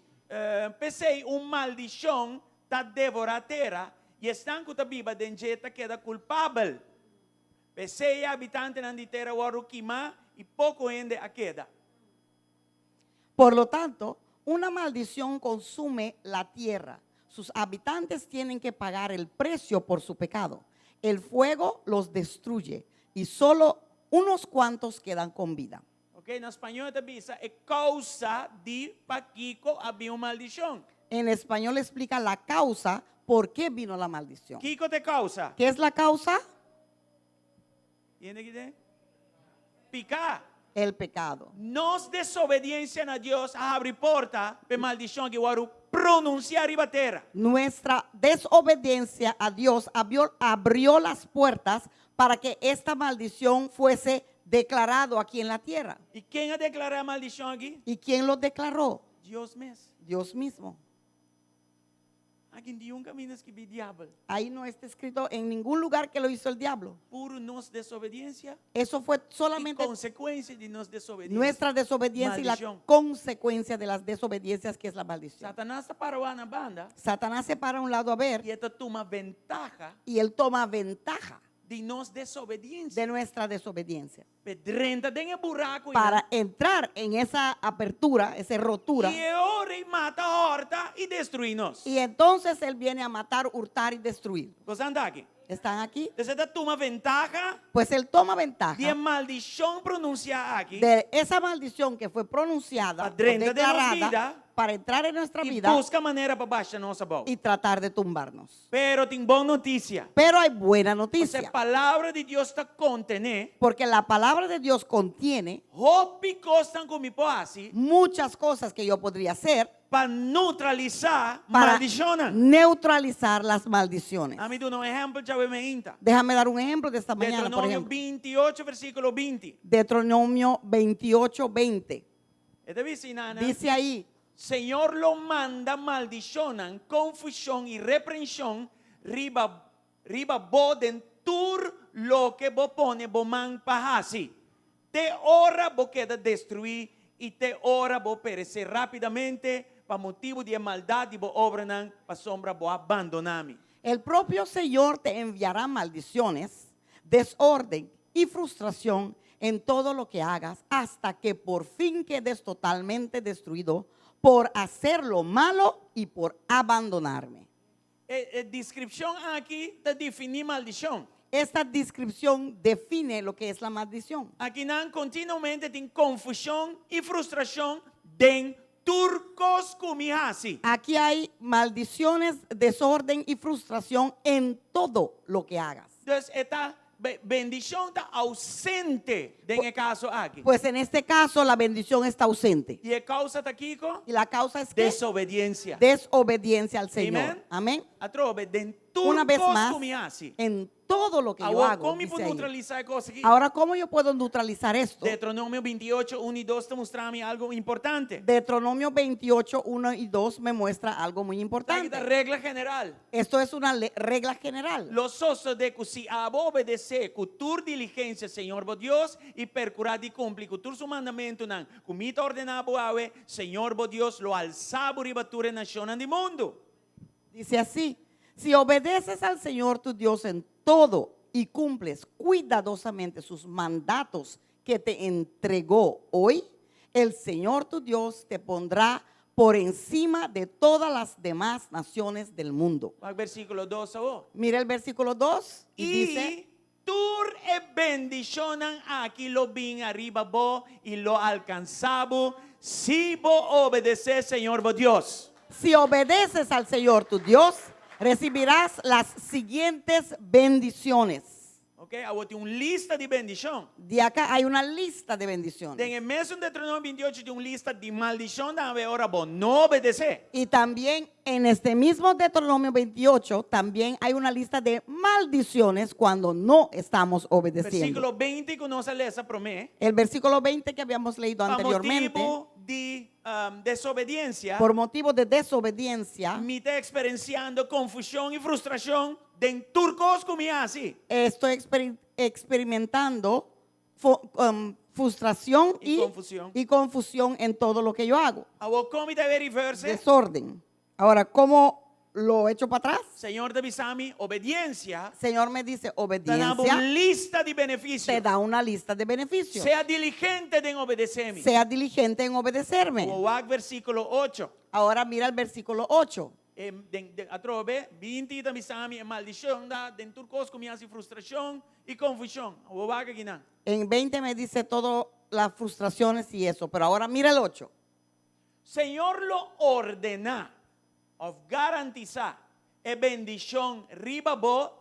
P'esei un maldishon ta devorá tera, i esnan ku ta biba den dje ta keda kulpabel. P'esei e habitantenan di tera wòrdu kimá i poko hende a keda. Por lo tanto, una maldición consume la tierra. Sus habitantes tienen que pagar el precio por su pecado. El fuego los destruye y solo unos cuantos quedan con vida. Ok, na spañó e ta bisa e kousa di pakiko a bin un maldishon. En español explica la causa por qué vino la maldición. Kiko ta e kousa? ¿Qué es la causa? Tiene que Piká. El pecado. Nos desobediensia na Dios a habri porta pa e maldishon aki wòrdu pronunsiá riba tera. Nuestra desobediencia a Dios abrió las puertas para que esta maldición fuese declarado aquí en la tierra. I ken a deklará e maldishon aki? ¿Y quién lo declaró? Dios mes. Dios mismo. Aki ningun kaminda a skirbi diabel. Ahí no está escrito en ningún lugar que lo hizo el diablo. Puro nos desobediensia. Eso fue solamente I konsekuensia di nos desobediensia. nuestra desobediencia y la Maldishon. consecuencia de las desobediencias que es la maldición. Satanas ta para na banda. Satanás se para a un lado a ver. I e ta tuma ventaha. Y él toma ventaja Di nos desobediensia. de nuestra desobediencia. Pa drenta den e buraku. Para entrar en esa apertura, esa rotura. I e ora ei mata, hòrta i destruí nos. Y entonces él viene a matar, hurtar y destruir. Boso ta aki? ¿Están aquí? E ta tuma ventaha. Pues él toma ventaja. Di e maldishon pronunsiá aki. De esa maldición que fue pronunciada, Pa drenta den nos declarada, vida, para entrar en nuestra i vida buska manera pa basha nos abou. y tratar de tumbarnos. Pero tin bon notisia. Pero hay buena noticia. E palabra di Dios ta kontené. Porque la palabra de Dios contiene Hopi kosnan ku mi por hasi. Muchas cosas que yo podría hacer. Pa neutralisá para maldishonnan. neutralizar las maldiciones. Ami duna un ehèmpel djawe mainta. Déjame dar un ejemplo de esta mañana, por Deuteronomio ejemplo. 28, versíkulo 20. Deuteronomio 28, 20. E ta bisa einan. Dice ahí. Señor lo manda maldishonnan, konfushon i reprenshon riba riba bo den tur loke bo pone bo man pa hasi. Te ora bo keda destruí i te ora bo peresé rápidamente pa motibu di e maldat di bo obranan, pasobra bo a bandoná mi. El propio Señor te enviará maldiciones, desorden y frustración en todo lo que hagas hasta que por fin quedes totalmente destruido por hacer lo malo y por abandonarme. E, e deskripshon aki ta definí maldishon. Esta descripción define lo que es la maldición. Akinan kontinuamente tin konfushon i frustrashon den tur kos ku mi hasi. Aquí hay maldiciones, desorden y frustración en todo lo que hagas. Dus e ta bendishon ta ousente den e kaso aki. Pues en este caso la bendición está ausente. I e kousa ta kiko? Y la causa es que Desobediensia. desobediencia al Señor. Amen. Amén. Atrobe den tur Una vez kos más, ku mi hasi. en todo lo que yo Awor, hago. kon mi por dice ahí. neutralisá e kos aki? Ahora, ¿cómo yo puedo neutralizar esto? Deuteronomio 28, 1 i 2 ta mustra mi algu importante. Deuteronomio 28, 1 y 2 me muestra algo muy Aki importante. ta regla general. Esto es una regla general. Lo sosodé ku si abo obedesé ku tur diligensia Señor bo Dios i perkurá di kumpli ku tur su mandamentunan ku mi ta ordená bo awe, Señor bo Dios lo alsá bo riba tur e nashonnan di mundu. Dice así, Si obedeces al Señor tu Dios en todo y cumples cuidadosamente sus mandatos que te entregó hoy, el Señor tu Dios te pondrá por encima de todas las demás naciones del mundo. Wak versíkulo 2 awor. Mira el versículo 2 y I dice, tur e bendishonnan aki lo bin ariba bo i lo alkansá bo si bo obedesé Señor bo Dios. Si obedeces al Señor tu Dios, recibirás las siguientes bendiciones. Ok, awor tin un lista di bendishon. De acá hay una lista de bendiciones. Den e mesun Deuteronomio 28 tin un lista di maldishon tambe ora bo no obedesé. Y también en este mismo Deuteronomio 28 también hay una lista de maldiciones cuando no estamos obedeciendo. Versíkulo 20 ku nos a lesa promé. El versículo 20 que habíamos leído Pa anteriormente. motibu di desobediensia. Por motivo de desobediencia. Mi ta eksperensiando konfushon i frustrashon den tur kos ku mi hasi. Estoy experimentando frustración Y confusión. y confusión en todo lo que yo hago. Awor kon mi ta bai reverse? Desorden. Ahora, ¿cómo lo echo para atrás? Señor ta bisa mi obediensia. Señor me dice, Ta duna obediencia un lista di benefisio. te da una lista de beneficios. Sea diligente den obedesé mi. Sea diligente en obedecerme. Wak versíkulo 8. Ahora mira el versículo 8. E, den, den, atrobe, 20 ta bisa mi e maldishon da den tur kos ku mi hasi frustrashon i konfushon. Awor wak akinan. En 20 me dice todas las frustraciones y eso, pero ahora mira el 8. Señor lo ordená òf garantisá e bendishon riba bo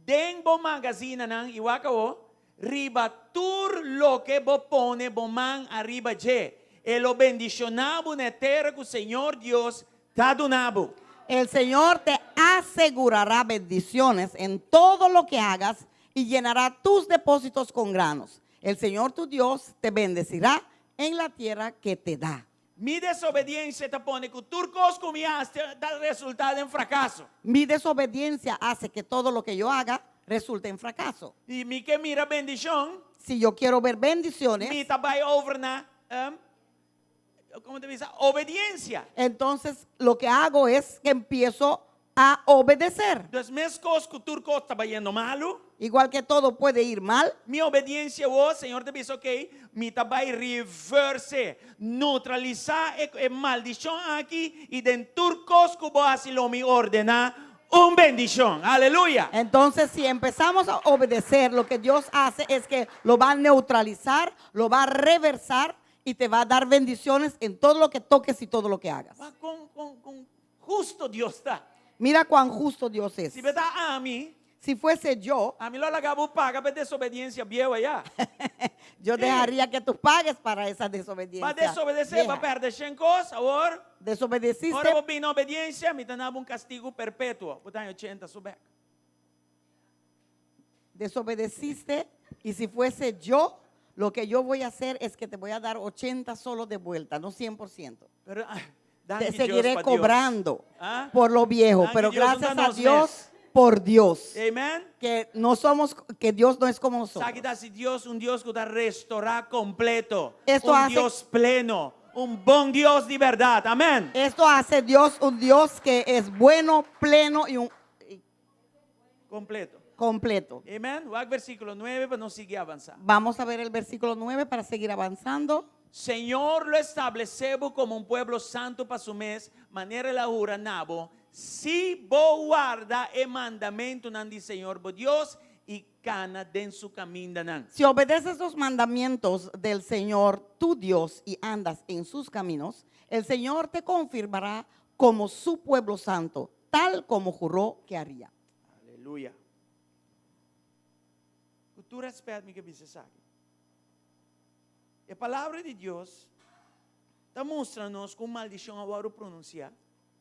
den bo magazinanan i wak awor, riba tur loke bo pone bo man ariba dje. E lo bendishoná bo na e tera ku Señor Dios ta duna bo. El Señor te asegurará bendiciones en todo lo que hagas y llenará tus depósitos con granos. El Señor tu Dios te bendecirá en la tierra que te da. Mi desobediensia ta pone ku tur kos ku mi hasi ta resultá den frakaso. Mi desobediencia hace que todo lo que yo haga resulte en fracaso. I mi ke mira bendishon. Si yo quiero ver bendiciones. Mi ta bai over na, kon ta bisa, obediensia. Entonces lo que hago es que empiezo a obedecer. Dus meskos ku tur kos ta bayendo malu. Igual que todo puede ir mal. Mi obediencia awor, Señor ta bisa, ok, mi ta bai reverse, neutralisá e, e maldishon aki i den tur kos ku bo hasi lo mi ordená un bendishon. Aleluya. Entonces, si empezamos a obedecer, lo que Dios hace es que lo va a neutralizar, lo va a reversar y te va a dar bendiciones en todo lo que toques y todo lo que hagas. Wak kon, kon, kon hustu Dios ta. Mira cuán justo Dios es. Si ta ami, Si fuese yo, ami lo laga bo paga pa e desobediensia bieu aya. yo dejaría que tú pagues para esa desobediencia. B'a desobedesé, vieja. b'a pèrdè shen kos, awor. Desobedeciste. Ora bo bin na obediensia, mi ta duna bo un kastigu perpetuo. Bo ta haña 80 so bèk. Desobedeciste y si fuese yo, lo que yo voy a hacer es que te voy a dar 80 solo de vuelta, no 100%. Pero, ah, Te danki Dios seguiré pa Dios. cobrando Ah? por lo viejo, Danki pero Dios, gracias no a nos Dios mes. por Dios. Amen. Que no somos, que Dios no es como nosotros. Esaki ta hasi Dios un Dios ku ta restorá kompleto. Esto un hace Dios pleno, un bon Dios di bèrdat. Amèn. Esto hace Dios un Dios que es bueno, pleno y un y Kompleto. completo. Amèn. Wak versíkulo 9 pa nos sigui avansá. Vamos a ver el versículo 9 para seguir avanzando. Señor lo establesé bo komo un pueblo santu pa su mes, manera el a hura na bo, si bo warda e mandamentunan di Señor bo Dios i kana den su kamindanan. Si obedeces los mandamientos del Señor tu Dios y andas en sus caminos, el Señor te confirmará como su pueblo santo, tal como juró que haría. Aleluya. Ku tur rèspèt mi ke bisa esaki. E palabra di Dios ta mustra nos ku un maldishon a wòrdu pronunsiá.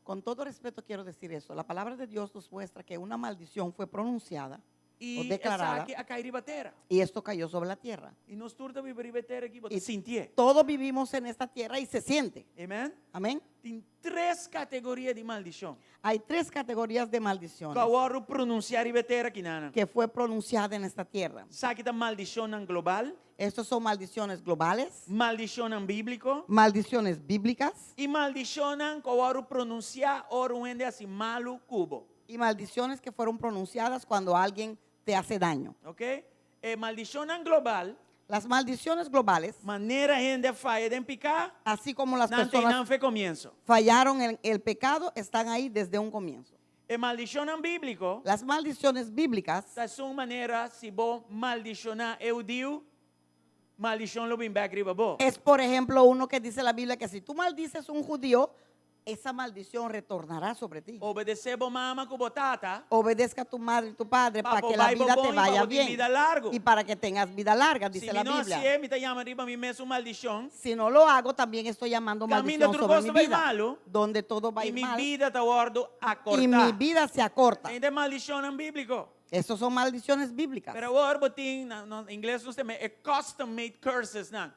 Con todo respeto quiero decir eso. La palabra de Dios nos muestra que una maldición fue pronunciada o I declarada esaki a kai riba tera. y esto cayó sobre la tierra. I nos tur ta biba riba e tera aki, bo ta Y sintié. todos vivimos en esta tierra y se siente. Amen? Amén. Tin tres kategoria di maldishon. Hay tres categorías de maldiciones Ku a wòrdu pronunsiá riba e tera akinan. que fue pronunciada en esta tierra. Esaki ta maldishonnan global. Estos son maldiciones globales, Maldishonnan bíbliko. maldiciones bíblicas I maldishonnan ku a wòrdu pronunsiá ora un hende hasi malu ku bo. y maldiciones que fueron pronunciadas cuando alguien te hace daño. Ok? E maldishonnan global. Las maldiciones globales. Manera hende a faya den piká. Así como las Nan ta personas einan for di komienso. fallaron en el pecado, están ahí desde un comienzo. E maldishonnan bíbliko. Las maldiciones bíblicas. Ta esun manera si bo maldishoná e hudiu, maldishon lo bin bèk riba bo. Es, por ejemplo, uno que dice la Biblia que si tú maldices un judío, esa maldición retornará sobre ti. Obedesé bo mama ku bo tata. Obedezca a tu madre y tu padre Pa para bo que la bai bo vida te bon i pa vaya bo tin bien. bida largu. Y para que tengas vida larga, Si dice mi la no Biblia. hasié, mi ta yama riba mi mes un maldishon. Si no lo hago, también estoy llamando Kaminda maldición tur sobre kos mi bai vida. malu. Donde todo va a I ir mi mal. bida ta wòrdu akortá. Y mi vida se acorta. Esei ta maldishonnan bíbliko. Esas son maldiciones bíblicas. Pero awor bo tin, na, na ingles nos ta yama e custom made curses nan.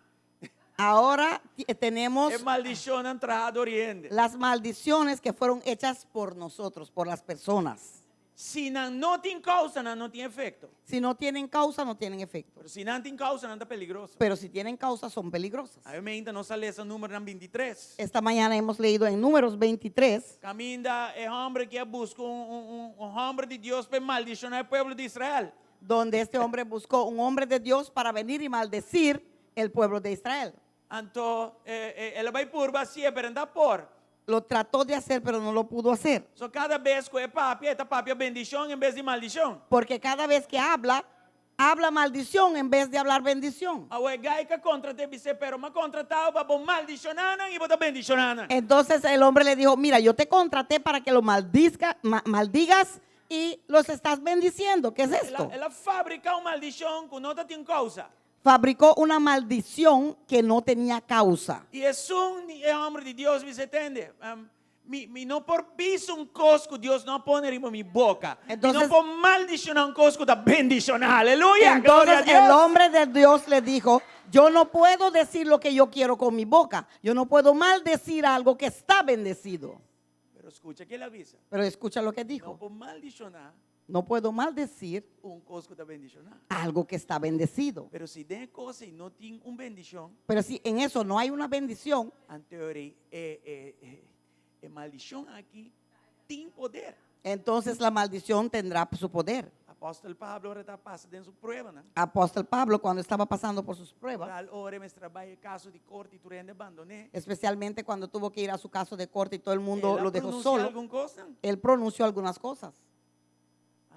Ahora tenemos E maldishonnan trahá dor di hende. las maldiciones que fueron hechas por nosotros, por las personas. Si nan no tin kousa, nan no tin efekto. Si no tienen causa, no tienen efecto. Pero si nan tin kousa, nan ta peligroso. Pero si tienen causa, son peligrosas. Awe mainta nos a lesa Númeronan 23. Esta mañana hemos leído en Números 23, Kaminda e hòmber akí a buska un, un, un, un hòmber di Dios pa maldishoná e pueblo di Israel. donde este hombre buscó un hombre de Dios para venir y maldecir el pueblo de Israel. Anto, eh, eh, el a bai purba hasié, pero e n' por. Lo trató de hacer, pero no lo pudo hacer. So kada bes ku e papia, e ta papia bendishon en bes di maldishon. Porque cada vez que habla, habla maldición en vez de hablar bendición. Awor e gai ku a kontrat'é a bis'é, pero m'a kontratá bo pa bo maldishoná nan i bo ta bendishoná nan. Entonces el hombre le dijo, mira, yo te contraté para que lo maldizca, maldigas y los estás bendiciendo. ¿Qué es esto? El a fabriká un maldishon ku no tabatin kousa. Fabricó una maldición que no tenía causa. I esun e hòmber di Dios a bis'é, tende. Mi, mi no por bisa un kos ku Dios no a pone riba mi boka. Mi Entonces- no por maldishoná un kos ku ta bendishoná. Aleluya. Gloria a Entonces Dios. el hombre de Dios le dijo, yo no puedo decir lo que yo quiero con mi boca. Yo no puedo maldecir algo que está bendecido. Pero skucha kiko el a bisa. Pero escucha lo que dijo. No por maldishoná No puedo maldecir un kos ku ta bendishoná. algo que está bendecido. Pero si den e kos ei no tin un bendishon, Pero si en eso no hay una bendición, anto e, e, e, e maldishon aki tin poder. entonces la maldición tendrá su poder. Apòstel Pablo ora e tabata pasa den su pruebanan. Apóstol Pablo, cuando estaba pasando por sus pruebas, Foral ora e mester a bai e kaso di korte i tur hende a bandon'é. especialmente cuando tuvo que ir a su caso de corte y todo el mundo El a lo dejó pronunsiá solo, algun kos. él pronunció algunas cosas.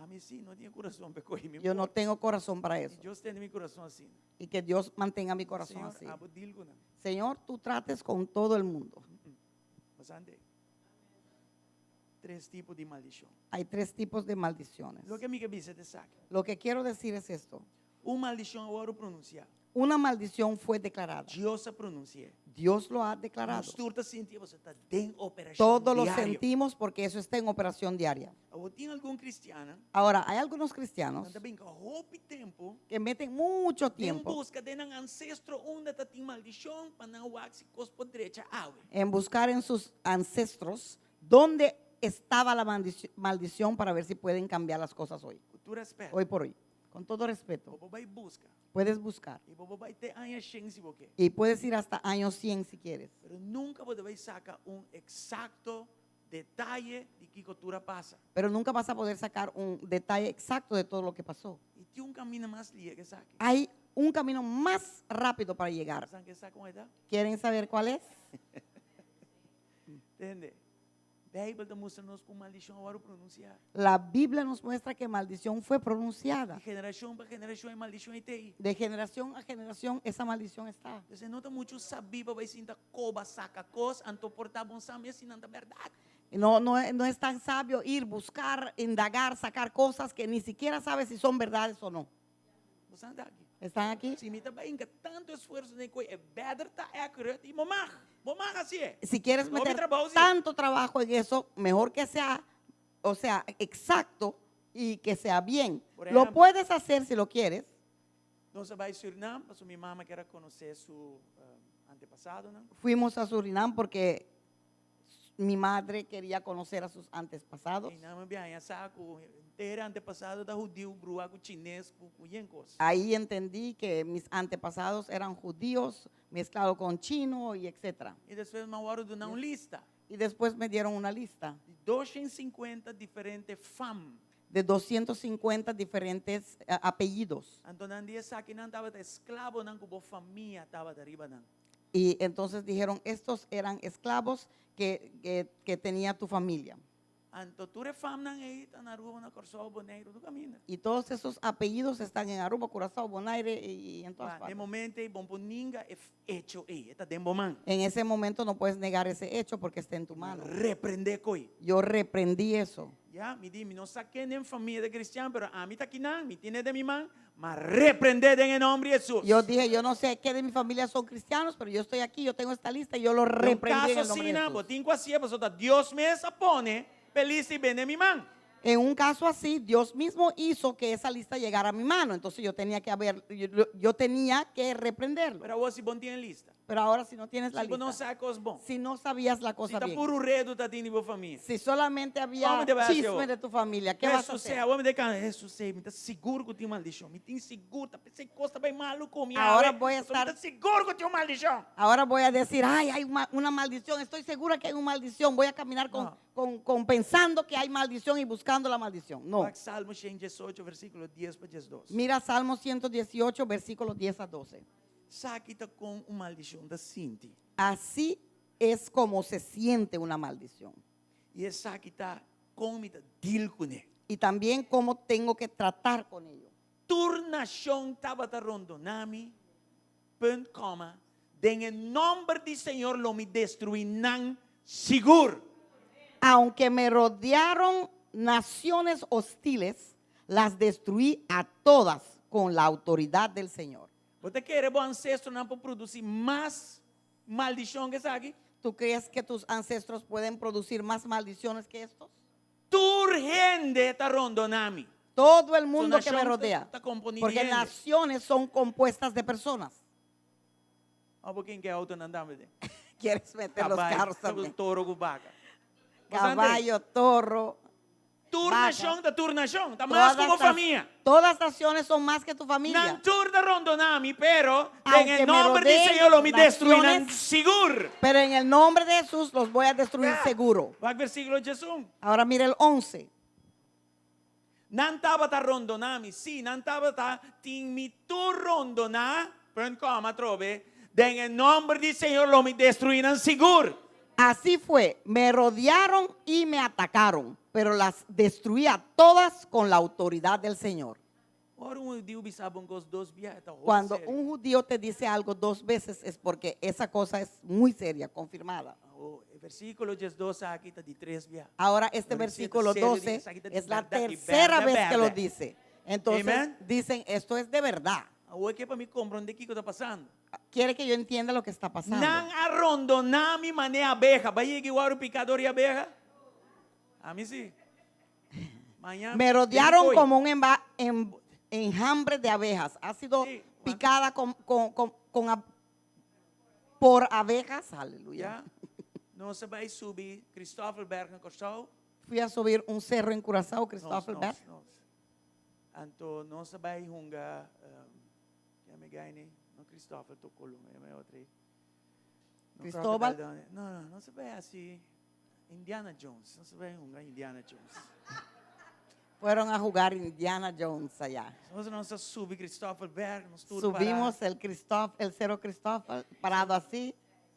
Ami sí, no tin kurason pa e kos. Yo no tengo corazón para eso. Dios tene mi kurason asina. Y que Dios mantenga mi corazón Señor, así. abo deal ku nan. Señor, tú trates con todo el mundo. Bastante. Tres tipo di maldishon. Hay tres tipos de maldiciones. Loke mi ke bisa ta esaki. Lo que quiero decir es esto. Un maldishon a wòrdu pronunsiá. Una maldición fue declarada. Dios a pronunsi'é. Dios lo ha declarado. Nos tur ta sintié, pasobra e ta den operashon Todos lo diario. sentimos porque eso está en operación diaria. Awor tin algun kristian, Ahora, hay algunos cristianos nan ta bin ku hopi tempu, que meten mucho den tiempo buska den nan ansestro unda tatin maldishon pa nan wak si kos por drecha awe. en buscar en sus ancestros dónde estaba la maldición para ver si pueden cambiar las cosas hoy. Ku tur rèspèt. Hoy por hoy. Con todo respeto. Bo por bai buska. Puedes buscar. I bo por bai te aña 100 si bo ke. Y puedes ir hasta año 100 si quieres. Pero nunka bo ta bai saka un eksakto detaye di kiko tur a pasa. Pero nunca vas a poder sacar un detalle exacto de todo lo que pasó. I tin un kaminda mas lihé ku esaki. Hay un camino más rápido para llegar. Sabe kua e ta? ¿Quieren saber cuál es? Tende? Beibel ta mustra nos ku maldishon a wòrdu pronunsiá. La Biblia nos muestra que maldición fue pronunciada. Di generashon pa generashon e maldishon ei t'ei. De generación a generación esa maldición está. Anto, no ta muchu sabí pa bai sinta koba saka kos, anto por ta bo n' sa mes si nan ta bèrdat. No, no, no es tan sabio ir, buscar, indagar, sacar cosas que ni siquiera sabes si son verdades o no. Bo ta aki. Están aquí? Si mi ta bai hinka tantu esfuerso den koi, e better ta accurate i bo mag. Bo mag hasié. Si quieres Hopi meter trabou si. tanto trabajo en eso, mejor que sea, o sea, exacto y que sea bien. Por Lo ejemplo. puedes hacer si lo quieres. Nos a bai Surinam, pasobra mi mama kier a konosé su antepasadonan. Fuimos a Surinam porque mi madre quería conocer a sus antepasados. Einan mi a haña sa ku henter antepasado ta hudiu, brua ku chines, ku ku yen kos. Ahí entendí que mis antepasados eran judíos mezclado con chino y etcétera. I despues mi a wòrdu duna un lista Y después me dieron una lista di 250 diferente fam. de 250 diferentes eh, apellidos. Anto nan di esakinan tabata esklabonan ku bo famia tabata riba nan. Y entonces dijeron, estos eran esclavos que, que, que tenía tu familia. Anto tur e famnan ei ta na Aruba, na Kòrsou, Boneiru, tur kaminda. Y todos esos apellidos están en Aruba, Curazao, Bonaire y, y en todas Ma, den partes. momento ei bo no por ninga e echo ei, e ta den bo man. En ese momento no puedes negar ese hecho porque está en tu mano. Reprendé koi. Yo reprendí eso. Ya, mi di, mi no sa ken den famia ta kristian, pero ami ta akinan, mi tin'é den mi man, m'a reprendé den e nòmber di Hesus. Yo dije, yo no sé qué de mi familia son cristianos, pero yo estoy aquí, yo tengo esta lista y yo lo Den un reprendí en kaso el nombre de asina, bo Jesús. tin ku hasié, pasobra ta Dios mes a pone p'e lista i bini den mi man. En un caso así, Dios mismo hizo que esa lista llegara a mi mano, entonces yo tenía que haber, yo, yo tenía que reprenderlo. Pero awor si bo no tin e lista. Pero ahora si no tienes la Si bo no lista, sa kos bon. si no sabías la Si cosa ta bien, puru redu ta tin di bo famia. si solamente había Kon bo ta bai hasi chisme awor? de tu familia, ¿qué vas a Hesus hacer? awor mi ta kana, Hesus ei, mi ta sigur ku tin maldishon. Mi tin sigur, ta p'esei kos ta bai malu ku mi Ahora awe. voy a Pasobra mi estar- ta sigur ku tin un maldishon. Ahora voy a decir, ay, hay una maldición, estoy segura que hay una maldición, voy a caminar con, No. con, con pensando que hay maldición y buscando la maldición. No. Wak Salmo 118, versíkulo 10 pa 12. Mira Salmo 118, versículo 10 a 12. Esaki ta kon un maldishon ta sinti. Así es como se siente una maldición. I esaki ta kon mi ta deal kuné. Y también cómo tengo que tratar con ello. Tur nashon tabata rondoná mi, punt kòma, den e nòmber di Señor lo mi destruí nan sigur. Aunque me rodearon naciones hostiles, las destruí a todas con la autoridad del Señor. Bo ta kere bo ansestronan por produsí mas maldishon ku esaki? ¿Tú crees que tus ancestros pueden producir más maldiciones que estos? Tur hende ta rondoná mi. Todo el mundo Su que me nación rodea. está componida de Porque gente. naciones son compuestas de personas. Ah, bo ken ke outo nan tambe? Quieres meter los Kabai, carros también. toro ku baka. Caballo, toro. Tur vaca. nashon ta tur nashon, ta mas Todas ku bo las- famia. Todas naciones son más que tu familia. Nan tur ta rondoná mi, pero den Aunque e me nòmber di rodeen Señor lo mi destruí nan naciones, sigur. Pero en el nombre de Jesús los voy a destruir seguro. Wak versíkulo 11. Ahora mira el 11. Nan tabata rondoná mi, sí, nan tabata tin mi tur rondoná, punt kòma atrobe, den e nòmber di Señor lo mi destruí nan sigur. Así fue, me rodearon y me atacaron, pero las destruí a todas con la autoridad del Señor. Ora un hudiu bisa bo un kos dos bia, ta hopi Cuando serio. un judío te dice algo dos veces es porque esa cosa es muy seria, confirmada. Oh, e versíkulo 12 aki ta di tres bia. Ahora este Pero si versículo serio, 12 dice, aquí está es la verdad y tercera verdad, vez que lo verdad. dice. Entonces Amen. dicen, esto es de verdad. Awor e ke pa mi komprondé kiko ta pasando. Quiere que yo entienda lo que está pasando. Nan a rondoná mi manera abeha. Bo a yega di wòrdu piká dor di abeha? Ami sí. Mañana Me rodearon como un emba- em- enjambre de abejas. Ha sido picada con, con- con- con ab- por abejas. Aleluya. Ya. Nos a bai subi Christoffelberg na Kòrsou. Fui a subir un cerro en Curazao, Christoffelberg. Nos, nos. Anto nos a bai hunga, um, yama e guy no Christoffel Tocolum, yama e otro. No Cristóbal? Crocodile Dundee. No, no, nos a bai hasi Indiana Jones. Nos a bai hunga Indiana Jones. Fueron a jugar Indiana Jones allá. Nos nos a subi Christoffelberg, nos tur Subimos el, Christof, el cerro Cristóbal, parado así.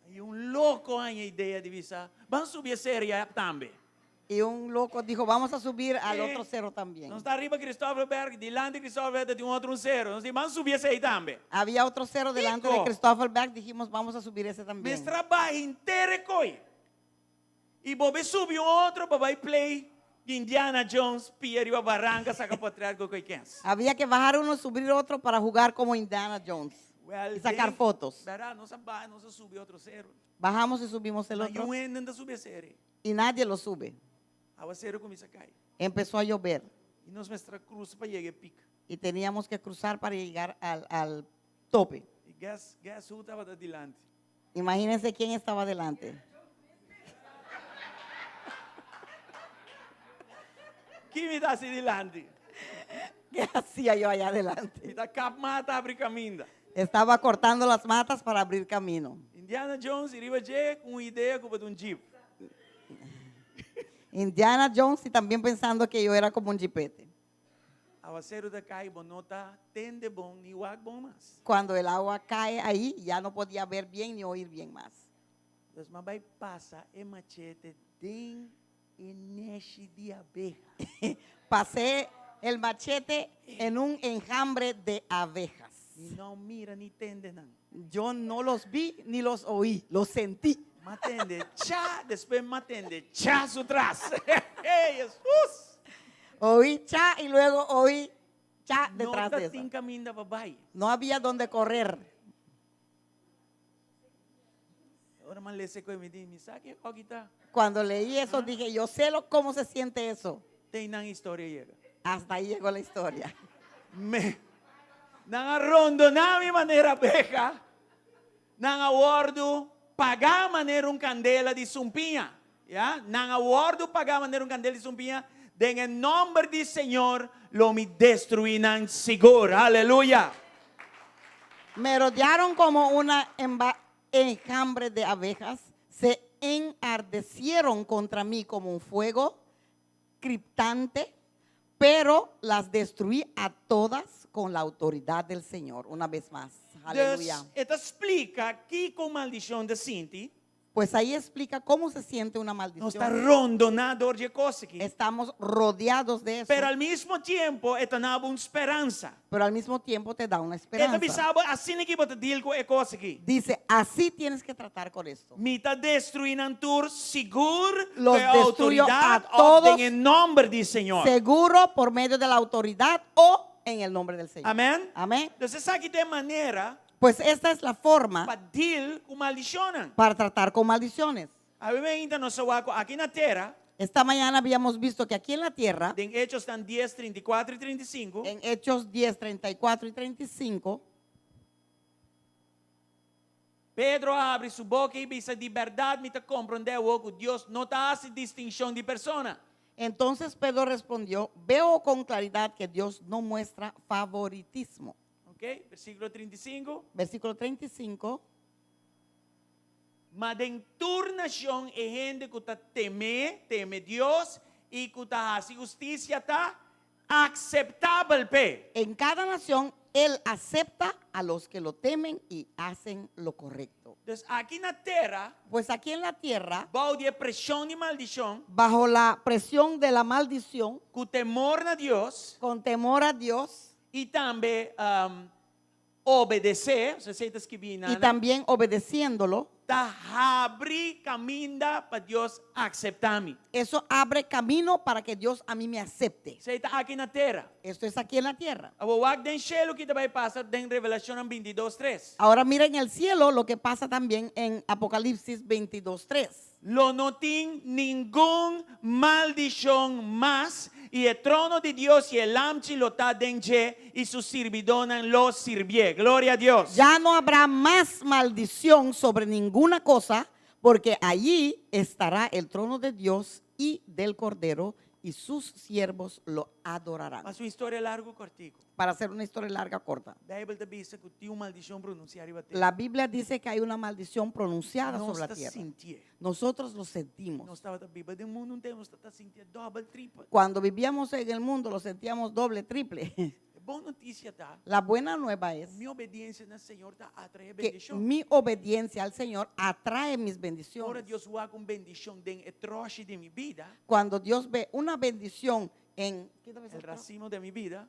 I un loko a haña idea di bisa, ban subi e seru ei tambe. Y un loco dijo, vamos a subir al Sí. otro cerro también. Nos ta riba Christoffelberg, dilanti Christoffelberg tin un otro un seru. Nos di, ban subi esei tambe. Había otro cerro delante de Kiko. Christoffelberg, dijimos, vamos a subir ese también. Mester a baha henter e koi. I bo bai subi un otro pa bai play. Indiana Jones, pia riba baranka, saka portrèt ku koi kens. Había que bajar uno, subir otro para jugar como Indiana Jones Well, y sacar den- fotos. Bèrdat, nos a baha, nos a subi otro seru. Bajamos y subimos el Ma otro niun hende no ta subi e seru. y nadie lo sube. Awaseru kuminsá kai. Empezó a llover I nos mester a krusa pa yega e pik. y teníamos que cruzar para llegar al, al tope. I guess, guess who tabata dilanti? Imagínense quién estaba delante. Ki mi ta hasi dilanti? ¿Qué hacía yo allá adelante? Mi ta kap mata habri kaminda. Estaba cortando las matas para abrir camino. Indiana Jones i riba dje ku un idea ku bo ta un jeep. Indiana Jones y también pensando que yo era como un jipete. Awaseru ta kai, bo no ta tende bon ni wak bon mas. Cuando el agua cae ahí, ya no podía ver bien ni oír bien más. Dus m'a bai pasa e machete den e neshi di abeha. Pasé el machete en un enjambre de abejas. Mi no mira ni tende nan. Yo no los vi ni los oí, los sentí. M'a tende cha, despues m'a tende cha su tras. Hey, Hesus! Oí cha y luego oí cha No detrás de eso. tatin kaminda pa bai. No había donde correr. Ora m'a lesa e kos mi di, mi sa ke kos ta. Cuando leí eso dije, yo sé lo, cómo se siente eso. Te einan historia a yega. Hasta ahí llegó la historia. Me, nan a rondoná mi manera abeha, nan a wòrdu pagá manera un kandela di sumpiña. Ya, nan a wòrdu pagá manera un kandela di sumpiña, den e nòmber di Señor lo mi destruí nan sigur. Aleluya! Me rodearon como una enjambre de abejas, se enardecieron contra mí como un fuego crepitante, pero las destruí a todas con la autoridad del Señor. Una vez más. Aleluya. Dus, e ta splika kiko maldishon ta sinti. Pues ahí explica cómo se siente una maldición. Nos ta rondoná dor di e kos aki. Estamos rodeados de eso. Pero al mismo tiempo, e ta duna bo un speransa. Pero al mismo tiempo te da una E ta esperanza. bisa bo asina aki bo ta deal ku e kos aki. Dice, así tienes que tratar con esto. Mi ta destruí nan tur sigur Los ku e destruyo a outoridat òf todos. den e nòmber di Señor. Seguro por medio de la autoridad o en el nombre del Señor. Amèn? Amén. Entonces, esaki ta e manera Pues esta es la forma pa deal ku maldishonnan. para tratar con maldiciones. Awe mainta nos a wak ku aki na tera. Esta mañana habíamos visto que aquí en la tierra, Den Hechosnan 10, 34 i 35. En Hechos 10, 34 y 35. Pedro a habri su boka i bisa, Di bèrdat mi ta komprondé awor ku Dios no ta hasi distinshon di persona. Entonces Pedro respondió, Veo con claridad que Dios no muestra favoritismo. Ok, versíkulo 35. Versículo 35. Ma den tur nashon e hende ku ta tem'é, teme Dios, i ku ta hasi hustisia ta akseptabel p'e. En cada nación Él acepta a los que lo temen y hacen lo correcto. Dus aki na tera, Pues aquí en la tierra, bou di e preshon di maldishon, bajo la presión de la maldición, ku temor na Dios, con temor a Dios, i tambe obedesé, esei ta skibí y también obedeciéndolo, ta habri kaminda pa Dios akseptá mi. Eso abre camino para que Dios a mí me acepte. Esei ta aki na tera. Esto es aquí en la tierra. Awor wak den shelu ki ta bai pasa den Revelashonnan 22, 3. Ahora mira en el cielo lo que pasa también en Apocalipsis 22, 3. Lo no tin ningun maldishon mas, i e trono di Dios i e Lamchi lo ta den dje, i su sirbidónan lo sirbié. Gloria a Dios! Ya no habrá mas maldicion sobre ninguna cosa, porque allí estará el trono de Dios y del Cordero, y sus siervos lo adorarán. Pa hasi un historia largu kòrtiku. Para hacer una historia larga corta. Beibel ta bisa ku tin un maldishon pronunsiá riba tera. La Biblia dice que hay una maldición pronunciada Nos sobre la ta tierra. sintié. Nosotros lo sentimos. Nos tabata biba den mundu un tempu, nos tabata sintié dòbel, tripel. Cuando vivíamos en el mundo lo sentíamos doble, triple. E bon notisia ta, La buena nueva es mi obediensia na Señor ta atraé que bendishon. mi obediencia al Señor atrae mis bendiciones. Ora Dios wak un bendishon den e tròshi di mi bida, Cuando Dios ve una bendición en el racimo de mi bida,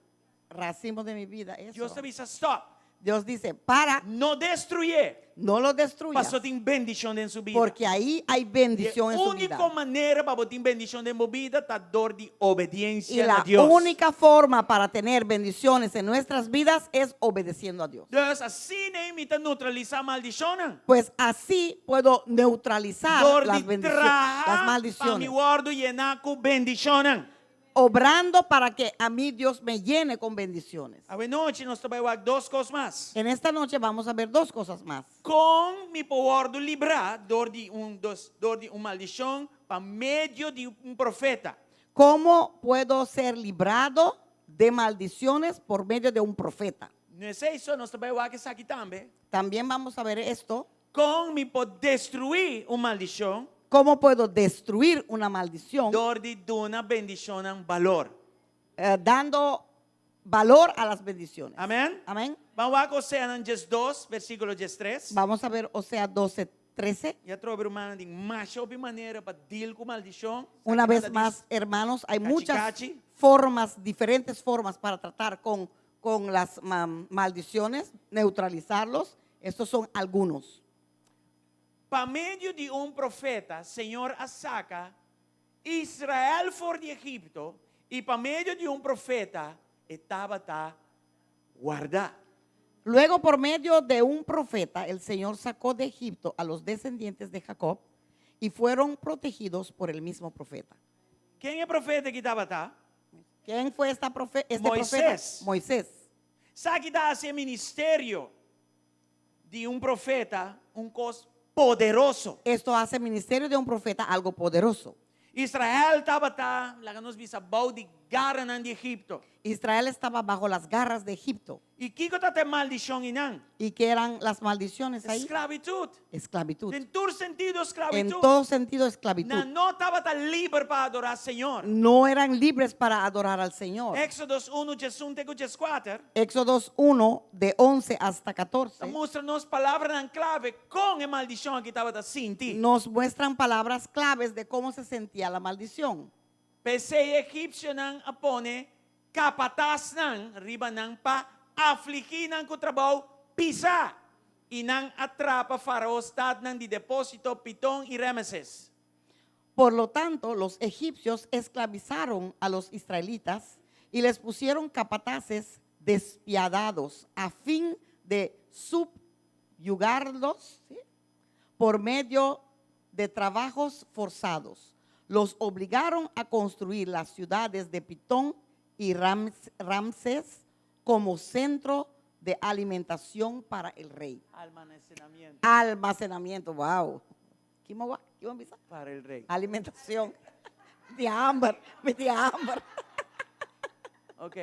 racimo de mi vida, eso. Dios ta bisa stop. Dios dice, para, No destruyé. no lo destruyas. Paso tin bendishon den su bida. Porque ahí hay bendición E en su vida. úniko manera pa bo tin bendishon den bo bida ta dor di Y obedensia na la Dios. única forma para tener bendiciones en nuestras vidas es obedeciendo a Dios. Dus asina mi ta neutralisá maldishonnan. Pues así puedo neutralizar Dor las, di bendicio- traha las pa mi maldiciones. wòrdu yená ku bendishonnan. Obrando para que a mí Dios me llene con bendiciones. Awe nochi nos ta bai wak dos kos mas. En esta noche vamos a ver dos cosas más. Kon mi por wòrdu librá dor di un dos dor di un maldishon pa medio di un profeta. ¿Cómo puedo ser librado de maldiciones por medio de un profeta? No esei so, nos ta bai wak esaki tambe. También vamos a ver esto. Kon mi por destruí un maldishon? ¿Cómo puedo destruir una maldición? Dor di duna bendishonnan balor. Eh, dando valor a las bendiciones. Amèn? Amén. Ban wak Oseanan 12, versíkulo 13. Vamos a ver Osea 12, 13. I atrobe rumannan, tin masha hopi manera pa deal ku maldishon. Una vez más, hermanos, hay Cachi, muchas cachi. formas, diferentes formas para tratar con, con las maldiciones, neutralizarlos. Estos son algunos. Pa medio di un profeta, Señor a saka Israel for di Egipto, i pa medio di un profeta, e tabata wardá. Luego, por medio de un profeta, el Señor sacó de Egipto a los descendientes de Jacob y fueron protegidos por el mismo profeta. Ken e profeta aki tabata? ¿Quién fue esta profe- este Moisés. profeta? Moisés. Esaki ta hasi ministerio di un profeta un kos poderoso. Esto hace el ministerio de un profeta algo poderoso. Israel tabata, laga nos bisa, bou di garanan di Egipto. Israel estaba bajo las garras de Egipto. I kiko tabata e maldishon einan? ¿Y qué eran las maldiciones ahí? Sklabitut. Esclavitud. Den tur sentido En sklabitut. todo sentido esclavitud. Nan no tabata liber pa adorá Señor. No eran libres para adorar al Señor. Éxodo 1, 11 te 14. Éxodo 1, de 11 hasta 14. Ta mustra nos palabranan klave kon e maldishon aki tabata sinti. Nos muestran palabras claves de cómo se sentía la maldición. P'esei egipsionan a pone kapatasnan riba nan pa afligí nan ku trabou pisá, i nan a traha pa Farao statnan di depósito Piton i Remeses. Por lo tanto, los egipcios esclavizaron a los israelitas y les pusieron capataces despiadados a fin de subyugarlos, ¿sí? por medio de trabajos forzados. Los obligaron a construir las ciudades de Pitón y Ramsés como centro de alimentación para el rey. Almacenamiento. Almacenamiento, wow. ¿Quién va? ¿Quién va? Para el rey. Alimentación. De hambre, de hambre. Ok.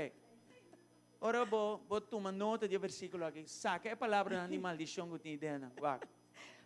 Ora bo, bo tuma nota di e versíkulo aki. Saka e palabranan di maldishon ku tin den. Wak.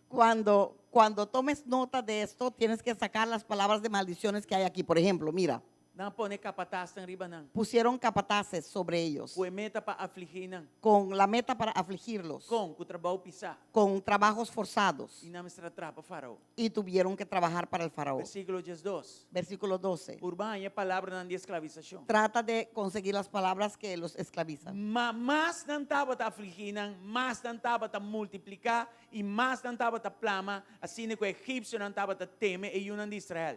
Cuando, cuando tomes nota de esto, tienes que sacar las palabras de maldiciones que hay aquí. Por ejemplo, mira, Nan a pone kapatasnan riba nan. pusieron capataces sobre ellos Ku e meta pa afligí nan. con la meta para afligirlos, Kon ku trabou pisá. con trabajos forzados I nan mester a traha pa Farao. y tuvieron que trabajar para el faraón. Versíkulo 12. Versículo 12. Purba haña e palabranan di esklavisashon. Trata de conseguir las palabras que los esclavizan. Ma mas nan tabata afligí nan, mas nan tabata multipliká i mas nan tabata plama, asina ku e egipsionan tabata teme e yunan di Israel.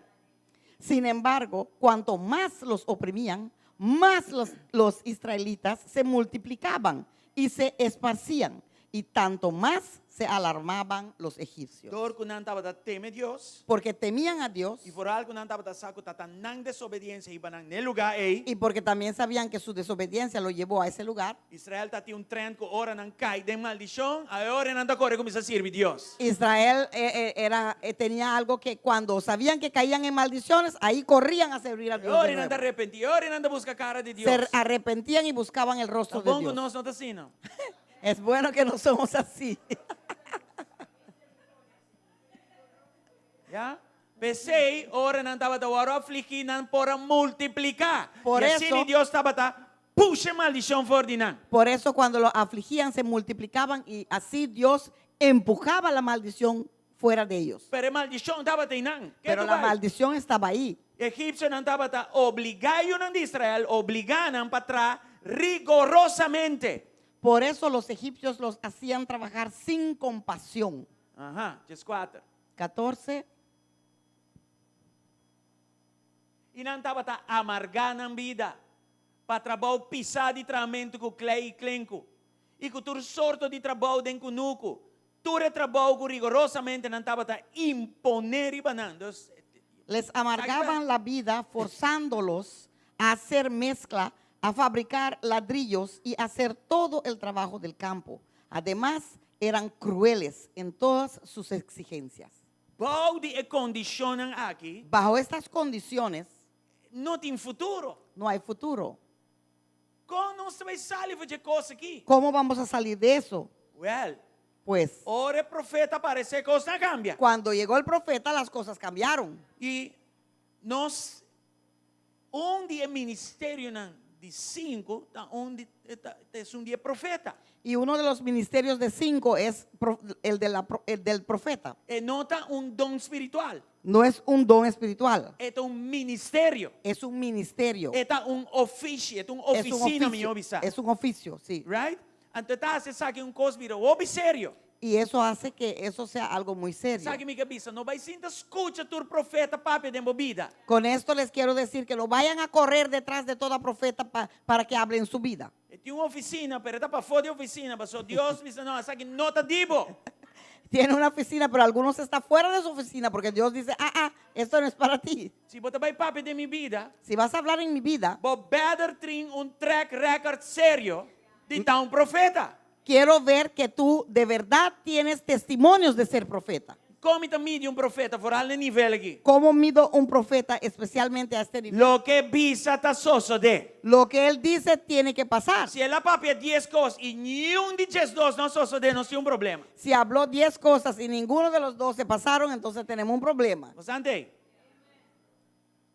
Sin embargo, cuanto más los oprimían, más los, los israelitas se multiplicaban y se esparcían, y tanto más se alarmaban los egipcios. Dor ku nan tabata teme Dios. Porque temían a Dios I foral ku nan tabata sa ku tabata nan desobedensia a hiba nan n'e lugá ei. y porque también sabían que su desobediencia lo llevó a ese lugar. Israel tabatin un trend ku ora nan kai den maldishon, e ora nan ta kore kuminsá sirbi Dios. Israel eh, eh, era, eh, tenía algo que cuando sabían que caían en maldiciones, ahí corrían a servir a Dios. de Ora nan ta nuevo. arepentí, ora nan ta buska kara di Dios. Se arrepentían y buscaban el rostro Ta de bon ku Dios. nos no ta asina. Es bueno que no somos así. Ya? P'esei, ora nan tabata wòrdu afligí, nan por a multipliká. Por I asina eso- Dios tabata pusha maldishon for di nan. Por eso cuando lo afligían se multiplicaban y así Dios empujaba la maldición fuera de ellos. Pero e maldishon tabata einan. Pero la maldición estaba ahí. Egipsionan tabata obligá e yunan di Israel, obligá nan pa traha rigorosamente. Por eso los egipcios los hacían trabajar sin compasión. Aha, 14. 14. I nan tabata amargá nan bida pa trabou pisá di trahamentu ku klei i klenku, i ku tur sorto di trabou den kunuku, tur e trabou ku rigorosamente nan tabata imponé riba nan. Dus, Les amargaban la vida forzándolos a hacer mezcla, a fabricar ladrillos y hacer todo el trabajo del campo. Además, eran crueles en todas sus exigencias. Bou di e kondishonnan aki. Bajo estas condiciones. No tin futuro. No hay futuro. Kon nos ta bai sali for di e kos aki? Cómo vamos a salir de eso? Wèl, Pues. Ora e profeta aparesé kosnan a kambia. Cuando llegó el profeta las cosas cambiaron. I nos Un di e ministerionan di sinku ta un di ta esun di e profeta. Y uno de los ministerios de cinco es el de la el del profeta. E no ta un don spiritual. No es un don espiritual. E ta un ministerio. Es un ministerio. E ta un ofishi, e ta un ofisina mihó bisa. Es un oficio, sí. Right? Anto e ta hasi esaki un kos bira hopi serio. Y eso hace que eso sea algo muy serio. Esaki mi ke bisa, no bai sinta skucha tur profeta papia den bo bida. Con esto les quiero decir que no vayan a correr detrás de toda profeta pa, para que hable en su vida. E tin un oficina, pero e ta pafó di e oficina, pasobra Dios bisa, no, esaki no ta di bo. Tiene una oficina, pero algunos está fuera de su oficina porque Dios dice, ah, ah, esto no es para ti. Si bo ta bai papia den mi bida, Si vas a hablar en mi vida, bo better tin un track record serio di ta un profeta. Quiero ver que tú de verdad tienes testimonios de ser profeta. Kon mi ta midi un profeta foral na e nivel aki? Cómo mido un profeta especialmente a este nivel? Loke e bisa ta sosodé. Lo que él dice tiene que pasar. Si el a papia dies kos i niun di diesdos no a sosodé, nos tin un problema. Si habló dies cosas y ninguno de los doce pasaron, entonces tenemos un problema. Bo sa ante?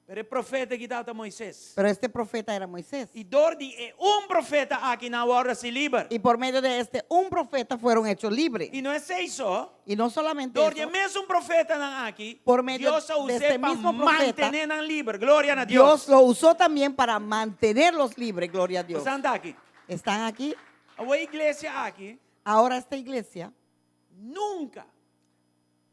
Pero e profeta aki tabata Moises. Pero este profeta era Moisés. I dor di e un profeta aki nan a wòrdu hasi liber. Y por medio de este un profeta fueron hechos libre. I no esei so. Y no solamente Dor di e eso. mesun profetanan aki, Por medio Dios a de us'é este pa mismo profeta, mantené nan liber. Gloria na Dios. Dios lo usó también para mantenerlos libres, gloria a Dios. Bo ta aki? Están aquí? Awor e iglesia aki. Ahora esta iglesia. Nunka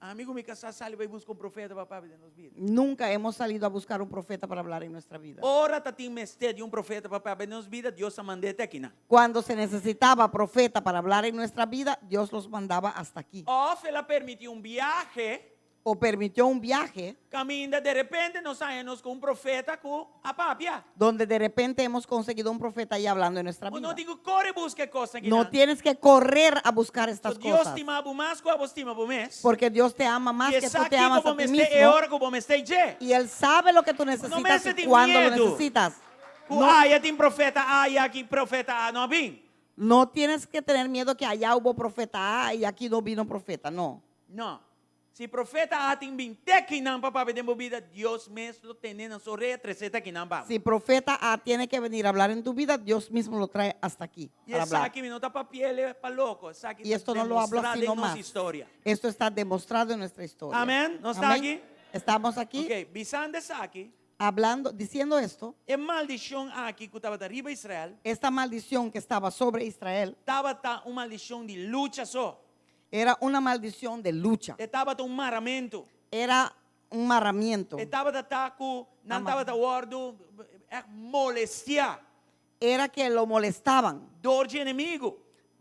Ami ku mi kasá sali bai buska un profeta pa papia den nos bida. Nunca hemos salido a buscar un profeta para hablar en nuestra vida. Ora ta tin mester di un profeta pa papia den nos bida, Dios a mand'é te akinan. Cuando se necesitaba profeta para hablar en nuestra vida, Dios los mandaba hasta aquí. Òf el a permití un biahe. O permitió un viaje. Kaminda derepente nos haña nos ku un profeta ku a papia. Donde de repente hemos conseguido un profeta ahí hablando en nuestra Bo vida. no tin ku kore buska e kosnan No kinan. tienes que correr a buscar estas So Dios cosas. stima bo mas ku abo stima bo mes. Porque Dios te ama más I que e sa tú te kiko amas bo a ti mester e mismo. ora ku bo mester dje. Y Él sabe lo que tú No necesitas mester y tin cuándo lo miedu. necesitas. Ku No, aya tin profeta A i aki profeta A no a bin. no tienes que tener miedo que allá hubo profeta A y aquí no vino profeta. No. No. Si profeta A tin bin te akinan pa papia den bo bida, Dios mes lo tene na su orea tresé te akinan pa bo. Si profeta A tiene que venir a hablar en tu vida, Dios mismo lo trae hasta aquí I para hablar. esaki mi no ta papiele pa loko, esaki Y ta esto no lo hablo demostrá así den nos nomás. historia. Esto está demostrado en nuestra historia. Amén. Nos ta Amén. aki? Estamos aquí. Ok, bisando esaki. Hablando, diciendo esto. E maldishon aki ku tabata riba Israel. Esta maldición que estaba sobre Israel. Tabata un maldishon di lucha so. Era una maldición de lucha. E tabata un maramentu. Era un marramiento. E tabata ta ku nan tabata wòrdu ègt molestiá. Era que lo molestaban. Dor di enemigu.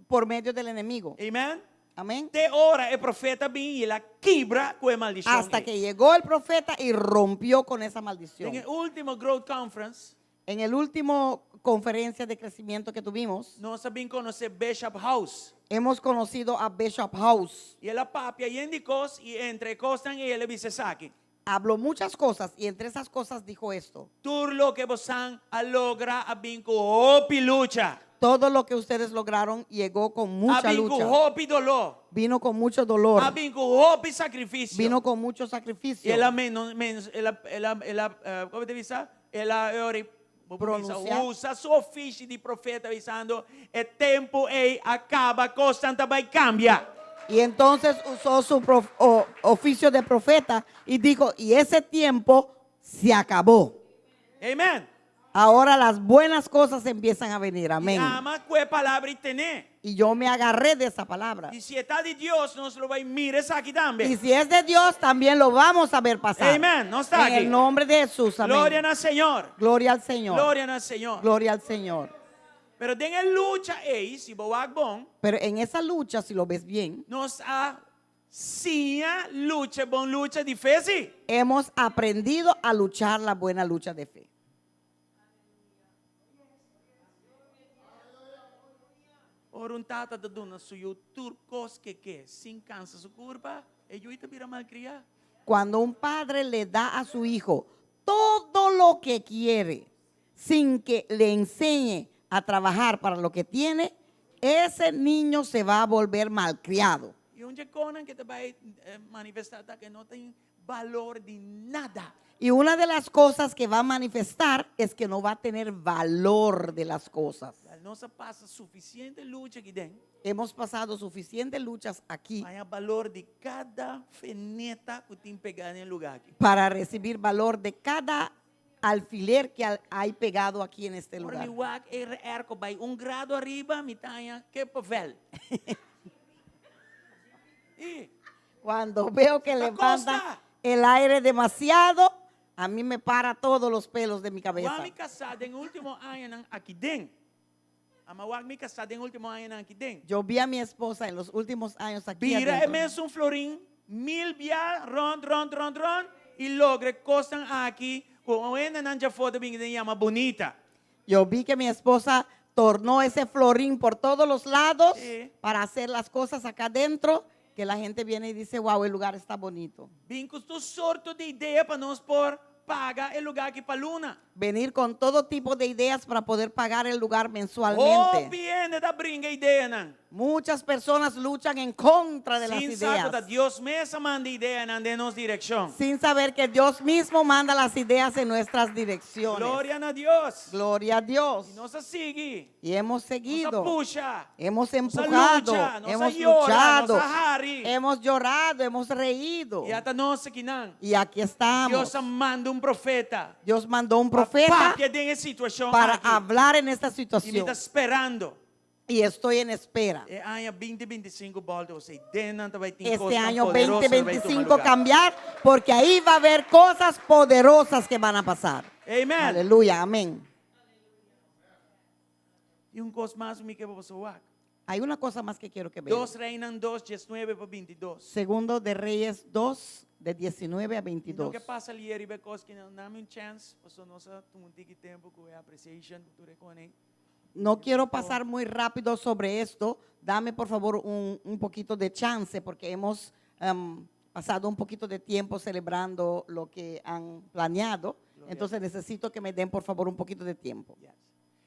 Por medio del enemigo. Amen. Amén. Te ora e profeta bin i el a kibra ku e maldishon Hasta ei. que llegó el profeta y rompió con esa maldición. Den e último Growth Conference. En el último conferencia de crecimiento que tuvimos. Nos a bin konosé Bishop House. Hemos conocido a Bishop House. I el a papia yen di kos i entre e kosnan ei el a bisa esaki. Habló muchas cosas y entre esas cosas dijo esto. Tur loke bosan a logra a bin ku hopi lucha. Todo lo que ustedes lograron llegó con mucha A bin ku lucha. hopi doló. Vino con mucho dolor. A bin ku hopi sakrifisio. Vino con mucho sacrificio. I el a men, men, el a, el a, el a, kon ta bisa? El a ori Pronunciá. Usa su ofishi di profeta bisando e tempu ei a kaba kosnan ta bai kambia. Y entonces usó su prof, o, oficio de profeta y dijo, y ese tiempo se acabó. Amen. Ahora las buenas cosas empiezan a venir. Amén. I ami a kue e palabra ei tene. Y yo me agarré de esa palabra. I si e ta di Dios, nos lo bai mira esaki tambe. Y si es de Dios, también lo vamos a ver pasar. Amén. Nos ta En aki. el nombre de Jesús. Amén. Gloria na Señor. Gloria al Señor. Gloria na Señor. Gloria al Señor. Pero den e lucha ei, si bo wak bon, Pero en esa lucha, si lo ves bien, nos a siña lucha bon lucha di fe, sí. hemos aprendido a luchar la buena lucha de fe. Ora un tata ta duna su yu tur kos ku e ke, sin kansa su kurpa, e yu ta bira malkriá. Cuando un padre le da a su hijo todo lo que quiere, sin que le enseñe a trabajar para lo que tiene, ese niño se va a volver malcriado. I un di e kosnan ku e ta bai manifestá ta ku e no tin balor di nada. Y una de las cosas que va a manifestar es que no va a tener valor de las cosas. Nos a pasa sufisiente lucha aki den. Hemos pasado suficientes luchas aquí Pa haña balor di kada feneta ku tin pegá den e lugá aki. para recibir valor de cada alfiler que hay pegado aquí en este Ora lugar. mi wak e airco bai un grado ariba, mi ta haña kippenvel. I Cuando veo que Ta levanta kosta. el aire demasiado, a mí me para todos los pelos de mi cabeza. Wak mi kasá den último añanan aki den. Ami a wak mi kasá den último añanan aki den. Yo vi a mi esposa en los últimos años aquí Bira e adentro. mesun florin mil bia rond rond rond rond i logra e kosnan aki ku hendenan djafó ta bini den yama bunita. Yo vi que mi esposa tornó ese florín por todos los lados Sí. para hacer las cosas acá adentro, que la gente viene y dice, wow, el lugar está bonito. Bin ku tur sorto di idea pa nos por paga e lugá aki pa luna. Venir con todo tipo de ideas para poder pagar el lugar mensualmente. Hopi hende ta bringa ideanan. Muchas personas luchan en contra de las Sin sa ku ta ideas. Dios mes a manda ideanan den nos direkshon. Sin saber que Dios mismo manda las ideas en nuestras direcciones. Gloria na Dios. Gloria a Dios. I nos a sigui. Y hemos Nos a seguido. pusha. Hemos Nos a empujado, lucha, nos a hemos llora, luchado, nos a hari. hemos llorado, hemos reído. I ata nos akinan. Y aquí estamos. Dios a manda un profeta. Dios mandó un profeta Papia den e situashon para aki. hablar en esta I mi situación. ta sperando. Y estoy en espera. E aña 2025 bolbe, osea, den nan ta bai tin Este kosnan año poderoso bai tuma 2025 lugá. cambiar, porque ahí va a haber cosas poderosas que van a pasar. Amen. Aleluya, amén. I un kos mas mi ke pa boso wak. Hay una cosa más que quiero que vean. 2 Reinan 2, 19 pa 22. Segundo de Reyes 2, de 19 a No 22. ke pasa liher riba e kos aki no, dami un chance, paso nos a tuma un tiki tempu ku e appreciation ku tur e kosnan. No quiero pasar muy rápido sobre esto. Dame por favor un, un poquito de chance porque hemos em, pasado un poquito de tiempo celebrando lo que han planeado. Entonces necesito que me den por favor un poquito de tiempo. Yes.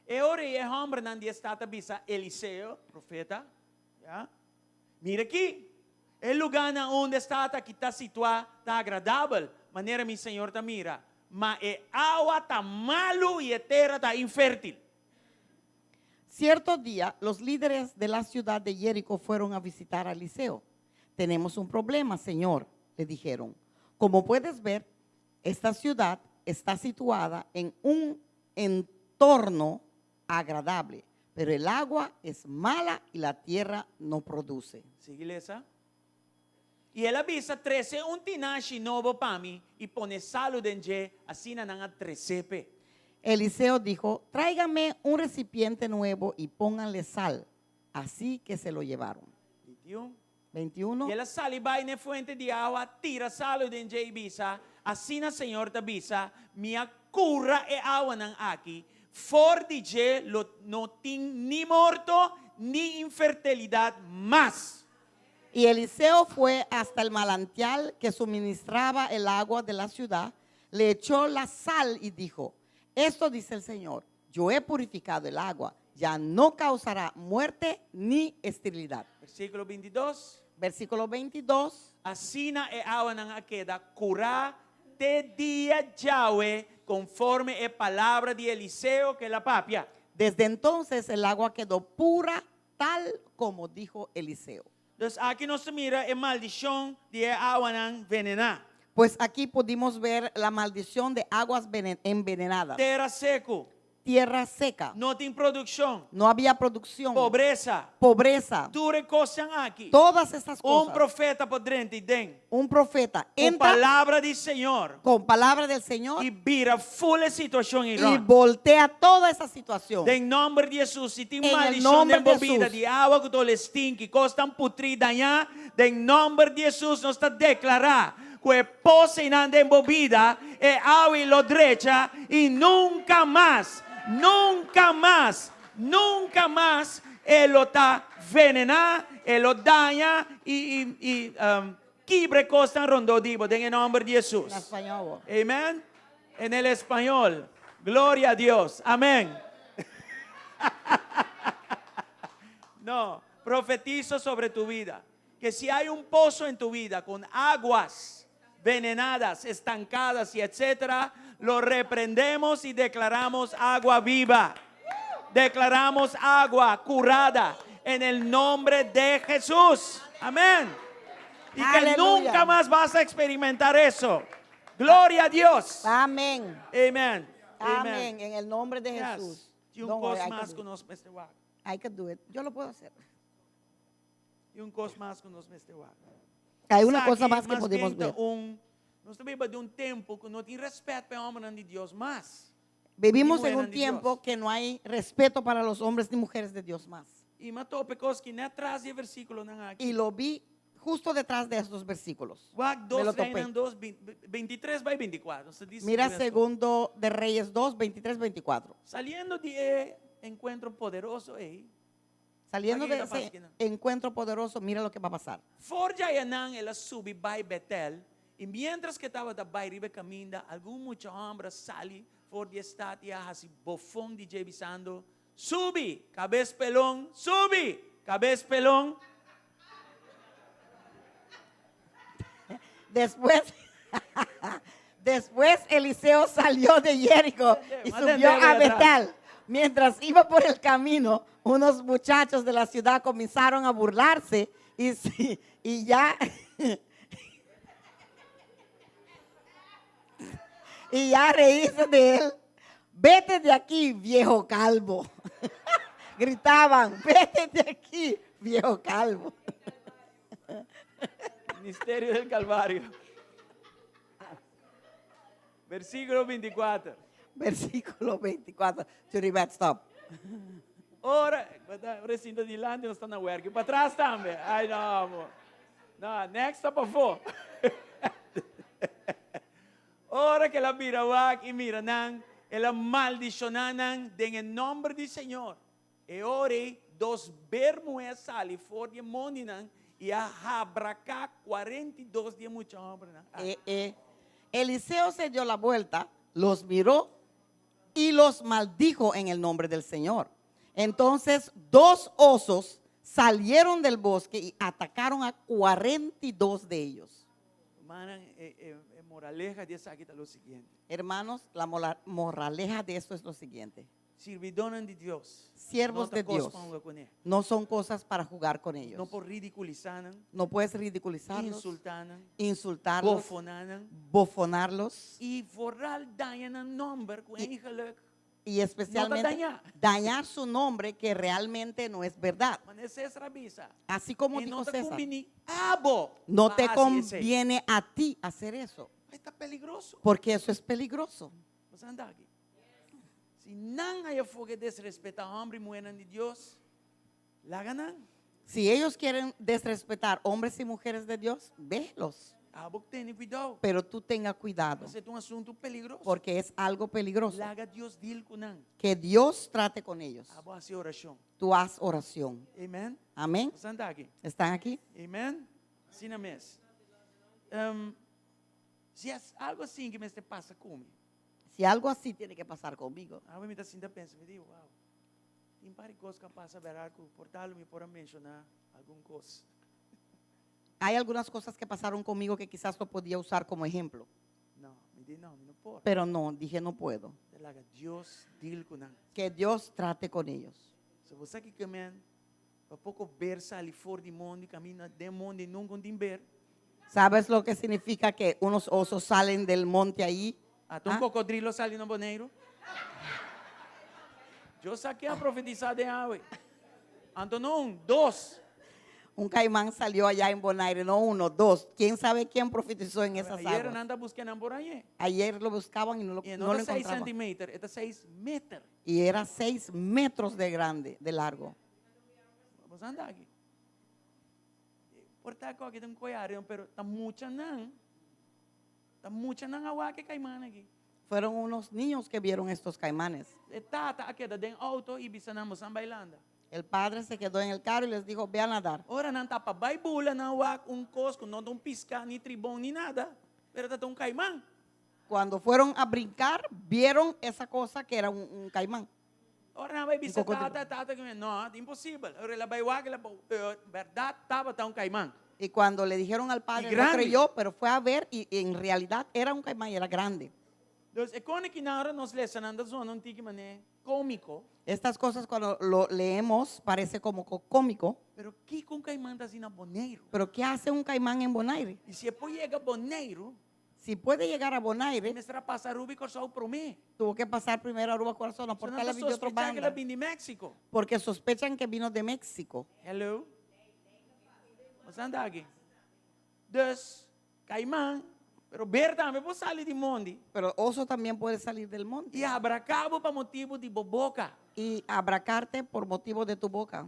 E ora ei e hòmbernan di e stat a bisa Eliseo, profeta, ya, Mira aki, e lugá na unda e stat aki ta situá ta agradabel, manera mi señor ta mira, ma e awa ta malu i e tera ta infértil. Cierto día, los líderes de la ciudad de Jericó fueron a visitar a Eliseo. Tenemos un problema, señor, le dijeron. Como puedes ver, esta ciudad está situada en un entorno agradable, pero el agua es mala y la tierra no produce. Sigui lesa. I el a bisa, Trese un tinashi nobo pa mi i pone salu den dje, asina nan a tres'é p'e. Eliseo dijo, tráigame un recipiente nuevo y pónganle sal. Así que se lo llevaron. 21. 21. I el a sali bai na e fuente di awa, tira salu den dje i bisa, Asina Señor ta bisa, Mi a kura e awanan aki, for di dje lo no tin ni morto ni infertilidat mas. Y Eliseo fue hasta el manantial que suministraba el agua de la ciudad, le echó la sal y dijo, esto dice el Señor, yo he purificado el agua, ya no causará muerte ni esterilidad. Versíkulo 22. Versículo 22. Asina e awanan a keda kurá te dia djawe konforme e palabra di Eliseo ku el a papia. Desde entonces el agua quedó pura tal como dijo Eliseo. Dus aki nos ta mira e maldishon di e awanan venená. Pues aquí pudimos ver la maldición de aguas envenenadas. Tera seku. Tierra seca. No tin produkshon. No había producción. Pobresa. Pobreza. Tur e kosnan aki. Todas estas Un cosas. profeta por drenta den. Un profeta Ku entra palabra di Señor. con palabra del Señor I bira full e situashon y ei. voltea toda esa situación. Den nòmber di Hesus, si tin En el maldishon nombre den de bo bida, Jesús. di awa ku ta hole stinki, kosnan putrí, dañá, den nòmber di Hesus nos ta deklará ku e posenan den bo bida, e awa lo drecha i nunka mas, nunka mas, nunka mas e lo ta venená, e lo daña i i i um, kibra e kosnan rondó di bo, den e nòmber di Hesus. En español. Amén. En el español. Gloria a Dios. Amén. No, profetizo sobre tu vida. Que si hay un pozo en tu vida con aguas venenadas, estancadas y etcétera, lo reprendemos y declaramos agua viva. Declaramos agua curada en el nombre de Jesús. Amén. Y que Aleluya. nunca más vas a experimentar eso. Gloria a Dios. Amén. Amén. Amén. En el nombre de Yes. Jesús. Y un Don't worry, kos I can mas do ku it. nos mester wak. I can do it. Yo lo puedo hacer. I un kos mas ku nos mester wak. Hay una Esaki cosa más que podemos bien ta ver. Un, nos ta biba den un tempu ku no tin rèspèt pa hòmber di Dios mas. Vivimos Ni en un muhernan di Dios. tiempo que no hay respeto para los hombres ni mujeres de Dios más. I m'a topa e kos aki net tras di e versíkulonan aki. Y lo vi justo detrás de estos versículos. Wak Me 2 lo topé. Reinan 2, 23 bai 24. Nos dice Mira esto. segundo de Reyes 2, 23, 24. Saliendo di e enkuentro poderoso ei. Saliendo Aquí de está ese pasando. encuentro poderoso, mira lo que va a pasar. For di einan el a subi bai Betel i mientras ku e tabata bai riba kaminda, algun mucha hòmber a sali for di e stat i a hasi bofon di dje bisando, Subi, kabes pelon, subi, kabes pelon. Después, después Eliseo salió de Jericó y subió a Betel. Mientras iba por el camino, unos muchachos de la ciudad comenzaron a burlarse y, sí- y ya y ya reírse de él. Vete de aquí, viejo calvo. Gritaban, vete de aquí, viejo calvo. Misterio del Calvario. Versíkulo 24. Versíkulo 24. Churibet, stop. Ora, ora sinta dilanti nos ta na werk. Patras tambe. Ai no, amor. No, next ta pafó. Ora ku el a bira wak i mira nan, el a maldishoná nan den e nòmber di Señor. E ora ei, dos ber muhé a sali for di e mondinan i a habraká 42 di e mucha hòmbernan. Eh, eh. Eliseo se dio la vuelta, los miró y los maldijo en el nombre del Señor. Entonces, dos osos salieron del bosque y atacaron a 42 de ellos. Rumannan, e, e, e moraleha di esaki ta lo siguiente. Hermanos, la moraleja de esto es lo siguiente. Sirbidónan di Dios. Siervos No ta de kos Dios pa hunga kuné. no son cosas para jugar con ellos. No por ridikulisá nan, No puedes ridiculizarlos, insultá nan, insultarlos, bofoná nan bofonarlos i vooral daña nan nòmber ku eigenlijk y especialmente No te daña. dañar su nombre que realmente no es verdad. Manera César a bisa. Así como E dijo no ta César, kumbiní abo no te pa hasi esei. conviene a ti hacer eso, Ta peligroso. porque eso es peligroso. Boso ta aki. Si nan haña afó ke desrespetá hòmber i muhénan di Dios, laga nan. Si ellos quieren desrespetar hombres y mujeres de Dios, déjelos. Abo tene kuidou. Pero tú tenga cuidado, Esei ta un asuntu peligroso. porque es algo peligroso. Laga Dios deal ku nan. Que Dios trate con ellos. Abo hasi orashon. Tú haz oración. Amèn. Amén. Boso ta aki. ¿Están aquí? Amèn. Asina mes. Um, si algu asina ku mester pasa ku mi. Si algo así tiene que pasar conmigo. Awe mi ta sinta pensa, mi di, wow. Tin par di kos ku a pasa, berdat, ku por ta mi por menshoná algun kos. Hay algunas cosas que pasaron conmigo que quizás lo podía usar como ejemplo. No, mi di, no, mi no por. Pero no, dije no puedo. Laga Dios deal ku nan. Que Dios trate con ellos. Si bo ke men, pa poko ber sali for di mondi, kaminda den mondi nunka no tin ber. ¿Sabes lo que significa que unos osos salen del monte ahí? Ata un Ah. kokodrilo a sali na Boneiru. Dios sa ken a profetisá den awe. Anto no un, dos. Un caimán salió allá en Bonaire, no uno, dos. ¿Quién sabe quién profetizó en esas Ayera aguas? nan ta buska nan por hañ'é. Ayer lo buscaban y no lo, I e no no lo ta seis encontraban. centimeter, e ta seis meter. Y era seis metros de grande, de largo. Bo anda aki. Por ta ku aki ta un koyario, pero ta muchanan, ta muchanan a wak e kaiman aki. Fueron unos niños que vieron estos caimanes. E tata a keda den outo i bisa nan bosan bai landa. El padre se quedó en el carro y les dijo, ve a nadar. Ora nan ta pa bai bula nan wak un kos ku no ta un piská ni tribon ni nada, pero ta ta un kaiman. Cuando fueron a brincar, vieron esa cosa que era un, un caimán. Ora nan bai bisa Un cocodrilo. tata, tata ku no, ta imposibel. Ora el a bai wak, el a bèrdat tabata un kaiman. Y cuando le dijeron al padre, Y no grande. creyó, pero fue a ver y, y en realidad era un caimán y era grande. Dus e kosnan aki ora nos lesa nan ta zona un tiki manera kómiko. Estas cosas cuando lo leemos parece como cómico, Pero kiko un kaiman ta hasi na Boneiru? pero ¿qué hace un caimán en Bonaire? I si e por yega Boneiru, Si puede llegar a Bonaire, mester a pasa Aruba i Kòrsou promé. tuvo que pasar primero a Aruba Corazón, a So Portal nan ta y otro sospechá ku el a banda, bini di México. porque sospechan que vino de México. Hello? Bo anda aki. Dus, kaiman, pero ber tambe por sali di mondi. Pero oso también puede salir del monte I abraká bo pa motibu di bo boka. y abracarte por motivo de tu boca.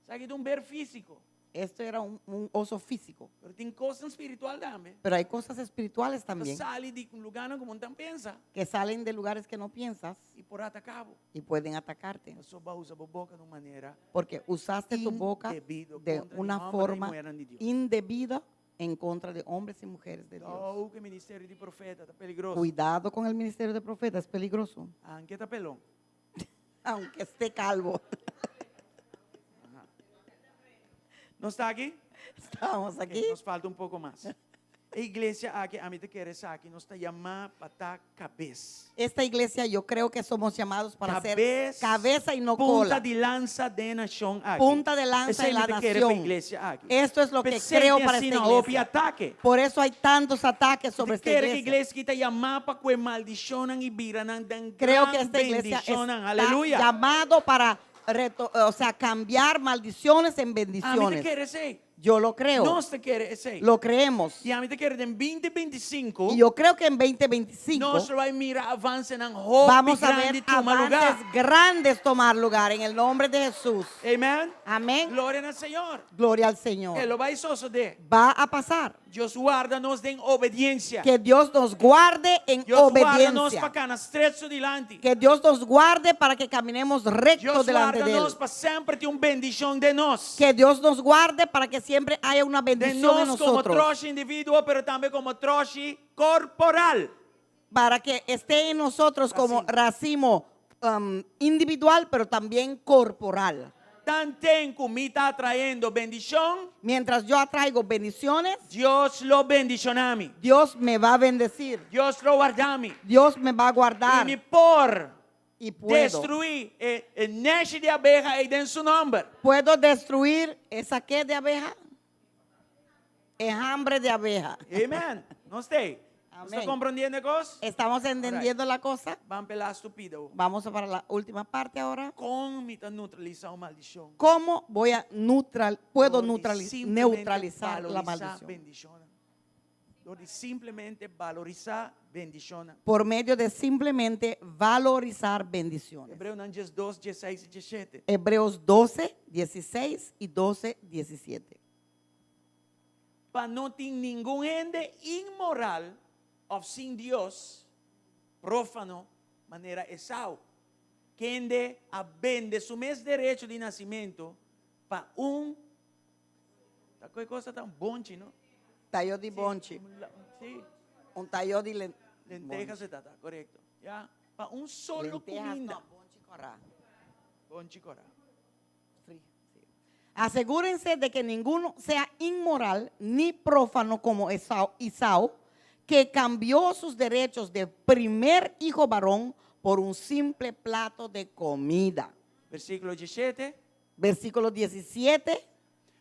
Esaki ta un ber físiko. Esto era un, un oso físico, Pero tin kos spiritual tambe. pero hay cosas espirituales Ta también sali di un lugá ku bo no ta pensa. que salen de lugares que no piensas I por ataká bo. y pueden atacarte. Paso b'a usa bo boka di un manera Porque usaste tu boca indebido de kontra di una hòmber i forma muhé di Dios. indebida en contra de hombres y mujeres de Dios. Cuidou ku ministerio di profeta, ta peligroso. Cuidado con el ministerio de profeta, es peligroso. Aunke ta pelon. Aunque esté calvo. Nos ta aki? Estamos Ok, aquí. nos falta un poko mas. E iglesia aki, ami ta kere esaki, nos ta yamá pa ta kabes. Esta iglesia yo creo que somos llamados para ser Kabes, cabeza y no punta cola. di lansa den nashon aki. Punta de lanza Esei en la mi ta kere pa nación. iglesia aki. Esto es lo que P'esei creo tin para esta asina hopi iglesia. atake. Por eso hay tantos ataques sobre esta Kere ku iglesia. iglesia aki ta yamá pa kue maldishonnan i bira nan den Creo gran que esta iglesia bendishonnan. está Aleluya. llamado para reto- o sea, cambiar maldiciones en Ami ta bendiciones. kere esei. Yo lo creo. Nos ta kere esei. Lo creemos. I ami ta kere den 2025. Y yo creo que en 2025 Nos lo bai mira avansenan hopi vamos a ver grandi tuma lugá. avances grandes tomar lugar en el nombre de Jesús. Amen. Amén. Gloria na Señor. Gloria al Señor. E lo bai sosodé. Va a pasar. Dios warda nos den obediensia. Que Dios nos guarde en Dios warda nos obediencia. pa kana stret su dilanti. Que Dios nos guarde para que caminemos recto Dios delante warda de Él. nos pa semper tin un bendishon den nos. Que Dios nos guarde para que siempre haya una Den bendición en nos komo nosotros. troshi individuo, pero tambe komo troshi korporal. Para que esté en nosotros como racimo um, individual, pero también corporal. Tanten ku mi ta atrayendo bendishon, Mientras yo atraigo bendiciones, Dios lo bendishoná mi. Dios me va a bendecir. Dios lo warda mi. Dios me va a guardar. I mi por Y puedo. destruí e, e nèshi di abeha ei den su nòmber. ¿Puedo destruir esa qué de abeja? Enjambre de abeja. Amen. Nos ta? Amén. Ta komprondiendo kos? ¿Estamos entendiendo la cosa? Ban pa e lastu pida. Vamos para la última parte ahora. Kon mi ta neutralisá maldishon? ¿Cómo voy a neutral, puedo Dor di simplemente neutralizar la valorisá maldición? bendishon. Dor di simplemente valorisá bendishon. Por medio de simplemente valorizar bendiciones. Hebreonan 2, 16 i 17. Hebreos 12, 16 y 12, 17. Pa no tin ningun hende inmoral òf sin Dios, profano, manera Esau, kende a bende su mes derecho di nasementu pa un Ta ki kos tan bonchi, no? Tayo di bonchi. Si. Un tayo di len Lentejas bonchi. e tata, korekto. Ya, pa un solo Lentejas, kuminda. no, bonchi kòrá. Bonchi kòrá. Asegúrense de que ninguno sea inmoral ni profano como Esau, Esau, que cambió sus derechos de primer hijo varón por un simple plato de comida. Versíkulo 17. Versículo 17.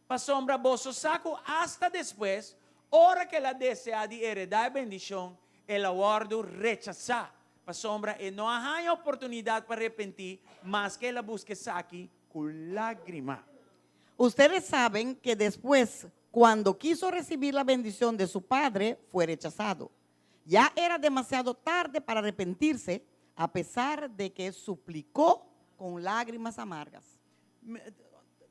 Pasobra boso sa ku hasta despues, ora ku el a deseá di heredá e bendishon, el a wòrdu rechasá. Pasobra e no a haña oportunidat pa repentí, maske el a buska esaki ku lágrima. Ustedes saben que después, cuando quiso recibir la bendición de su padre, fue rechazado. Ya era demasiado tarde para arrepentirse, a pesar de que suplicó con lágrimas amargas.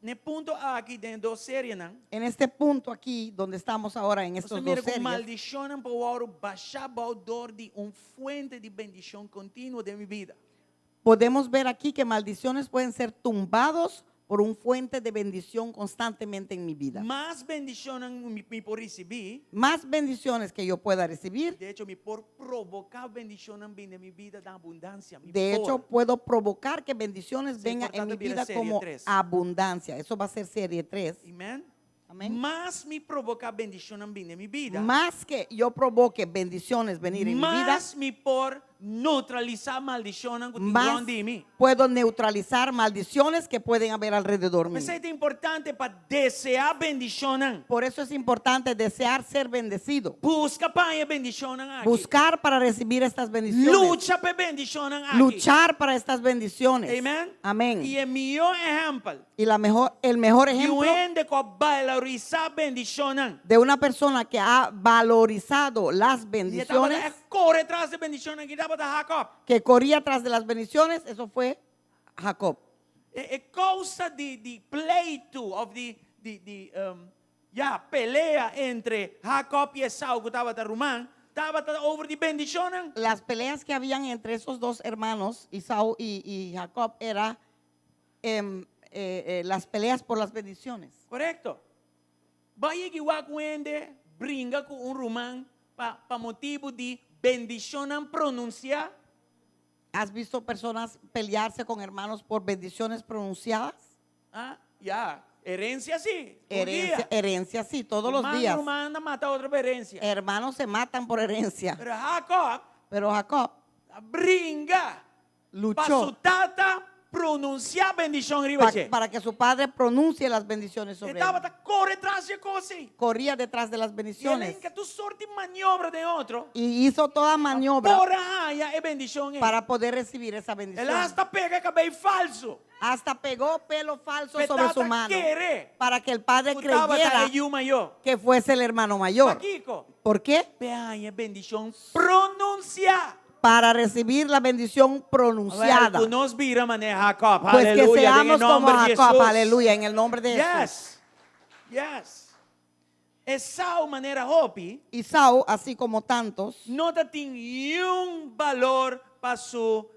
Na e punto aki, den dos serienan. En este punto aquí, donde estamos ahora, en estos Nos mira dos ku series, maldishonnan por wòrdu bashá bou dor di un fuente di bendishon kontinuo den mi bida. Podemos ver aquí que maldiciones pueden ser tumbados por un fuente de bendición constantemente en mi vida. Mas bendishonnan mi, mi por risibí. Más bendiciones que yo pueda recibir, De echo, mi por provoká bendishonnan bin den mi bida den abundansia. Mi de por. hecho, puedo provocar que bendiciones Es vengan en importante mi ver vida serie como 3. abundancia. Eso va a ser serie 3. Amèn? Amèn. Mas mi provoká bendishonnan bin den mi bida. Más que yo provoque bendiciones venir en mi vida, Mas mi por neutralisá maldishonnan ku tin más rònt di mi. puedo neutralizar maldiciones que pueden haber alrededor mío. P'esei ta importante pa deseá bendishonnan. Por eso es importante desear ser bendecido. Buska pa e bendishonnan aki. Buscar para recibir estas bendiciones. Lucha pa e bendishonnan aki. Luchar para estas bendiciones. Amèn. Amén. I e mihó ehèmpel. Y la mejor, el mejor Di un ejemplo hende ku a valorisá bendishonnan. de una persona que ha valorizado las I tabata bendiciones, kore tras di bendishonnan, ku tabata Jacob. que corría tras de las bendiciones, eso fue Jacob. E, e kousa di, di pleitu, òf di, di, di um, ya, pelea entre Jacob i Esau, ku tabata ruman, tabata over di bendishonnan. Las peleas que habían entre esos dos hermanos, Isaú y, y Jacob, era las peleas por las bendiciones. Korekto. Bo a yega wak hende, bringa ku un ruman pa, pa motibu di bendishonnan pronunsiá. ¿Has visto personas pelearse con hermanos por bendiciones pronunciadas? Ah, ya. Herensia sí. Tur Herencia, dia. herencia sí, todos los Ruman, días. Ruman ta mata otro pa herensia. Hermanos se matan por herencia. Pero Jacob Pero Jacob a bringa pa luchó su tata pronunsiá bendishon riba pa- dje. para que su padre pronuncie las bendiciones sobre E tabata él. kore tras di kos. Corría detrás de las I el bendiciones a hinka tur sorto di maniobra den otro. y hizo toda maniobra Por haña e bendishon. para poder recibir esa bendición. El a hasta pega kabei falsu. Hasta pegó pelo falso P'e sobre su tata mano kere. para que el padre Ku tabata creyera e yu mayó. que fuese el hermano mayor. Pakiko. ¿Por qué? P'e haña bendishon pronunsiá. Para recibir la bendición pronunciada. Ku nos bira manera Jacob. Pues que Aleluya. En seamos como nòmber di Jacob, Hesus. aleluya, en el nombre de Jesús. Yes. Yes. Esau manera hopi. Isaú, así como tantos, No tabatin ningun balor pa su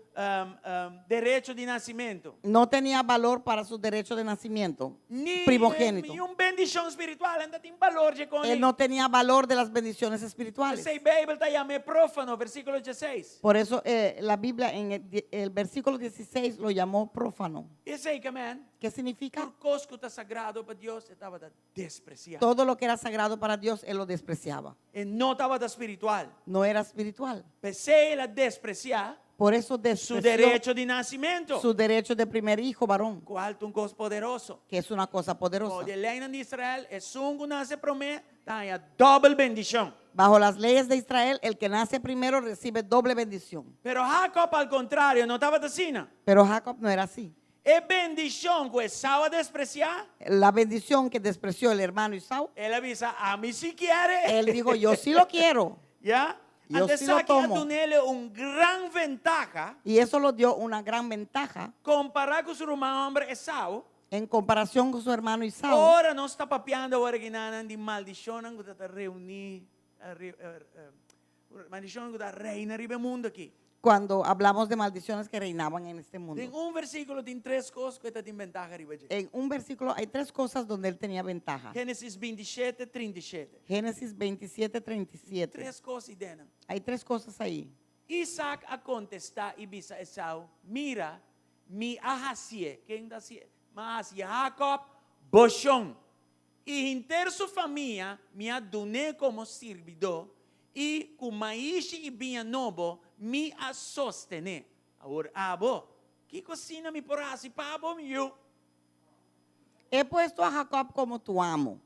derecho di nasementu. no tenía valor para su derecho de nacimiento, Ni, primogénito. Ningun bendishon spiritual, e n' tabatin balor di Él no tenía valor de las bendiciones espirituales. P'esei Beibel ta yam'é profano, versíkulo 16. Por eso la Biblia en el versículo 16 lo llamó profano. Esei ke men. ¿Qué significa? Tur kos ku ta sagrado pa Dios, e tabata despresiá. Todo lo que era sagrado para Dios, él lo despreciaba. E no tabata spiritual. No era espiritual. P'esei el a despresiá Por eso su despreció derecho di nasementu. su derecho de primer hijo varón, Kual ta un kos poderoso. que es una cosa poderosa. Den lei di Israel, esun ku nase promé, ta haña dòbel bendishon. Bajo las leyes de Israel, el que nace primero recibe doble bendición. Pero Jacob, al kontrario, no tabata asina. Pero Jacob no era así. E bendishon ku Esau a despresiá, La bendición que despreció el hermano Isaú, el a bisa, ami sí ke. él dijo, yo sí lo quiero. ¿Ya? Yo Antes sí lo aki tomo. a dun'é un gran ventaha Y eso lo dio una gran ventaja kompará ku su ruman hòmber Esau. en comparación con su hermano Isaú. Ora nos ta papiando awor akinan di maldishon ku ta reuní, maldishon ku ta reina riba mundu aki. Cuando hablamos de maldiciones que reinaban en este mundo. Den un versíkulo tin tres kos ku e tin ventaha riba dje. En un versículo hay tres cosas donde él tenía ventaja. Génesis 27, 37. Génesis 27, 37. Tres kos einan. Hay tres cosas ahí. Isaac a kontestá i bisa Esau, mira, mi a hasié, ken ta hasié? M'a hasi Jacob bo shon. I henter su famia mi a dun'é komo sirbidó i ku maishi i biña nobo mi a sosten'é. Awor abo, kiko asina mi por hasi pa bo, mi yu? He puesto a Jacob como tu amo,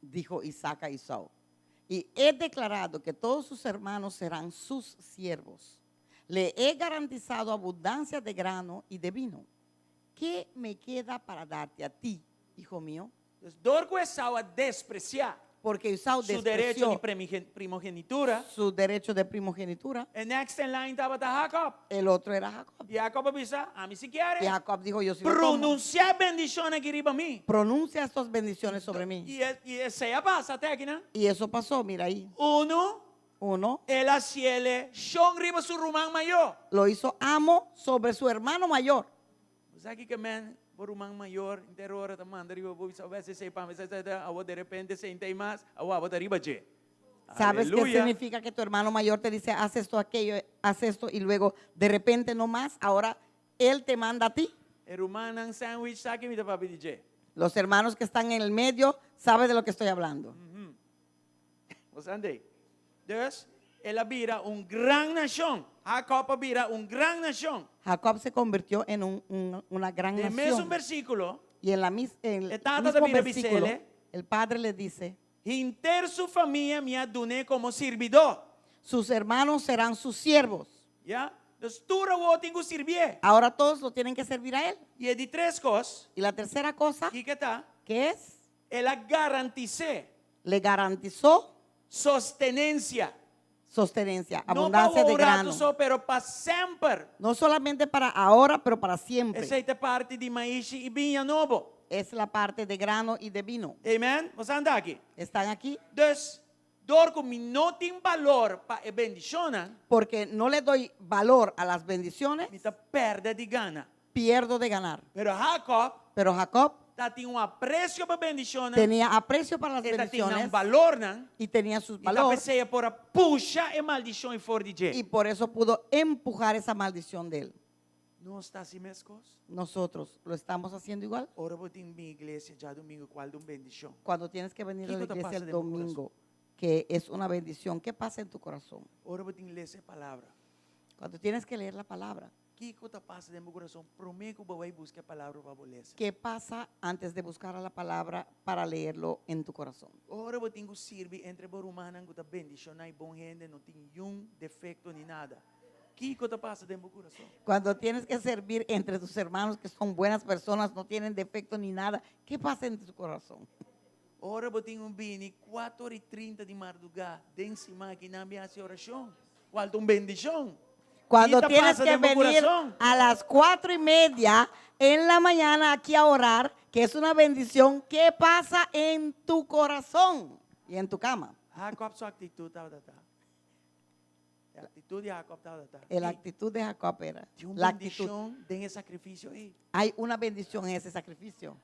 dijo Isaac a Esaú. Y he declarado que todos sus hermanos serán sus siervos. Le he garantizado abundancia de grano y de vino. ¿Qué me queda para darte a ti, hijo mío? Dus dor ku Esau a despresiá Porque Esau su derecho despreció di premigen- primogenitura, su derecho de primogenitura. e next in line tabata Jacob. El otro era Jacob. I Jacob a bisa, ami si ke. Y Jacob dijo, yo sí lo tomo. Pronunsiá e bendishon aki riba mi. Pronuncia estas bendiciones sobre mí. I, e- i esei a pasa te akinan. Y eso pasó, mira ahí. Uno, Uno el a hasié shon riba su ruman mayó. lo hizo amo sobre su hermano mayor. Sabe kiko ke men, bo ruman mayó, henter ora ta manda riba bo, a veces sei pa, a de repente sinta i mas, a bo ta riba dje. ¿Sabes qué Aleluya. significa que tu hermano mayor te dice, haz esto, aquello, haz esto, y luego de repente no más? Ahora él te manda a ti. E rumannan sandwich, sa ki mi ta papia di dje. Los hermanos que están en el medio saben de lo que estoy hablando. Bo Dus, el a bira un gran nashon. Jacob a bira un gran nashon. Jacob se convirtió en un- un- una gran Den mesun nación. versíkulo, Y en, la mis- en el E tata mismo ta bira versículo, bis'é. el padre le dice, Henter su famia mi a dun'é komo sirbidó. sus hermanos serán sus siervos. Ya? Dus tur awor tin ku sirbié. Ahora todos lo tienen que servir a él. I e di tres kos, Y la tercera cosa, kiko ta? que es? El a garantis'é Le garantizó sostenensia. sostenencia, No pa abundancia de un ratu grano. so, pero pa semper. No solamente para ahora, pero para siempre. Esei ta e parti di maishi i biña nobo. Es la parte de grano y de vino. Amen? Boso ta aki? ¿Están aquí? Dus, dor ku mi no tin balor pa e bendishonnan, Porque no le doy valor a las bendiciones, mi ta pèrdè di gana. pierdo de ganar. Pero Jacob Pero Jacob tabatin un apresio pa bendishonnan, tenía aprecio para las e tabatin un bendiciones balornan, y tenía sus i ta valores p'esei e por a pusha e maldishon for di dje. y por eso pudo empujar esa maldición de él. Nos ta hasi meskos? Nosotros lo estamos haciendo igual. Ora bo tin bin iglesia djadumingu kual ta un bendishon. Cuando tienes que venir a la Kiko ta iglesia pasa el den bo domingo, que es una bendición, ¿qué pasa en tu corazón? Ora bo tin ku lesa e palabra. Cuando tienes que leer la palabra, Kiko ta pasa den bo kurason? Promé ku bo bai buska e palabra pa bo lesa. ¿qué pasa antes de buscar a la palabra para leerlo en tu corazón? Ora bo tin ku sirbi entre bo rumannan ku ta bendishoná i bon hende, no tin ningun defekto ni nada. Kiko ta pasa den bo kurason? Cuando tienes que servir entre tus hermanos que son buenas personas, no tienen defecto ni nada, ¿qué pasa en tu corazón? Ora bo tin ku bini 4 i 30 di mardugá, den siman akinan bin hasi orashon. Kual ta un bendishon. Cuando Ki ta tienes pasa que den bo venir kurason? a las 4:30 en la mañana aquí a orar, que es una bendición, ¿qué pasa en tu corazón y en tu cama? Jacob su aktitut tabata. E aktitut di Jacob tabata. La actitud de Jacob era Tin un la actitud. bendishon den e sakrifisio ei. Hay una bendición en ese sacrificio.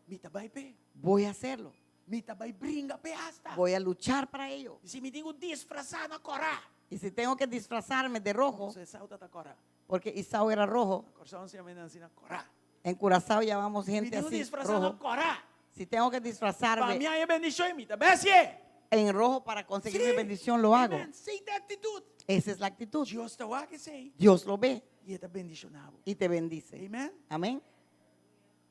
Mi ta bai p'e. Voy a hacerlo. Mi ta bai bringa p'e hasta. Voy a luchar para ello. I si mi tin ku disfrasá na kòrá. Y si tengo que disfrazarme de rojo, So Esau tabata kòrá. porque Esau era rojo, Kòrsou sa yama asina kòrá. en Curazao llamamos Mi gente tengo así, disfrasá na rojo. kòrá. Si tengo que Pa disfrazarme mi haña bendishon, mi ta bai hasié. en rojo para conseguir Sí. mi bendición, lo hago. Amen. Esei ta e aktitut. Esa es la actitud. Dios ta wak esei. Dios lo ve I e ta bendishoná bo. y te bendice. Amen. Amén.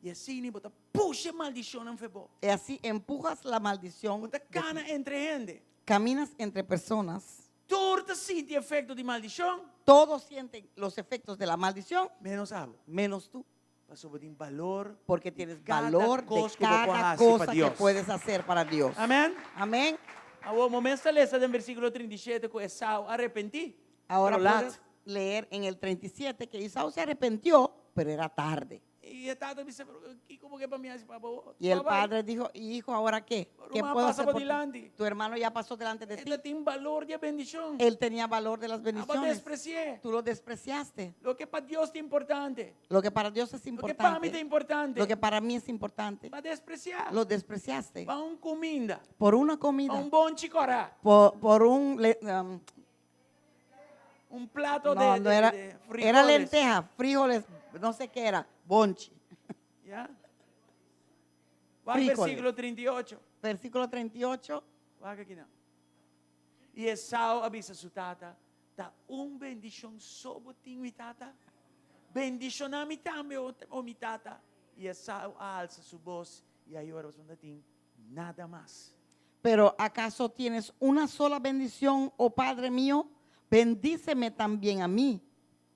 I asina bo ta pusha maldishon fo'i bo. Y así empujas la maldición. Bo ta de ti. kana entre hende. Caminas entre personas. Tur ta sinti efekto di maldishon. Todos sienten los efectos de la maldición, Menos abo. menos tú. Pasobra bo tin balor. Porque tienes Cada valor de cosa que vos cada haces pa cosa que Dios. puedes hacer para Dios. Amèn. Amén. Awor, momento lesa den versíkulo 37 ku Esau a arepentí. Ahora Pero lat. puedes leer en el 37 que Esaú se arrepintió, pero era tarde. I e tata a bisa, kiko bo ke pa mi hasi pa bo? Y el padre dijo, "¿Y hijo, ahora qué? ¿Qué Ruman puedo pasa hacer por por ti? dilanti. Tu hermano ya pasó delante de ti. E tabatin balor di bendishon. Él tenía valor de las Abo a bendiciones. despresi'é. Tú lo despreciaste. Loke pa Dios ta importante. Lo que para Dios es Loke pa mi ta importante. importante. Lo que para mí es importante. B'a despresiá. Lo despreciaste. Pa un kuminda. Por una Pa comida. un bonchi kòrá. Por un... le- Un plato no, de, no de, era, de era frijoles. lenteja, frijoles, no sé qué era, bonchi. Ya? Va al Frijoles. versíkulo 38. Versículo 38. Wak akinan. I Esau a bisa su tata, ta un bendishon so bo tin mi tata. Bendishoná mi tambe o, o mi tata. I Esau a alsa su bos i a yora no tin nada mas. Pero ¿acaso tienes una sola bendición, oh Padre mío? Bendíceme también a mí,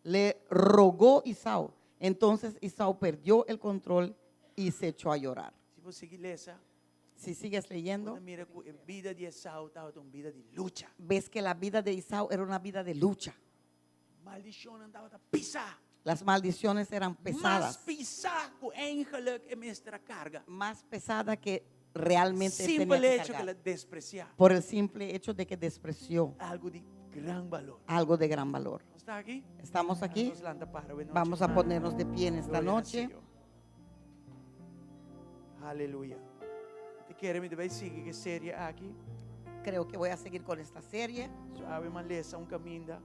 le rogó Isaú. Entonces Isaú perdió el control y se echó a llorar. Si bo sigui lesa, Si sigues leyendo, bo ta mira ku e bida di Esau tabata un bida di lucha. Ves que la vida de Isaú era una vida de lucha. Maldishonnan tabata pisá. Las maldiciones eran pesadas. Mas pisá ku eigenlijk e mester a karga. Más pesada que realmente él tenía Simpel que hecho ku cargar. el a despresiá. Por el simple hecho de que despreció. Algu di gran balor. Algo de gran valor. Nos ta aki? Estamos aquí. Nos lanta para awe nochi. Vamos a ponernos de pie en esta Gloria na noche. Señor. Aleluya. Ta kere mi ta bai sigui ku e serie aki. Creo que voy a seguir con esta serie. So awe m'a lesa un kaminda.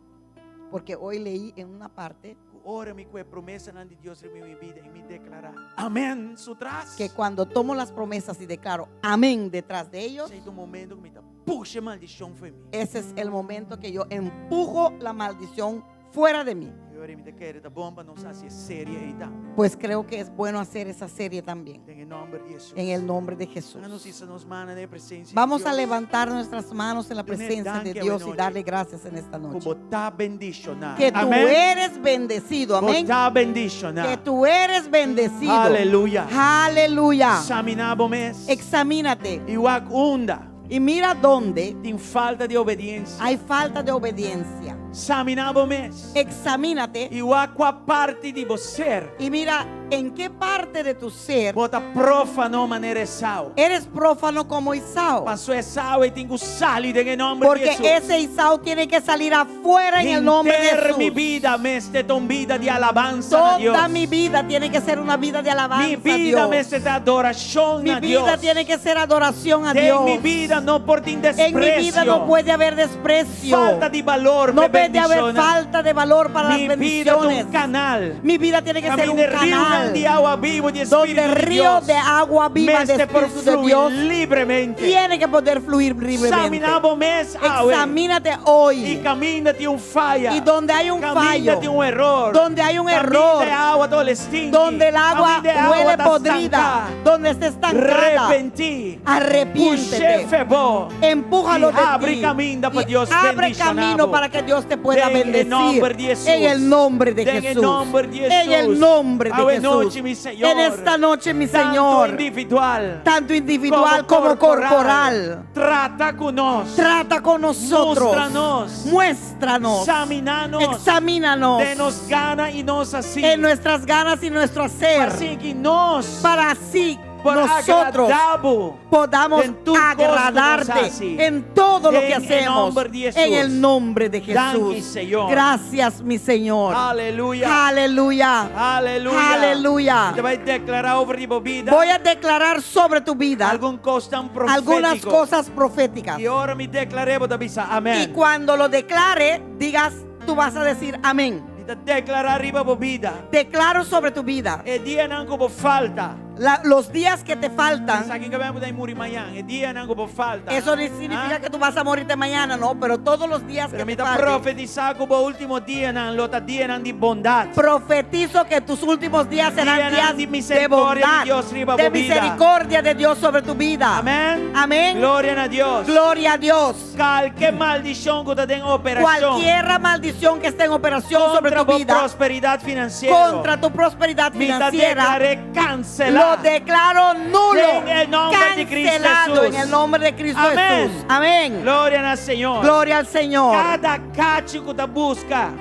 Porque hoy leí en una parte. Ku ora mi kue promesanan di Dios riba mi bida i mi deklará amèn su tras. Que cuando tomo las promesas y declaro amén detrás de ellos. Esei ta un momento ku mi ta pusha e maldishon fo'i mi. Ese es el momento que yo empujo la maldición fuera de mí. I ora mi ta kere ta bon pa nos hasi e serie ei tambe. Pues creo que es bueno hacer esa serie también. Den e nòmber di Hesus. En el nombre de Jesús. Laga nos hisa nos mannan den e presensia di Vamos a Dios. levantar nuestras manos en la Dun'é presencia de danki Dios y awe nochi. darle gracias en esta Ku noche. bo ta bendishoná. Que tú Amén. eres bendecido, amén. Bo ta bendishoná. Que tú eres bendecido. Aleluya. Aleluya. Eksaminá bo mes. Examínate. I wak unda. Y mira dónde Tin falta di obediensia. hay falta de obediencia. Eksaminá bo mes. Examínate. I wak kua parti di bo ser. Y mira en qué parte de tu ser Bo ta profano manera Esau. eres profano como Esau. Paso Esau ei tin ku sali den e nòmber di Porque Hesus. ese Esau tiene que salir afuera en el nombre de Henter mi Jesús. bida mester ta un bida di alabansa na Dios. Toda mi vida tiene que ser una vida de alabanza Mi a bida Dios. mester ta adorashon Mi na vida Dios. tiene que ser adoración a Den Dios. mi bida no por tin En mi vida no despresio. puede haber desprecio. Falta di balor No pa puede haber bendishonnan. falta de valor para las Mi bida ta un bendiciones. kanal. Mi vida tiene que ser un Kaminda riunan canal di awa bibu di donde Spiritu di río Dios de agua viva de mester por Espíritu de fluir Dios libremente. tiene que poder fluir libremente. Eksaminá bo mes awe. Examínate hoy. I kaminda tin un faya. Y donde hay un Kaminda fallo, tin un eror. donde hay un Kaminda error, e awa ta hole stinki. donde el agua Kaminda e awa huele ta podrida, stanká. donde está estancada, Repentí. arrepiéntete. Push'é fo'i bo. Empújalo I de habri ti. kaminda pa Y Dios abre bendishoná camino bo. para que Dios te pueda Den e bendecir. nòmber di Hesus. En el nombre de Den e Jesús. nòmber di En el Hesus. nombre de Awe Jesús. nochi, mi Señor. En esta noche, mi Tantu Señor. individual. Tanto individual como corporal. Trata ku nos. Trata con nosotros. Mustra nos. Muéstranos. Eksaminá nos. Examínanos. Den nos gana i nos hasí. En nuestras ganas y nuestro hacer. Asina ku nos. Para así Por nosotros agradá bo podamos Den tur kos ku nos agradarte hasi. en todo lo que Den e hacemos. nòmber di Hesus. En el nombre de Danki, Jesús. Señor. Gracias, mi Señor. Aleluya. Aleluya. Aleluya. Aleluya. Mi ta bai deklará over di bo bida. Voy a declarar sobre tu vida Algun kos profétiko. algunas cosas proféticas. I ora mi deklar'é bo ta bisa Y amèn. cuando lo declare, digas, tú vas a decir amén. Mi ta deklará riba bo bida. Declaro sobre tu vida E dianan ku bo falta. la- los días que te faltan. Sabe ku bo ta muri mañan. E dianan ku bo falta. Eso no significa Ah? que tú vas a morirte mañana, no, pero todos los días Pero que mi te ta falten. profetisá ku bo último dianan, lo ta dianan di bondat. Profetizo que tus últimos días serán Dianan días di de misericordia bondad, di Dios riba de bo bida. misericordia de Dios sobre tu vida. Amèn. Amén. Gloria na Dios. Gloria a Dios. Kualke maldishon ku ta den operashon. Cualquier maldición que esté en operación sobre Kontra tu bo vida, prosperidat finansiero. contra tu prosperidad Mi ta financiera, deklar'é kanselá. lo declaro nulo, Den e nòmber di Kristu cancelado Hesus. en el nombre de Cristo Amèn. Jesús. Amén. Gloria na Señor. Gloria al Señor. Kada kachu ku ta buska.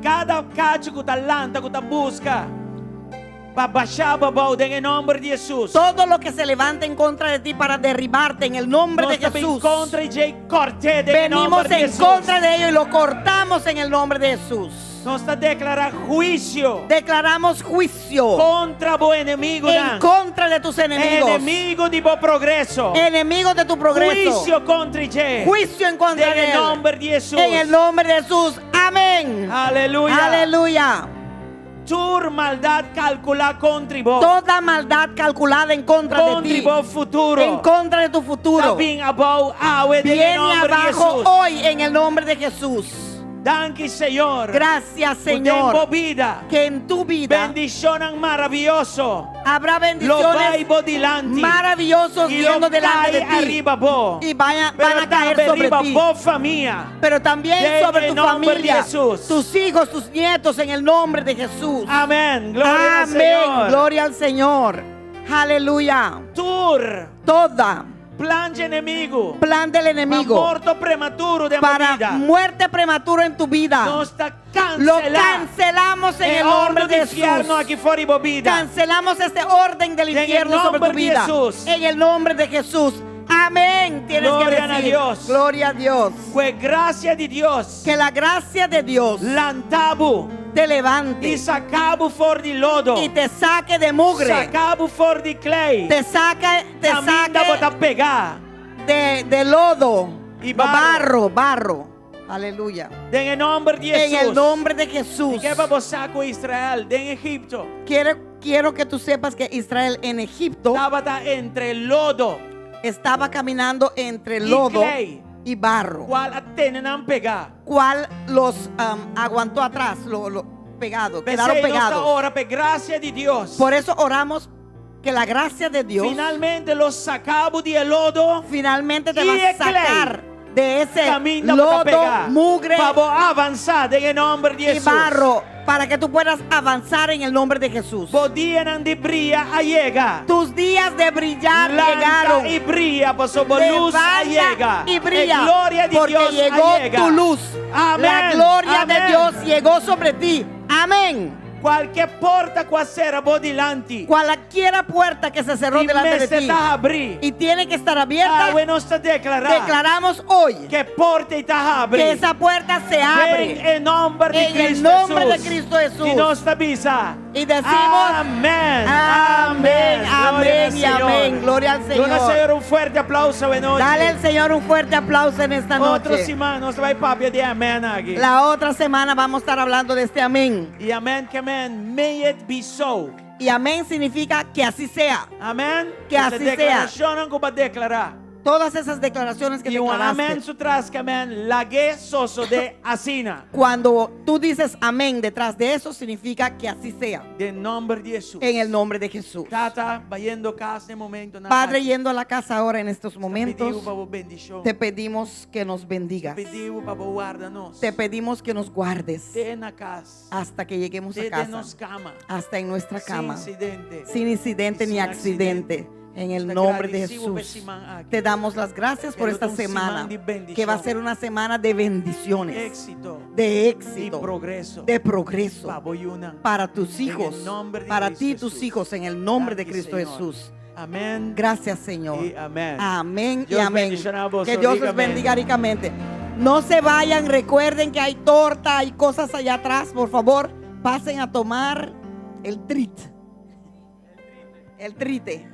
Kada kachu ku ta lanta, ku ta buska. Pa basha bo abou den e nòmber di Hesus. Todo lo que se levanta en contra de ti para derribarte en el nombre de Nos ta bin Jesús. kontra dje kòrt'é den e Venimos nòmber di en Hesus. contra de ello y lo cortamos en el nombre de Jesús. Nos ta deklará huisio. Declaramos juicio. Kontra bo enemigu. En contra de tus enemigos. Enemigu di bo progreso. Enemigos de tu progreso. Huisio kontra dje. Juicio en contra Den de e él. nòmber di Hesus. En el nombre de Jesús. Amén. Aleluya. Aleluya. Tur maldat kalkulá kontra bo. Toda maldad calculada en contra de Kontra ti. bo futuro. En contra de tu futuro. Ta bin abou awe den Viene nòmber di abajo Hesus. hoy en el nombre de Jesús. Danki Señor. Gracias, Ku den Señor. bo bida. Que en tu vida Bendishonnan maravioso. habrá Lo bai bendiciones bo dilanti. maravillosos I lo yendo delante de kai ti. ariba bo. Y vaya- Pero van a caer tambe sobre riba ti. bo famia. Pero también En sobre el tu nombre de familia, Jesús. tus hijos, tus nietos, en el nombre de Jesús. Amén. Gloria al Amén. Señor. Gloria al Señor. Aleluya. Tur. Toda Plan di enemigu. plan del enemigo Pa morto prematuro den bo para bida. muerte prematura en tu vida. Nos ta Lo kanselá. cancelamos en E el nombre òrdu de di fièrnu Jesús. aki for di bo bida. Cancelamos este orden del En el infierno sobre nombre tu de vida. Jesús. En el nombre de Jesús. Amén. Tienes que Gloria a decir. Dios. Gloria a Dios. Ku e grasia di Dios. Que la gracia de Dios Lanta bo. te levante I saka bo for di lodo. y te saque de mugre. Saka bo for di klei. Te saca, te Kaminda saque bo ta pegá. de lodo. Y No, barro. barro, barro. Aleluya. Den e nòmber di En Jesús. el nombre de Jesús. Mi ke pa bo sa ku Israel, den Egipto. Quiero, quiero que tú sepas que Israel en Egipto Tabata entre lodo. estaba caminando entre Y lodo klei. y barro, Kual a tene nan pegá. cual los aguantó atrás, lo pegado, quedaron P'esei nos ta pegados. ora pa e grasia di Dios. Por eso oramos que la gracia de Dios Finalmente lo saka bo di e lodo. finalmente te Y va a e klei. sacar de ese Kaminda bo ta lodo, pegá. mugre Pa bo avansá den nòmber di y Jesús. barro para que tú puedas avanzar en el nombre de Jesús. Bo dianan di bria a yega. Tus días de brillar Lanta llegaron. i bria, pasobra bo lus a yega. Levanta y brilla, E gloria di porque Dios llegó a yega. tu luz. Amén. La gloria de Amén. Dios llegó sobre ti. Amén. Kualke porta ku a sera bo dilanti. Cualquiera puerta que se cerró I delante de mester ti ta habrí. y tiene que estar abierta, Awe nos ta deklará declaramos hoy ku e porta ei ta habrí. que esa puerta se abre. Den nòmber di En el Cristo nombre de Jesús. Cristo Jesús. I nos ta bisa. Y decimos, Amén. Amén, Gloria amén al y Señor. amén. Gloria al Señor. Duna Señor un fuerte aplauso awe nochi. Dale al Señor un fuerte aplauso en esta Otro noche. siman nos ta bai papia di amèn aki. La otra semana vamos a estar hablando de este amén. I amèn ke men, may it be so. Y amén significa que así sea. Amèn. Que así sea. Deklarashonnan ku bo a deklará. Todas esas declaraciones que I un declaraste. amèn su tras ke men, lag'é sosodé asina. Cuando tú dices amén detrás de eso, significa que así sea. Den nòmber di Jesús. En el nombre de Jesús. Tata, bayendo kas na e momento Padre, yendo a la casa ahora en estos Pidi momentos, pa bo bendishon. te pedimos que nos bendigas. Pidi pa bo warda nos. Te pedimos que nos guardes Te na kas. hasta que lleguemos a Te den casa, nos kama. hasta en nuestra Sin cama, insidente. sin incidente Y ni sin accidente. En el Te nombre de agradecido por Jesús. siman aki. Te damos las gracias por Que esta lo un siman semana, de bendición. que va a ser una semana de bendiciones, Éksito. de éxito, I progreso. de progreso Pa bo yunan. para tus En el hijos, nombre de para ti y Cristo tus Jesús. hijos, en el nombre de Danki, Cristo Señor. Jesús. Amèn. Gracias, Señor. I amèn. Amén y Dios amén. bendiciona boso Que Dios los rikamente. bendiga ricamente. No se vayan, recuerden que hay torta, hay cosas allá atrás. Por favor, pasen a tomar el treat. El trite.